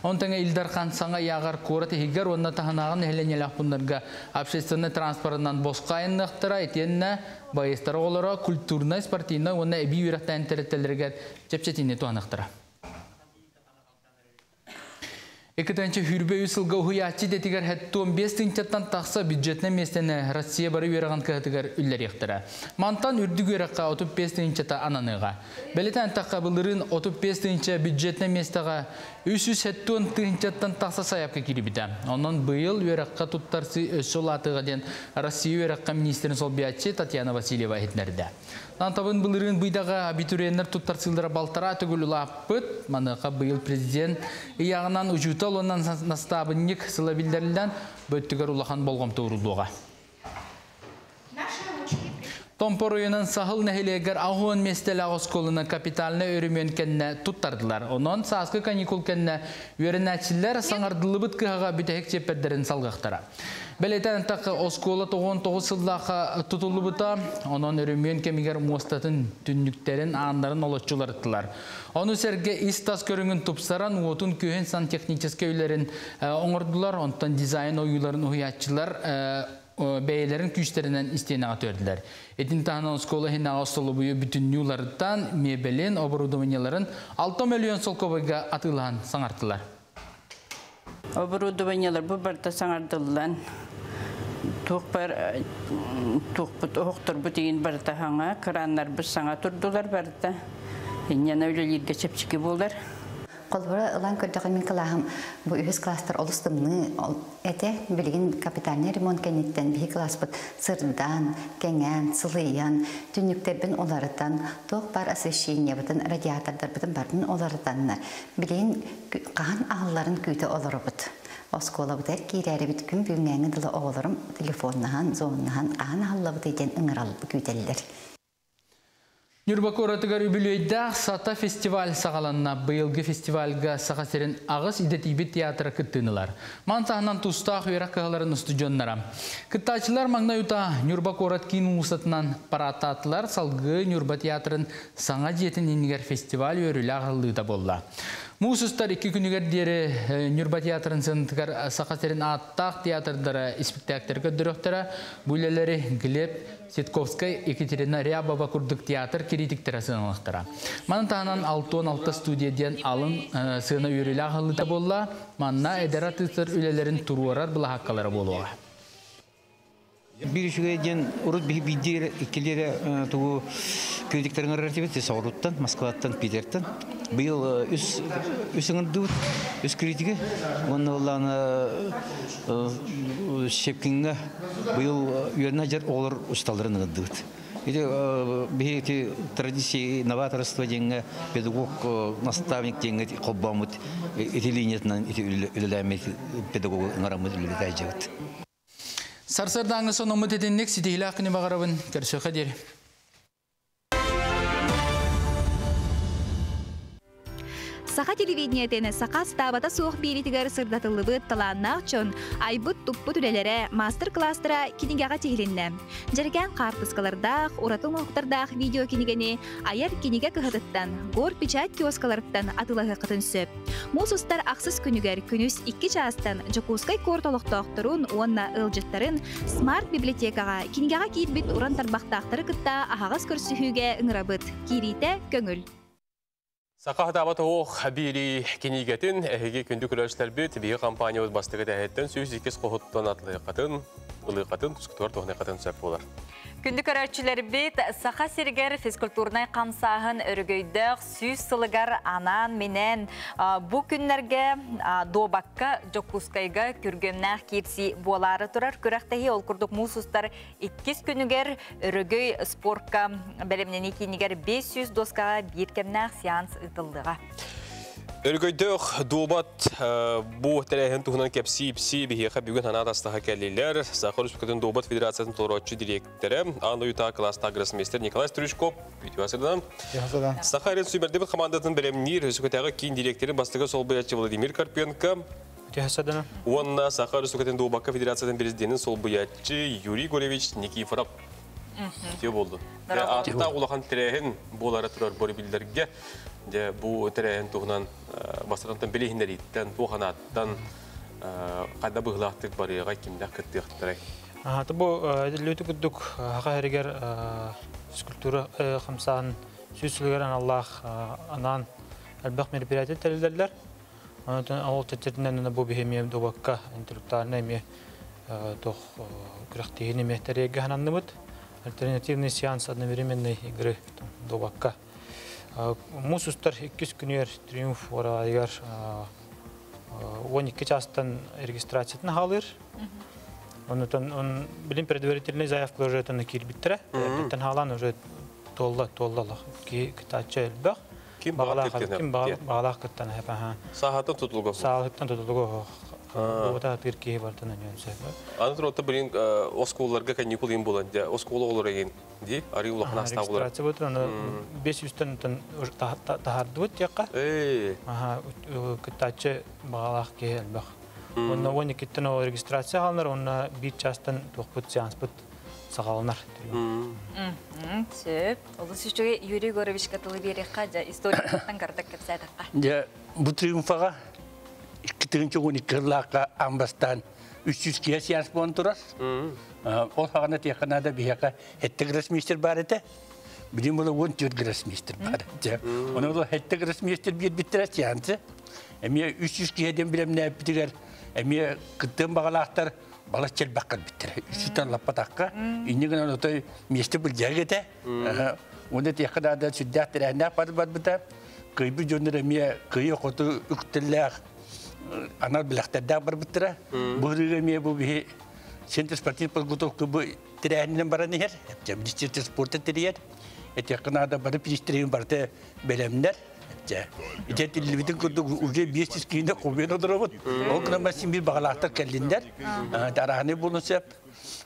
Онтан Илдархан саңа яғар кура тихигер онна таханағын эхленелях буннарга общественный транспортынан босқайыннықтыра етенне байыстар олара культурный, спортивный онна эби үйрәктән тәреттелерге чепчетине туанықтыра. Экітінші хүрбе үсілгі ұхуячы детігер хәтті 15 тынчаттан тақса бюджетіне местені Россия бары үйраған кәтігер үллер ектірі. Мантан үрдік үйраққа 35 тынчата ананыға. Бәлетен таққа бұлырын 35 тынча бюджетіне местаға 370 тыһыынчаттан тахса сайаапка киирбитэ. Онон быйыл үөрэххэ туттарсыы өссө улаатыаҕа диэн Россия үөрэххэ миниистирин солбуйааччы Татьяна Васильева иһитиннэрдэ. Антабын былырыын быйдаҕа абитуриеннар туттарсыылара балтараа төгүл улааппыт. Маныаха быйыл президент ыйааҕынан учуутал уонна настаабынньык сыла биллэриллэн, бу өттүгэр улахан болҕомто ууруллуоҕа. Томпо оройуонун Саһыл нэһилиэгэр 60 миэстэлээх оскуоланы капитальнай өрөмүөн кэннэ туттардылар. Онон сааскы каникул кэннэ үөрэнээччилэр саҥардыллыбыт кыһаҕа бүтэһик чиэппэрдэрин салгыахтара. Бэлиэтээн эттэххэ, оскуола 99 сыллаахха тутуллубута, онон өрөмүөн кэмигэр муостатын, түннүктэрин, ааннарын олоччу уларыттылар. Ону сэргэ ис-тас көрүҥүн тупсаран, уотун-күөһүн сантехническэй үлэрин оҥордулар, онтон дизайн ойууларын уһуйааччылар бэйэлэрин күүстэринэн истиэнэҕэ түөрдүлэр. Итин таһынан оскуола иһинээҕи остолобуйу бүтүннүү уларытан, миэбэлин, оборудованиеларын 6 мөлүйүөн солкуобайга атыылаһан саҥартылар. Оборудованиелар бу барыта саҥардыллан, туох бар туохпут оһохторбут игин барыта хаҥа, краннарбыт саҥа турдулар барыта. Инньэне үлэлииргэ чэпчэки буолар. Холобура ылан көрдөххө, мин кылааһым бу үһүс класстар олус тымныы этэ. Билигин капитальный ремонт кэнниттэн биһи класспыт сырдаан, кэҥээн, сылыйан, түннүктэрбин уларытан, туох баар освещениебытын, радиатордарбытын барытын уларытаннар. Билигин хаһан аһылларын күүтэ олоробут. Оскуолабытыгар киирээрибит күн бүгүҥҥээҥҥи дылы оҕолорум телефоннаһан, зоннаһан хаһан аһыллабытый диэн ыҥырал күүтэллэр. Ньурба куоратыгар үбүлүөйдээх Сата фестиваль саҕаланна. Быйылгы фестивальга Саха сирин аҕыс идэтийбит театра кыттыынылар. Ман таһынан тустаах үөрэх кыһаларын устудьуоннара. Кыттааччылар маҥнай утаа Ньурба куорат киин уулуссатынан парааттаатылар. Салгыы Ньурба театрын саҥа дьиэтин иннигэр фестиваль үөрүүлээх аһыллыыта буолла. Муус устар икки күнүгэр диэри Ньурба театрын сыанатыгар Саха сирин ааттаах театрдара испиктээктэр көрдөрүөхтэрэ. Бу үлэлэри Глеб Ситковскай, Екатерина Рябова курдук театр кириитиктэрэ сыаналахтара. Маны таһынан 66 студия диэн алын сыана үөрүүлээх аһыллыыта буолла. Манна эдэр артыыстар үлэлэрин туруорар былаһааккалара буолуоҕа. Биир үчүгэй диэн урут биһи биирдии иккилиэрэ тугу критиктэрин ырар этибит Соҕурууттан, Москваттан, Питертэн. Быйыл үс үс ыҥырдыбыт, үс критиги. Уонна ыллаана Щепкиҥҥа быйыл үөрэнэ сылдьар оҕолор учууталларын ыҥырдыбыт. Ити биһи ити традиции новаторство диэҥҥэ педагог наставник диэҥҥэ холбооммут ити линиятынан ити үлэлээммит педагогу ыҥыраммыт үлэлэтэ сылдьабыт. Сарсыардааҥҥы сонуммут итинник ситиһиилээх күнү баҕарабын. Көрсүөххэ диэри. Саха телевидениетин саха астаабата суох биэритигэр сырдатыллыбыт талааннаах дьон айбыт-туппут үлэлэрэ, маастар-кылаастара кинигэҕэ тиһилиннэ. Дьэрэкээн хаартыскалардаах, ураты оҥоһуктардаах видеокинигэни айар кинигэ кыһатыттан, Гор печать киоскаларыттан атыылаһыаххытын сөп. Муус устар ахсыс күнүгэр күнүс 2 чаастан Дьокуускай куорат олохтоохторун уонна ыалдьыттарын смарт-библиотекаҕа кинигэҕэ киирбит уран тарбахтаахтары кытта аһаҕас көрсүһүүгэ ыҥырабыт. Киириитэ көҥүл. Саха хатаабат оһох биири кинигэтин эһиги күндү көрөөччүлэрбит биһиги компаниябыт бастакы тэһэттэн 102 хоһуттан атылыаххатын, ылыаххатын, тускутугар туһаныаххатын сөп буолар. Күндү көрөөччүлэрбит, Саха сиригэр физкультурнай хамсааһын өрөгөйдөөх 100 сылыгар анаан-минээн бу күннэргэ дуобакка Дьокуускайга күргүөмнээх киирсии буолаары турар күрэхтэһии ол курдук муус устар иккис күнүгэр Өрөгөй спортка бэлэмнэнии киинигэр 500 доскаҕа биир кэмнээх сеанс ыытыллыаҕа. Өрөгөйдөөх дуобат бу тэрээһин туһунан кэпсии-ипсии биһиэхэ бүгүн санаа тастаһа кэллилэр. Саха Республикатын дуобат федерациятын толорооччу дириэктэрэ, аан дойдутааҕы кылаастаах гроссмейстер Николай Стручков үтүө сырдан. Саха эрин сүүмэрдибит хамаандатын бэлэмниир Өсөкөтөөҕү киин дириэктэрин бастакы солбуйааччы Владимир Карпенко, Уонна Саха Республикатын дуобакка федерациятын президенин солбуйааччы Юрий Егорович Никифоров үтүө буоллун. Ааттаах улахан тэрээһин буолара турар борибиллэргэ дьэ бу тэрээһин туһунан бастатан билиһиннэрииттэн, туоханааттан хайда быһыылаахтык барыаҕай, кимнээх кыттыахтарай? Бу лүтү курдук хаха эригэр физкультура хамсаан сүүс сылыгар аналлаах анаан элбэх мероприятие тэриллэллэр. Онон ол чэрчитинэн бу биһи эмиэ дуобакка интеллектуальнай эмиэ туох күрэхтэһиини эмиэ тэрийэргэ сананныбыт. Альтернативный сеанс одновременной игры дуобакка. Муус устар иккис күнүгэр Триумф уораҕайыгар 12 чаастан регистрациятын хаалыыр. Онутан билин предварительный заявка уже киирбиттэрэ. Эрдэттэн хаалан уже туолла туолла ки кытааччы элбэх. Ким баҕалаах ким баҕалаах кыттан хэпаха. Саахаттан тутулуга. Саахаттан тутулуга Буота атыр киһи бартан өнүөн сөп. Аны туротта билин осколларга каникул им булан, оскола олор эгин ди, ари улахан аста болар. Регистрация бутун, аны 500-тен тахардыбыт тиякка. Аха, кыттааччы бағалақ киһи элбэх. Онна 12-тен ол регистрация халынар, онна бир частан туохпут сеанспыт саҕаланар. Сөп. Олус үчүгэй Юрий Егоровичка тылы биэриэххэ, дьэ, историяттан кырдык кэпсээтэххэ. Дьэ, бу триумфаҕа 2012 сыллаахха аан бастаан 300 киһи сеанс буолан турар. Ол саҕана тиэхэ наада биһиэхэ сэттэ гроссмейстер баар этэ. Билим була 14 гроссмейстер баар этэ. Оны ол сэттэ гроссмейстер биэрбиттэрэ сеансы. Эмиэ 300 киһи диэн билэмнээппитигэр эмиэ кыттыан баҕалаахтар балас чэлбэх кэлбиттэрэ. Үсүттэн лаппатахха, инньэ гынан отой миэстэ былдьаһык этэ. Уонна тиэхэ наада сүрдээх тэрээһиннээх бар барбыта. Кыайбыт дьоннор эмиэ кыайы хоту үктэллээх анал билэхтэрдээх барбыттара. Бу ырыыга эмиэ бу биһи Центр спортивной подготовки бу тэрээһининэн баран иһэр. Министерство спорта тэрийэр. Этиэххэ наада бары пристрейин барыта бэлэмнэр. Ити этиллибитин курдук уже 500 киһини хомуйан олоробут. Ол гынан син бир баҕалаахтар кэллиннэр. Дарааны буолун сөп.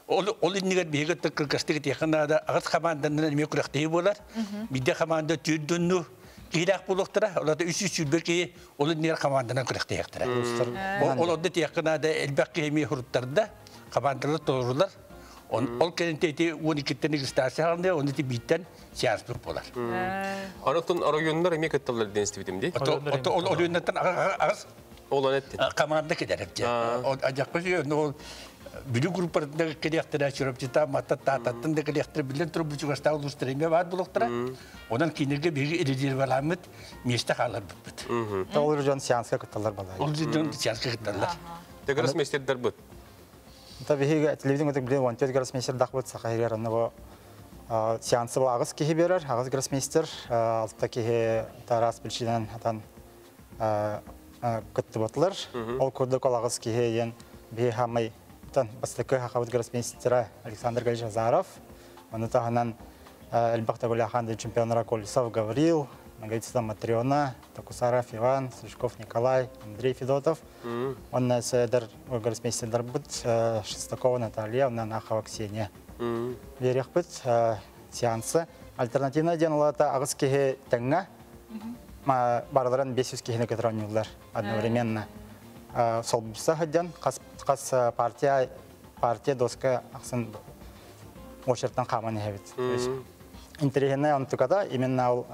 Ол ол иннигэр биһиги кыргастык этиэххэ наада аҕыс хамаанданан эмиэ күрэхтэһии буолар. Биирдэ хамаанда түүрдүнну киһилээх буолуохтара. Олата 320 киһи ол иннигэр хамаанданан күрэхтэһиэхтэрэ. Ол онно тиэххэ наада элбэх киһи эмиэ хуруттарда, хамаандалар толорулар. Ол кэнниттэн ити 12-тэн регистрация хаалны, оны ити бииртэн сеанспыт буолар. Онтон оройуоннар эмиэ кытталлар диэн истибитим дии. Ото ол оройуоннартан аҕыс Ол эттин. Команда кэлэр. Ажакка ол Бүлүү группатында кэлиэхтэрэ, Чурапчыта, Матта, Таататтан да кэлиэхтэрэ, биллэн турар бу чугастаах улуустар эмиэ баар буолуохтара. Онон кинилэргэ биһиги резерваламмыт миэстэ хааларбыппыт. Ол дьон сеанска кытталлар балай. Ол дьон сеанска кытталлар. Теграс мастердарбыт. Та биһиги телевидение өтөк билен 14 гроссмейстердахбыт саха иһигэр онно бу сеансы бу аҕыс киһи берер, аҕыс гроссмейстер, алта киһи Тарас Бельчинен атан кыттыбатылар. Ол курдук ол аҕыс киһи диэн биһи хамай бастакы хахабыт гроссмейстера Александр Галич Азаров, ону таһынан элбэх төгүлэхан чемпионара Колесов Гаврил, Наговицына Матрена, Токусаров Иван, Стручков Николай, Андрей Федотов. Онна эдэр гроссмейстердарбыт Шестакова Наталья, онна Нахова Ксения. Берехпит сеансы. Альтернативная диэн улаата аҕыс киһи тэҥҥэ барыларын 500 киһини кытары оонньууллар одновременно. Солбуса сылдьан хас хас партия партия доска ахсын очерттан хааман иһэбит. Интэриэһинэй онтуката именно ол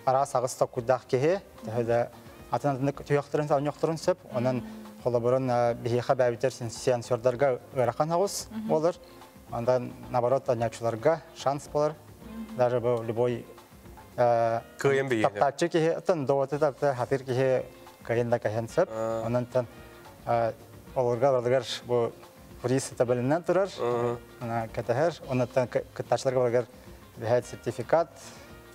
араас аҕыс токкуйдаах киһи төһө да атын атыннык түһүөхтэрин оонньуохтарын сөп. Онон холобурун биһиэхэ бэйэбитигэр сенсордарга ыарахан оҕус буолар. Онтон наоборот оонньооччуларга шанс болар. Даже бу любой Кыайан бэйиэнэ. таптааччы киһи оттон довоты тапта хатыр киһи кыайан да кэһэн сөп. Онон олорго барылыгар бу приз табелинен турар. Кэтэһэр. Оннуттан кыттааччыларга барыгар биһэт сертификат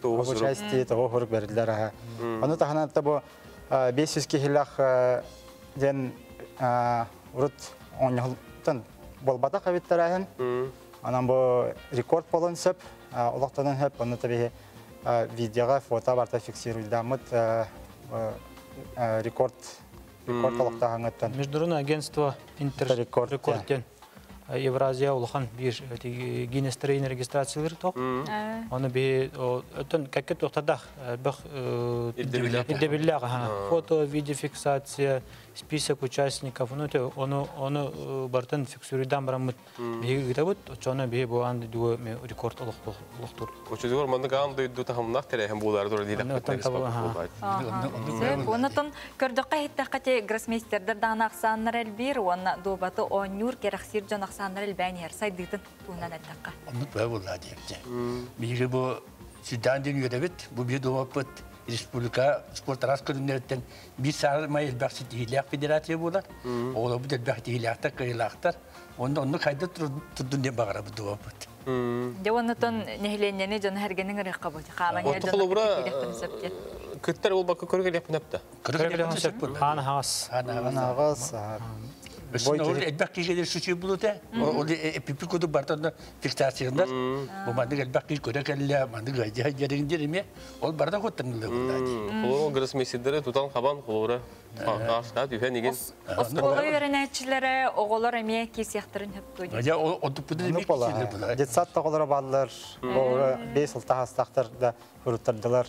участие того хурук берилер. Ону таһынан бу 500 киһилэх диэн урут оонньоһултан болбатах эбиттэрээһин. Онон бу рекорд болон сөп. Олохтонон хөп, онно табиһи видеоға фото барта фиксируйдаммыт рекорд рекорд олохтааһыҥыттан. Международное агентство Интеррекорд диэн Евразия улахан биир Гиннес трейн регистрациялар тоқ. Оны би өтөн кәкке тоқтадақ бөх ирдебиллях фото, видеофиксация, список участников, ну оны оны бартын фиксируйдан бараммыт биһиги гытабыт, очону биһи бу ан дуо рекорд олохтур. Очодугар маннык аан дойду таһымнаах тэрээһин буолар тура диир. Онотон көрдөххө иһиттэххэ те гроссмейстердер даҕаны ахсааннар элбиир уонна дуобаты оонньуур кэрэхсиир дьон ахсааннар элбээн иһэр сайдыытын туһунан эттэххэ. Оннук баа буолла диэбитэ. Биһиги бу сүрдээн диэн үөрэбит, бу биир дуобаппыт Республика спорт арас көрүннэриттэн биир саамай элбэх ситиһиилээх федерация буолар. Оҕолорбут элбэх ситиһиилээхтэр, кыайыылаахтар. Онно онно хайда турдун диэн баҕарабыт дуобаппыт. Дьэ оннотон нэһилиэнньэни дьону эргенин ырыахха бу. Хааман Орто холобура кыттар болбакка көрө келеппин апта. Көрө келеппин сөп. Хаан хаас. Хаан хаас. Ол элбэх киһи сүчүй булута. Ол пипи куду бартан фиксациялар. Бу маннык элбэх киһи көрө кэллэ, маннык гайдя жерин дереме. Ол барда хоттан булда. Холоро гроссмейстердери тутан хабан холоро. Кааска түһэн igen. Оскуола үйренээччилэре оҕолор эмиэ киисиэхтэрин хөптүү. Жа ол отуппуду бик киһи Детсад тоҕолоро бааллар, оҕолоро бес алта хастаахтар да хуруттардылар.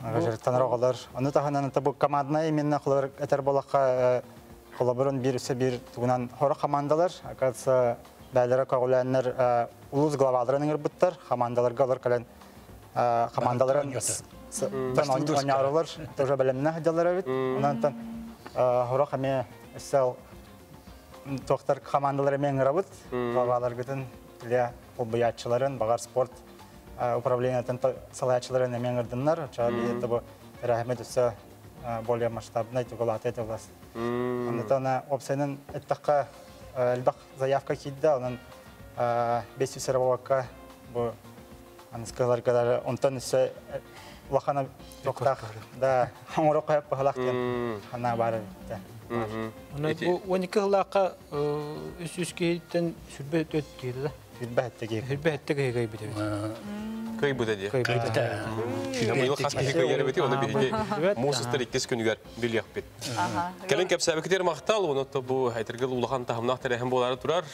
Ажыртанар оҕолор. Ону таһынан бу командная именно холор этер болаққа холобурун бир үсө бир тугунан хоро командалар, оказывается, бәлері көғіләннер улус главаларын ыңырбыттар, командаларга олар кэлэн командаларын онярылар, тоже бәлемне хадялар бит. Онан хоро хаме сел тоқтар командалары мен ыңырабыт, главалар гытын для олбуячыларын, багар спорт управлениятын салаячыларын эмен ырдыннар, ча би бу рахмет үсө более масштабный тугалат это власть. Оннотон опсенин эттакка элбах заявка кидде, онон 500 рабовакка бу аныскаларга онтон үсө улахана токтах да оңоро каяп бахалак диэн хана бары битте. Оны бу 12 хыллаахха үс киһиттен сүрбэ өт киһи да. Сүрбэ хэтте киһи. Сүрбэ хэтте киһи кыйбыт эбит. Кыйбыт эди. Быйыл хас киһи кыйар эбити, оны биһиги муус устар иккис күнүгэр билиэхпит. Кэлин кэпсээбикитер махтал, оны бу хайтыргыл улахан тахымнах тәрәһен болары турар.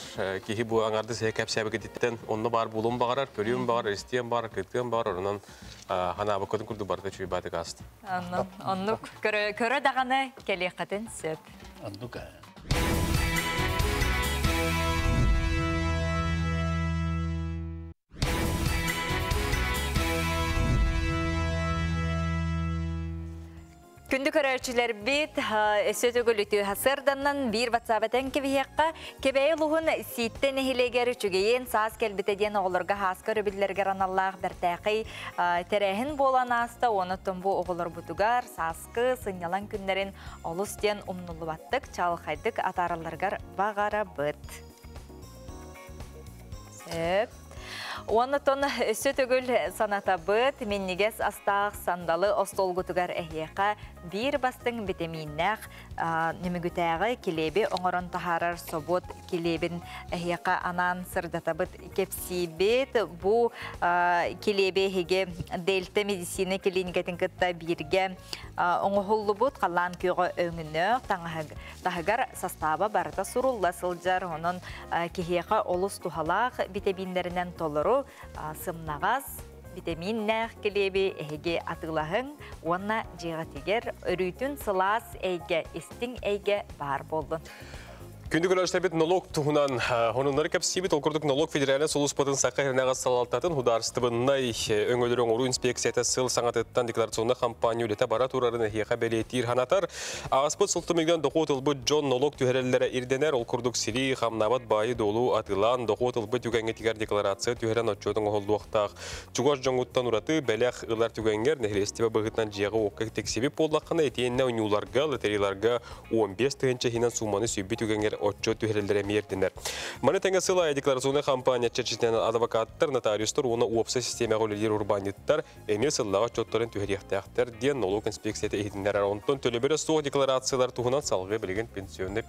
Киһи бу аңарды сэ кэпсээбикититтен онно бар булун багарар, көрүм багар, истиэн бар, кыттыан бар, онон ханаабы көтүн курду барда чуйбаты каст. Оннук көрө даганы келиэххэтин сөп. Оннук. Күндү көрөөчүлэр бит өсө төгөлүтү хасырданнан бир ватсабатан кебиһиэкка кебэйи луһун сииттен эхилегер үчүгэйин саас келбите диэн оҕолорго хааска өрөбүллэргэр аналлаах бэртээхий тэрээһин буолан ааста. Онуттан бу оҕолорбутугар сааскы сынньалаҥ күннэрин олус диэн умнуллубаттык чаалхайдык атааралларгар багарабыт. Сөп. Оннотон өссө төгүл санатабыт, миннигес астаах сандалы остолгутугар эһиэхэ биир бастыҥ витаминнээх нөмүгүтээҕи килиэби оҥорон таһаарар собуот килиэбин эһиэхэ анаан сырдатабыт кэпсиибит. Бу килиэби эһиги Дельта медицина клиникатын кытта бииргэ оҥоһуллубут халлаан күөҕэ өҥүнөөх таһыгар састааба барыта сурулла сылдьар. Онон киһиэхэ олус туһалаах витаминнэринэн толору сымнаҕас витаминнээх килиэби эһиги атыылаһыҥ уонна дьиэҕитигэр өрүүтүн сылаас эйгэ, истиҥ эйгэ баар буоллун. Күндү көрөөччүлэрбит налог туһунан хонуннары кэпсиибит. Ол курдук налог федеральнай сулууспатын Саха Сиринээҕи салалтатын Худаарыстыбыннай өҥөлөрү оҥоруу инспекцията сыл саҥатыттан декларационнай хампаанньа үлэтэ бара турарын эһиэхэ бэлиэтиир ханатар. Ааспыт сыл түмүгүнэн дохуот ылбыт дьон налог түһэрэллэрэ ирдэнэр. Ол курдук сири хамнаабат баайы дуолу атыылаан дохуот ылбыт түгэҥҥитигэр декларация түһэрэн отчуотун оҥоһуллуохтаах. Чугас дьоҥҥуттан ураты бэлэх ылар түгэҥҥэр нэһилиэстибэ быһыытынан дьиэҕэ уокка тиксибит буоллаххына итиэннэ ойууларга, лотереяларга 15 тыһыынча иһинэн сууманы сүүйбүт түгэҥҥэр отчуот түһэрэллэрэ эмиэ ирдэнэр. Маны тэҥэ сыл аайы декларационнай хампаанньа чэрчитинэн адвокаттар, нотариустар уонна уопсай систиэмэҕэ үлэлиир урбаанньыттар эмиэ сыллааҕы отчуоттарын түһэриэхтээхтэр диэн налог инспекцията иһитиннэрэр. Онтон төлөбүрэ суох декларациялар туһунан салгыы билигин пенсионный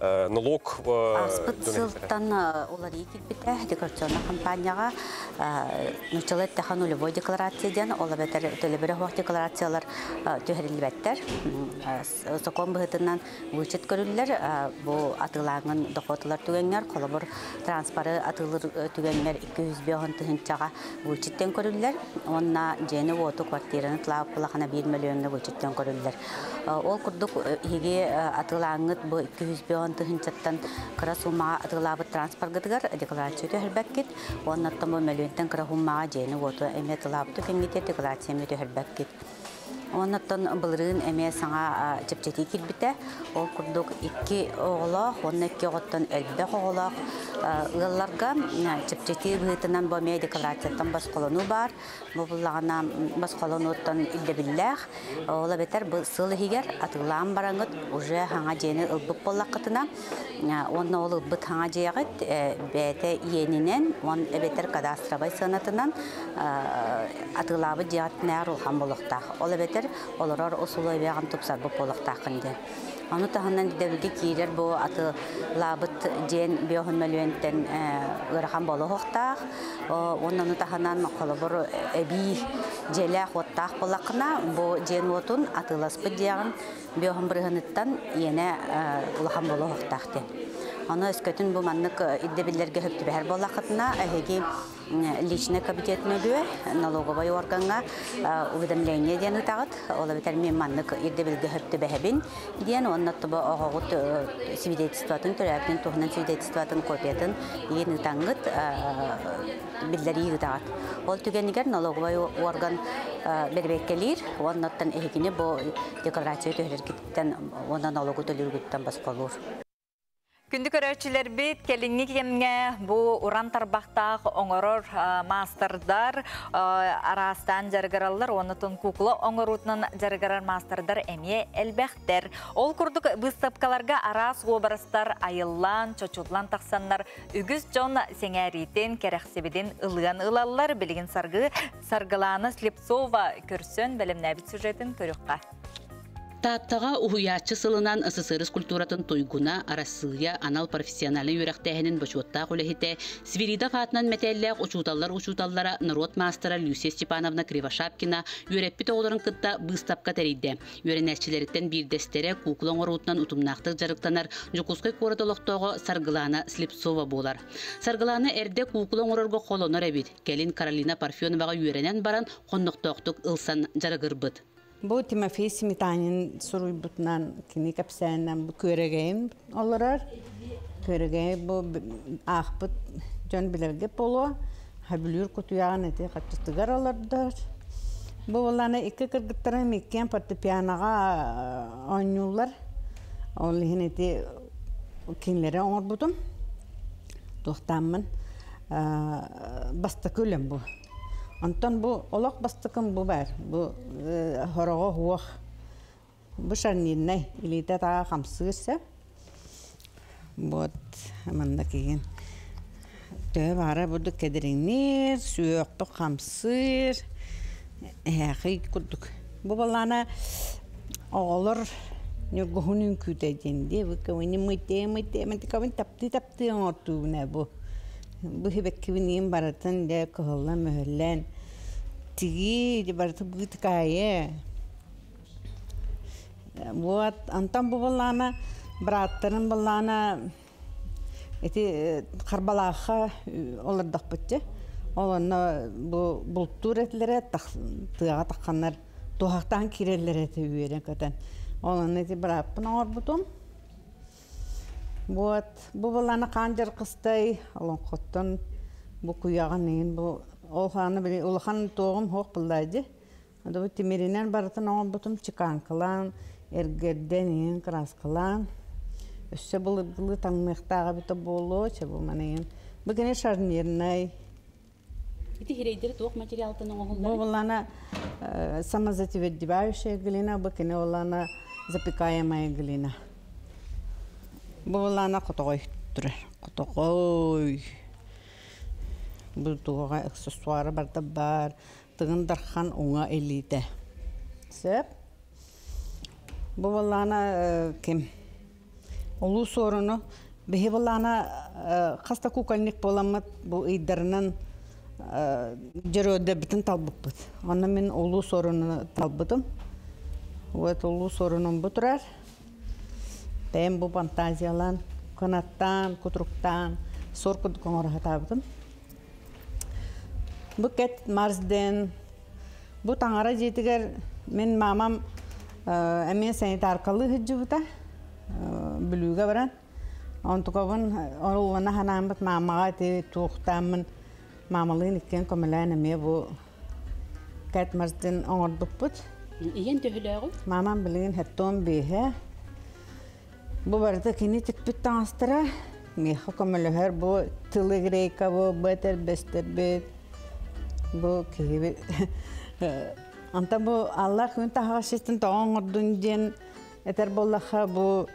налог Ааспыт сылтан уларыйыы киирбитэ декларационнай хампаанньаҕа нууччалыы эттэххэ нулевой декларация диэн, ол эбэтэр төлөбүрэ суох декларациялар түһэриллибэттэр. Сокуон быһыытынан вычет көрүллэр бу атыылааҥын дохуотулар түгэҥҥэр, холобур, транспоры атыылыыр түгэҥҥэр 205 тыһыынчаҕа вычеттен көрүллэр уонна дьиэни уоту квартираны тылаабыт улахана 1 мөлүйүөҥҥэ вычеттен көрүллэр. Ол курдук иһиги атыылааҥҥыт бу 205 тыһыынчаттан кыра суумаҕа атыылаабыт транспоргытыгар декларация түһэрбэккит уонна бу мөлүйүөнтэн кыра суумаҕа дьиэни уоту эмиэ тылаабыт түгэҥҥитигэр декларация эмиэ түһэрбэккит. Оннуттан былырыын эмиэ саҥа чэпчэтии киирбитэ. Ол курдук икки оҕолоох уонна икки оҕоттон элбэх оҕолоох ыалларга чэпчэтии быһыытынан бу эмиэ декларацияттан босхолонуу баар. Бу буллаҕына босхолонууттан ирдэбиллээх. Ол эбэтэр бу сыл иһигэр атыылаан бараҥыт уже хаҥа дьиэни ылбыт буоллаххытына уонна ол ылбыт хаҥа дьиэҕит бэйэтэ иэнинэн уон эбэтэр кадастровай сыанатынан атыылаабыт дьиэҕитинээр улахан буолуохтаах. Ол эбэтэр олорор усулуобуйаҕын тупсарбыт буолуохтааххын диэн. Ону таһынан дэбилги киирэр бу атыылаабыт дьиэн биоһун мөлүйүөнтэн ыарахан буолуохтаах. Уонна ону таһынан холобур эбии дьиэлээх уоттаах буоллаххына, бу дьиэн уотун атыыласпыт дьиэҕин биоһун бырыһыныттан иэнэ улахан буолуохтаах диэн. Ону өскөтүн бу маннык ирдэбиллэргэ сөп түбэһэр буоллаххытына, эһиги личный кабинет нөлүө налоговай органҥа уведомление диэн ыытаҕыт. Ол эбэтэр мин маннык ирдэбилгэ сөп түбэһэбин диэн уонна тобо оҕоҕут свидетельствотын төрөөбүтүн туһунан свидетельствотын копиятын иин ыытаҥҥыт биллэрии ыытаҕыт. Ол түгэнигэр налоговай орган бэрэбиэркэлиир уоннаттан эһигини бу декларация түһэрэргиттэн уонна налогу төлүүргүттэн босхолуур. Күндү көрөөччүлэрбит, кэлиҥҥи кэмҥэ бу уран тарбахтаах оҥорор маастардар араастаан дьарыгыраллар уонна кукла оҥоруутунан дьарыгырар маастардар эмиэ элбэхтэр. Ол курдук быыстапкаларга араас уобарастар айыллан, чочуллан тахсаннар үгүс дьон сэҥээриитин, кэрэхсэбилин ылыан ылаллар. Билигин Саргы Саргылаана Слепцова көрсөн бэлэмнээбит сюжетин көрүөххэ. Тааттаҕа уһуйааччы сылынан СССР культуратын туйгуна, Арассыыйа анал профессиональнай үөрэхтээһинин бочуоттаах үлэһитэ, Свиридов аатынан мэтээллээх учууталлар учууталлара, норуот маастара Люция Степановна Кривошапкина үөрэппит оҕолорун кытта быыстапка тэрийдэ. Үөрэнээччилэриттэн биирдэстэрэ куукула оҥоруутунан утумнаахтык дьарыктанар Дьокуускай куорат олохтооҕо Саргылаана Слепцова буолар. Саргылаана эрдэ куукула оҥорорго холонор эбит. Кэлин Каролина Парфеноваҕа үөрэнэн баран хоннохтоохтук ылсан дьарыгырбыт. Бу Тимофей Сметанин суруйбутунан кини кэпсээнинэн бу күөрэгэйим олорор. Күөрэгэй бу аахпыт дьон билэргэ буолуо. Хөбүлүүр кутуйаҕын ити хаччытыгар олордор. Бу буоллаана икки кыргыттарым иккиэн фортепианоҕа оонньууллар. Ол иһин ити кинилэри оҥорбутум. Туохтааммын бастакы үлэм бу. Онтон бу олох бастакым бу баар. Бу хороҕо уох. Бу шарнирнай илиитэ атаҕа хамсыыр сөп. Вот манна кигин төһө баара бурдук кэдириҥниир, сүөхпүт хамсыыр, эһээхий курдук. Бу балаана оҕолор ньургуһун үҥкүүтэ диэн диэбиккэ мыйтee мыйтee мантикабын таптыы-таптыы оҥортуубун ээ бу. Бу сибэккибиниин барытын дьэ кыһыллан-мөһүллэн тигии дьэ барыта быытыкаайы. Вот антон бу былаана бырааттарын былаана ити Харбалаахха олордохпут дьэ. Ол онно бу бултуур этилэрэ тыаҕа тахханнар туһахтаан киирэллэр этэ үөрэн-көтөн. Ол онно ити бырааппын оҥорбутум. Вот бу былаана хаан дьаркыстай олоҥхоттон бу куйаҕын иһин бу ол хааны били улахан туоҕум суох буллаа дии. Бу тимиринэн барытын оҥорбутум чеканкалаан, эргэрдэн иһин краскалаан. Өссө былыргылыы таҥныахтааҕа эбитэ буолуо, чэ бу маны иһин. Бу кини шарнирнай. Ити хирэйдэри туох материалтан оҥоһуллар? Бу буллана самозатвердевающая глина, бу кини буллана запекаемая глина. Бу буллана хотоҕой турар. Хотоҕой. Бу туоҕа аксессуара барда бар. Тыгын Дархан уҥа илиитэ. Сөп. Бу буллана ким? Улуу Суоруну биһи былаана хас да кукольник буоламмыт бу ыйдарынан дьоруойдарбытын талбыппыт. Онно мин Улуу Суоруну талбытым. Вот Улуу Суорунум бу турар. Бэйэм бу фантазиялаан, кынаттаан, кутуруктаан, суор курдук оҥоро сатаабытым. Бу Кэт Марсден бу таҥара дьиэтигэр мин мамам эмиэ санитаркалыы сылдьыбыта Бүлүүгэ баран. Онтукабын оруллана санааммыт маамаҕа ити туохтааммын маамалыын иккиэн көмөлөөн эмиэ бу Кэт Марсден оҥорбуппут. Ийэн төһөлөөҕүй? Мамам билигин хеттон биһэ. Бу барыта кини тикпит таҥастара. Миэхэ көмөлөһөр бу тылы грейка бу бэтер бестербит. Бу киһи Анта бу Аллах күн таһаҕасчытын тоҕо оҥордун диэн этэр буоллахха бу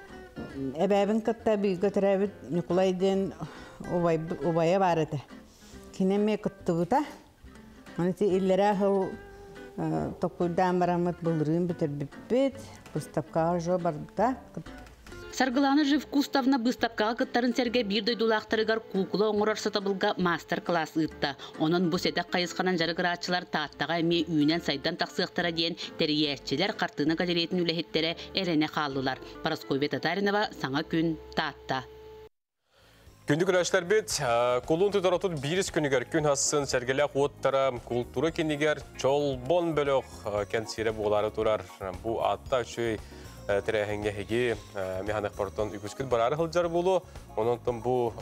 эбээбин кытта бииргэ төрөөбүт Ньукулай диэн убайа баар этэ. Кини эмиэ кыттыбыта. Аны ити иллэрээ сыл токуйдаан бараммыт былырыын бүтэрбиппит. Выставкаҕа уже барбыта. Саргылана Живкустовна быыстапкаҕа кыттарын сэргэ биир дойдулаахтарыгар куукула оҥорор сатабылга маастар-кылаас ыытта. Онон бу сэдэх хайысханан дьарыгырааччылар Тааттаҕа эмиэ үүнэн-сайдан тахсыахтара диэн тэрийээччилэр, хартыына галереятын үлэһиттэрэ эрэнэ хааллылар. Парасковья Татаринова, Саҥа күн, Таатта. Күндү көрөөччүлэрбит, кулун тутар 31 күнүгэр күн хассын сэргэлээх уоттара култуура кинигэр Чолбон бөлөх кэнсиэрэ буолаары турар. Бу аатта үчүгэй тэрээһиҥҥэ эһиги механикпартан үгүскүт бараары сылдьар буолуо. Онон бу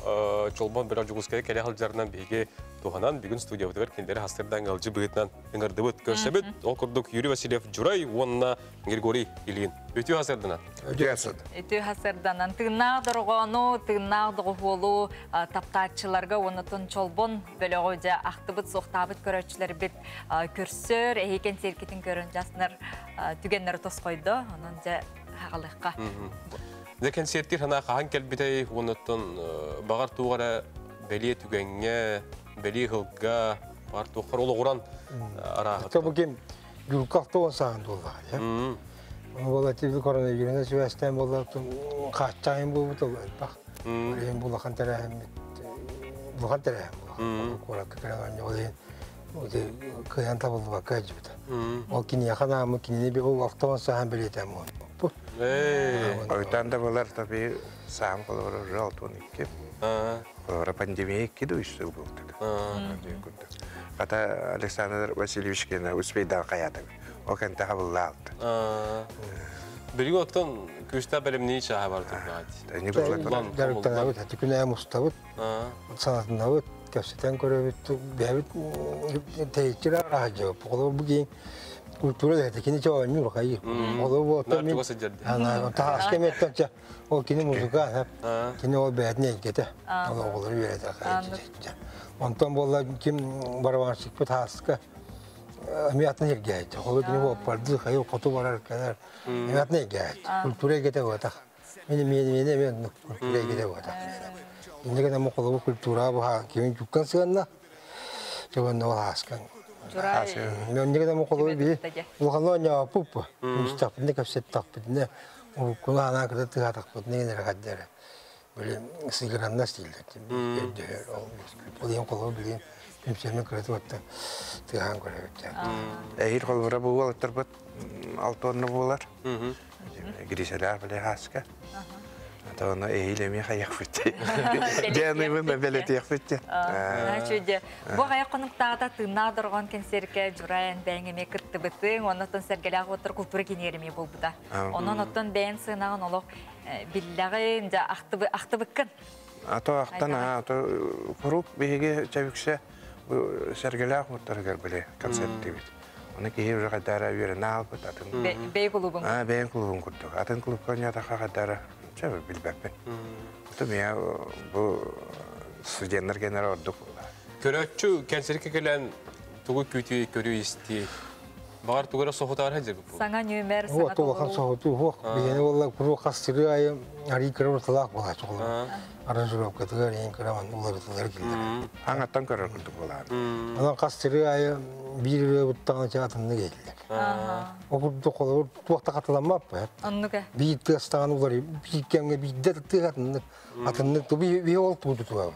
Чолбон бөлөх Дьокуускайга кэлэ сылдьарынан биһиги туһанан бүгүн студиябытыгар кинилэри хастырдан ыалдьы быһыытынан ыҥырдыбыт, көрсөбүт. Ол курдук Юрий Васильев Журай уонна Григорий Ильин. Үтүө хасырданан. Үтүө хасырданан. Үтүө хасырданан. Тыыннаах дорҕоону, тыыннаах доҕуһуолу таптааччыларга уонна Чолбон бөлөҕү дьэ ахтыбыт, суохтаабыт көрөөччүлэрбит көрсөр, эһи кэнсиэркитин көрөн жаснар түгэннэри тосхойдо. Онон дьэ хагалыхха. Дьэ кэнсиэртир хана хаһан кэлбитэй уоннаттан бағар туғара бэлиэ түгэҥҥэ, бэлиэ хылга, бағар туоххар олоҕуран арааһыт. Бу ким Юлках тоон саан буоллаҕа. Оны буола тиби коронавируна сүбэстээн буолла хааччаайын буолбут ол элбэх. Билигин булахан тэрээһиммит улахан тэрээһин булахан куоракка кэлэн оонньуу иһин кыайан табыллыбакка сылдьыбыта. Ол киниэхэ наамы кинини би ол автоон сахан билиэтэ муон. Ойтан да булар таби саам холобура уже 62. Холобура пандемия икки да үс сыл буолта. Хата Александр Васильевич кена успейдан хаятым. О кенте хабыллаалты. Билиги оттон күстә бэлэмнии чааһа бар турдаат. Дьарыктанабыт, ати күнээ мустабыт, санатынабыт, кэпсэтэн көрөбүт, бэйэбит тэйиччи араһадьабыт. Олор бу киин культура да кини чоонньур хайыр. Олор бу оттон мин таһаска меттен ол кини музыка, кини ол бэйэтин эйгэтэ. Ол оҕолору үөрэтэр хайыр. Онтон буолла ким барабанщикпыт хааска эми атын эргээйт. Олор кини оппарды хайыр хоту барар кэлэр. Эми атын эргээйт. Культура эйгэтэ буотах. Мин мен мен мен культура эйгэтэ буотах. Иннигэн ама холобу культура буха кимин жуккан сыанна. Жогонно ол хааскан. Мен ама холобу би улаханно ня пуппу. Мустапны капсеттаппытны. Уруккуна ана кыта тыгатакпытны генер каддere. Böyle сыгыранна стилдер. Ол ең қолы билин күмсемен кыраты батта тыгаан көрөбүт. Эһир холбура бу буолар алтонны буолар. Гриселер биле хаска. Тоно эһил эми хаяк фитте. Дәны мен белетиях фитте. Чүдө. Бу хаяк конуктагата тыыннаах доргон кэнсиэркэ Журайан бэйэҥ эмиэ кыттыбытыҥ, оннотон сэргэлээх оттор культура киниэриме буолбута. Онон оттон бэйэн сыынагын олох биллэҕин, дьэ ахтыбы ахтыбыккын. Ато ахтан ато курук биһиги чэбүксэ сэргэлээх уттарыгар биле концерт дибит. Оны киһи уже кадара үөрэнэ албыт атын. Бэй клубун. А бэйэн клубун курдук. Атын клубка нятаха кадара чэб билбэппин. Ото мия бу студенттар генер ордук. Көрөөччү кэнсиэркэ кэлэн тугу күүтүү көрүү исти. Бағар тугара соһутаар хәҗер бу. Саҥа нүмер, саҥа толухан соһуту хуох. Биһине болла куру хастыры айы ари кырыр талак була чоҕулар. Аранжировкатыгар ең кыраман уларытылар килдер. Аңаттан көрөр курдук болар. Онон хастыры айы бир буттаҕына чаатынны келдилер. О курдук холобур туохта катыламмаппы. Оннука. Биир тыастаҕан улар биир кэмҥэ биирдэ тыатыннык атыннык ту би ол тууту туабыт.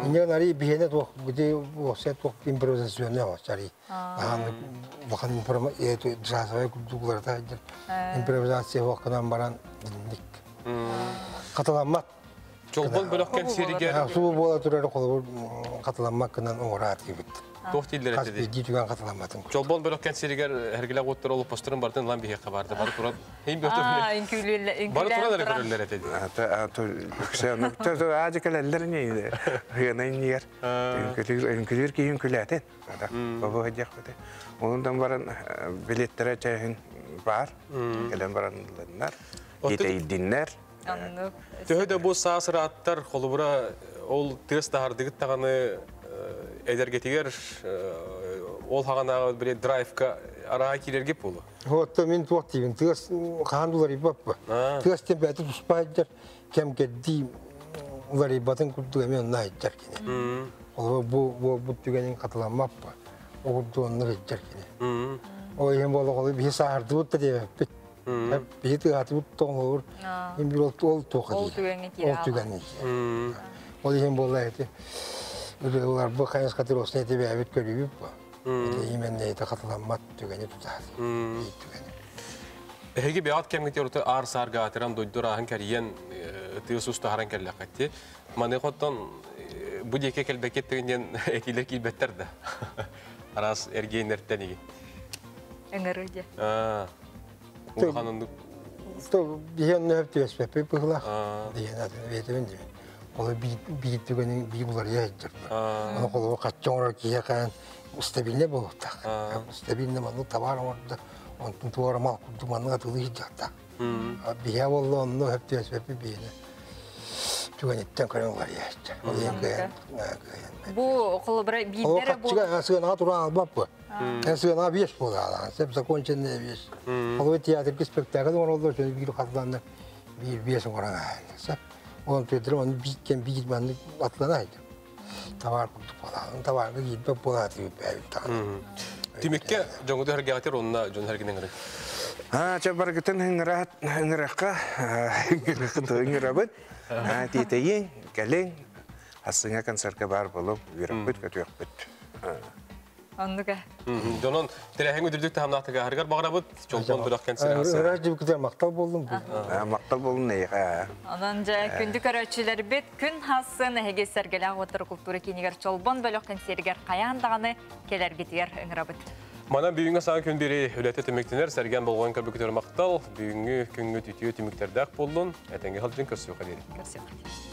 Инньэн ари биһиэнэ туох бити уохсэ туох импровизационный оҕочари. Ахан улахан джазовай курдук импровизация хуохканан баран динник. Катыламмат. Чолбон бөлөх кэнсиэригэр Суу буола турар холобур хатыламмаккынан оҥораат кибит. Туох дииллэр Хас этэ дии? биирдии түгэн хатыламматын. Чолбон бөлөх кэнсиэригэр эргилэх уоттар олоппосторун барытын ылан биһиэхэ барды. Бары туран Хин Аа, үҥкүүлүүллэр, Бары туран үҥкүүлээн эрэ туран. көрөллөр этэ дии. Ата кэлэллэр не хыана иннигэр үҥкүлүүр киһи үҥкүлээтин. Бабы хадьах бите. Онундан баран билеттері чайын бар. Келен баран ылыннар. Итейдиннер. Оннук. Төһө да бу саас ырааттар холобура ол тыас таһардыгыт таҕаны эдэргетигэр ол хаҕанааҕы били драйвка араа киирэргип буолу. Отто мин туох диибин тыас хаан уларыйбаппа. Тыас темпәти туспайдар кем кедди уларыйбатын курдук эми онна айдар кини. Ол бу бу бу түгенин катыламмаппа. Ол курдук онна айдар кини. Ол иһин буола холу биһи саардыбыт да диэбэппит. Биһи тыаатыбыт тоҥолор. Им бир ол ол туоха Ол диир. түгэҥҥэ киирэ Ол түгэҥҥэ киирэ. Ол иһин буола эти. Улар бу хайыс катыр осна эти бэбит көрүбүт бу. Эти именне эти катыламмат түгэни тутаар. Эһиги бэйэҕит кэмҥит орто аар саарга аатыран дойду ырааһын кэрийэн тыас устаһаран кэллэххитти. Маны хоттон бу диэки кэлбэккит диэн этиилэр киирбэттэр да. Араас эргиэннэртэн игин. Ыҥырыы дьэ. Улахан оннук. То биһиэн нөһөп түөспэппи быһылаах диэн атын бэйэтибин диэн. Ол биир түгэнин биир уларыйа сылдьар. Аны холобур хачча оҥорор киһи хаан стабильный буолуохтаах. Стабильный маннык табаар оҥордо, онтун туора мал курдук маннык атыылыы сылдьыахтаах. Биһиэ буолла онно өп түөспэппи биһиэнэ түгэниттэн көрөн уларыйа сылдьар. Ол иһин кыайан Бу холобура Ол биирдэрэ бу хаччыга сыанаҕа туран албаппы. Сыанаҕа биэс буолаалаан, сөп законченная биэс. Ол театрга спектакль оҥороллор, сөп биир хатыланна биир биэс оҥорон аайылар. Сөп. Ол Петр оны бииркен биир маннык атлана айды. Товар курдук буолаалын, товарга киирбэт буолааты бэйбит таҕаны. Түмүккэ дьоҥҥуту эргэҕитер онна дьон эргинен гырык. А, ча баргытын хыңырат, хыңыраққа, хыңырабыт. Тиитейин, кэлин, ассыңа концертка бар болуп, үөрөкпүт, көтүөкпүт. Оннука. Дьонон тэрээһин үдүрдүк таһымнаахтыга аһаргар баҕарабыт, чолбон бөлөх кэнсиэр Ыраах дьибикитер мактал болдум. Мактал болдум нейға. Онон дьэ күндү көрөөччүлэрбит күн хассын эһиги сэргэлээх уоттар култуура киинигэр чолбон бөлөх кэнсиэригэр хайаан даҕаны кэлэргитигэр ыҥырабыт. Манан бүгүҥҥү саҥа күн бири үлэтэ түмүктэнэр, сэргэн болҕойон көрбүкүтүгэр махтал, бүгүҥҥү күҥҥүт үтүө түмүктэрдээх буоллун, этэҥҥэ сылдьын көрсүөххэ диэри. Көрсүөххэ.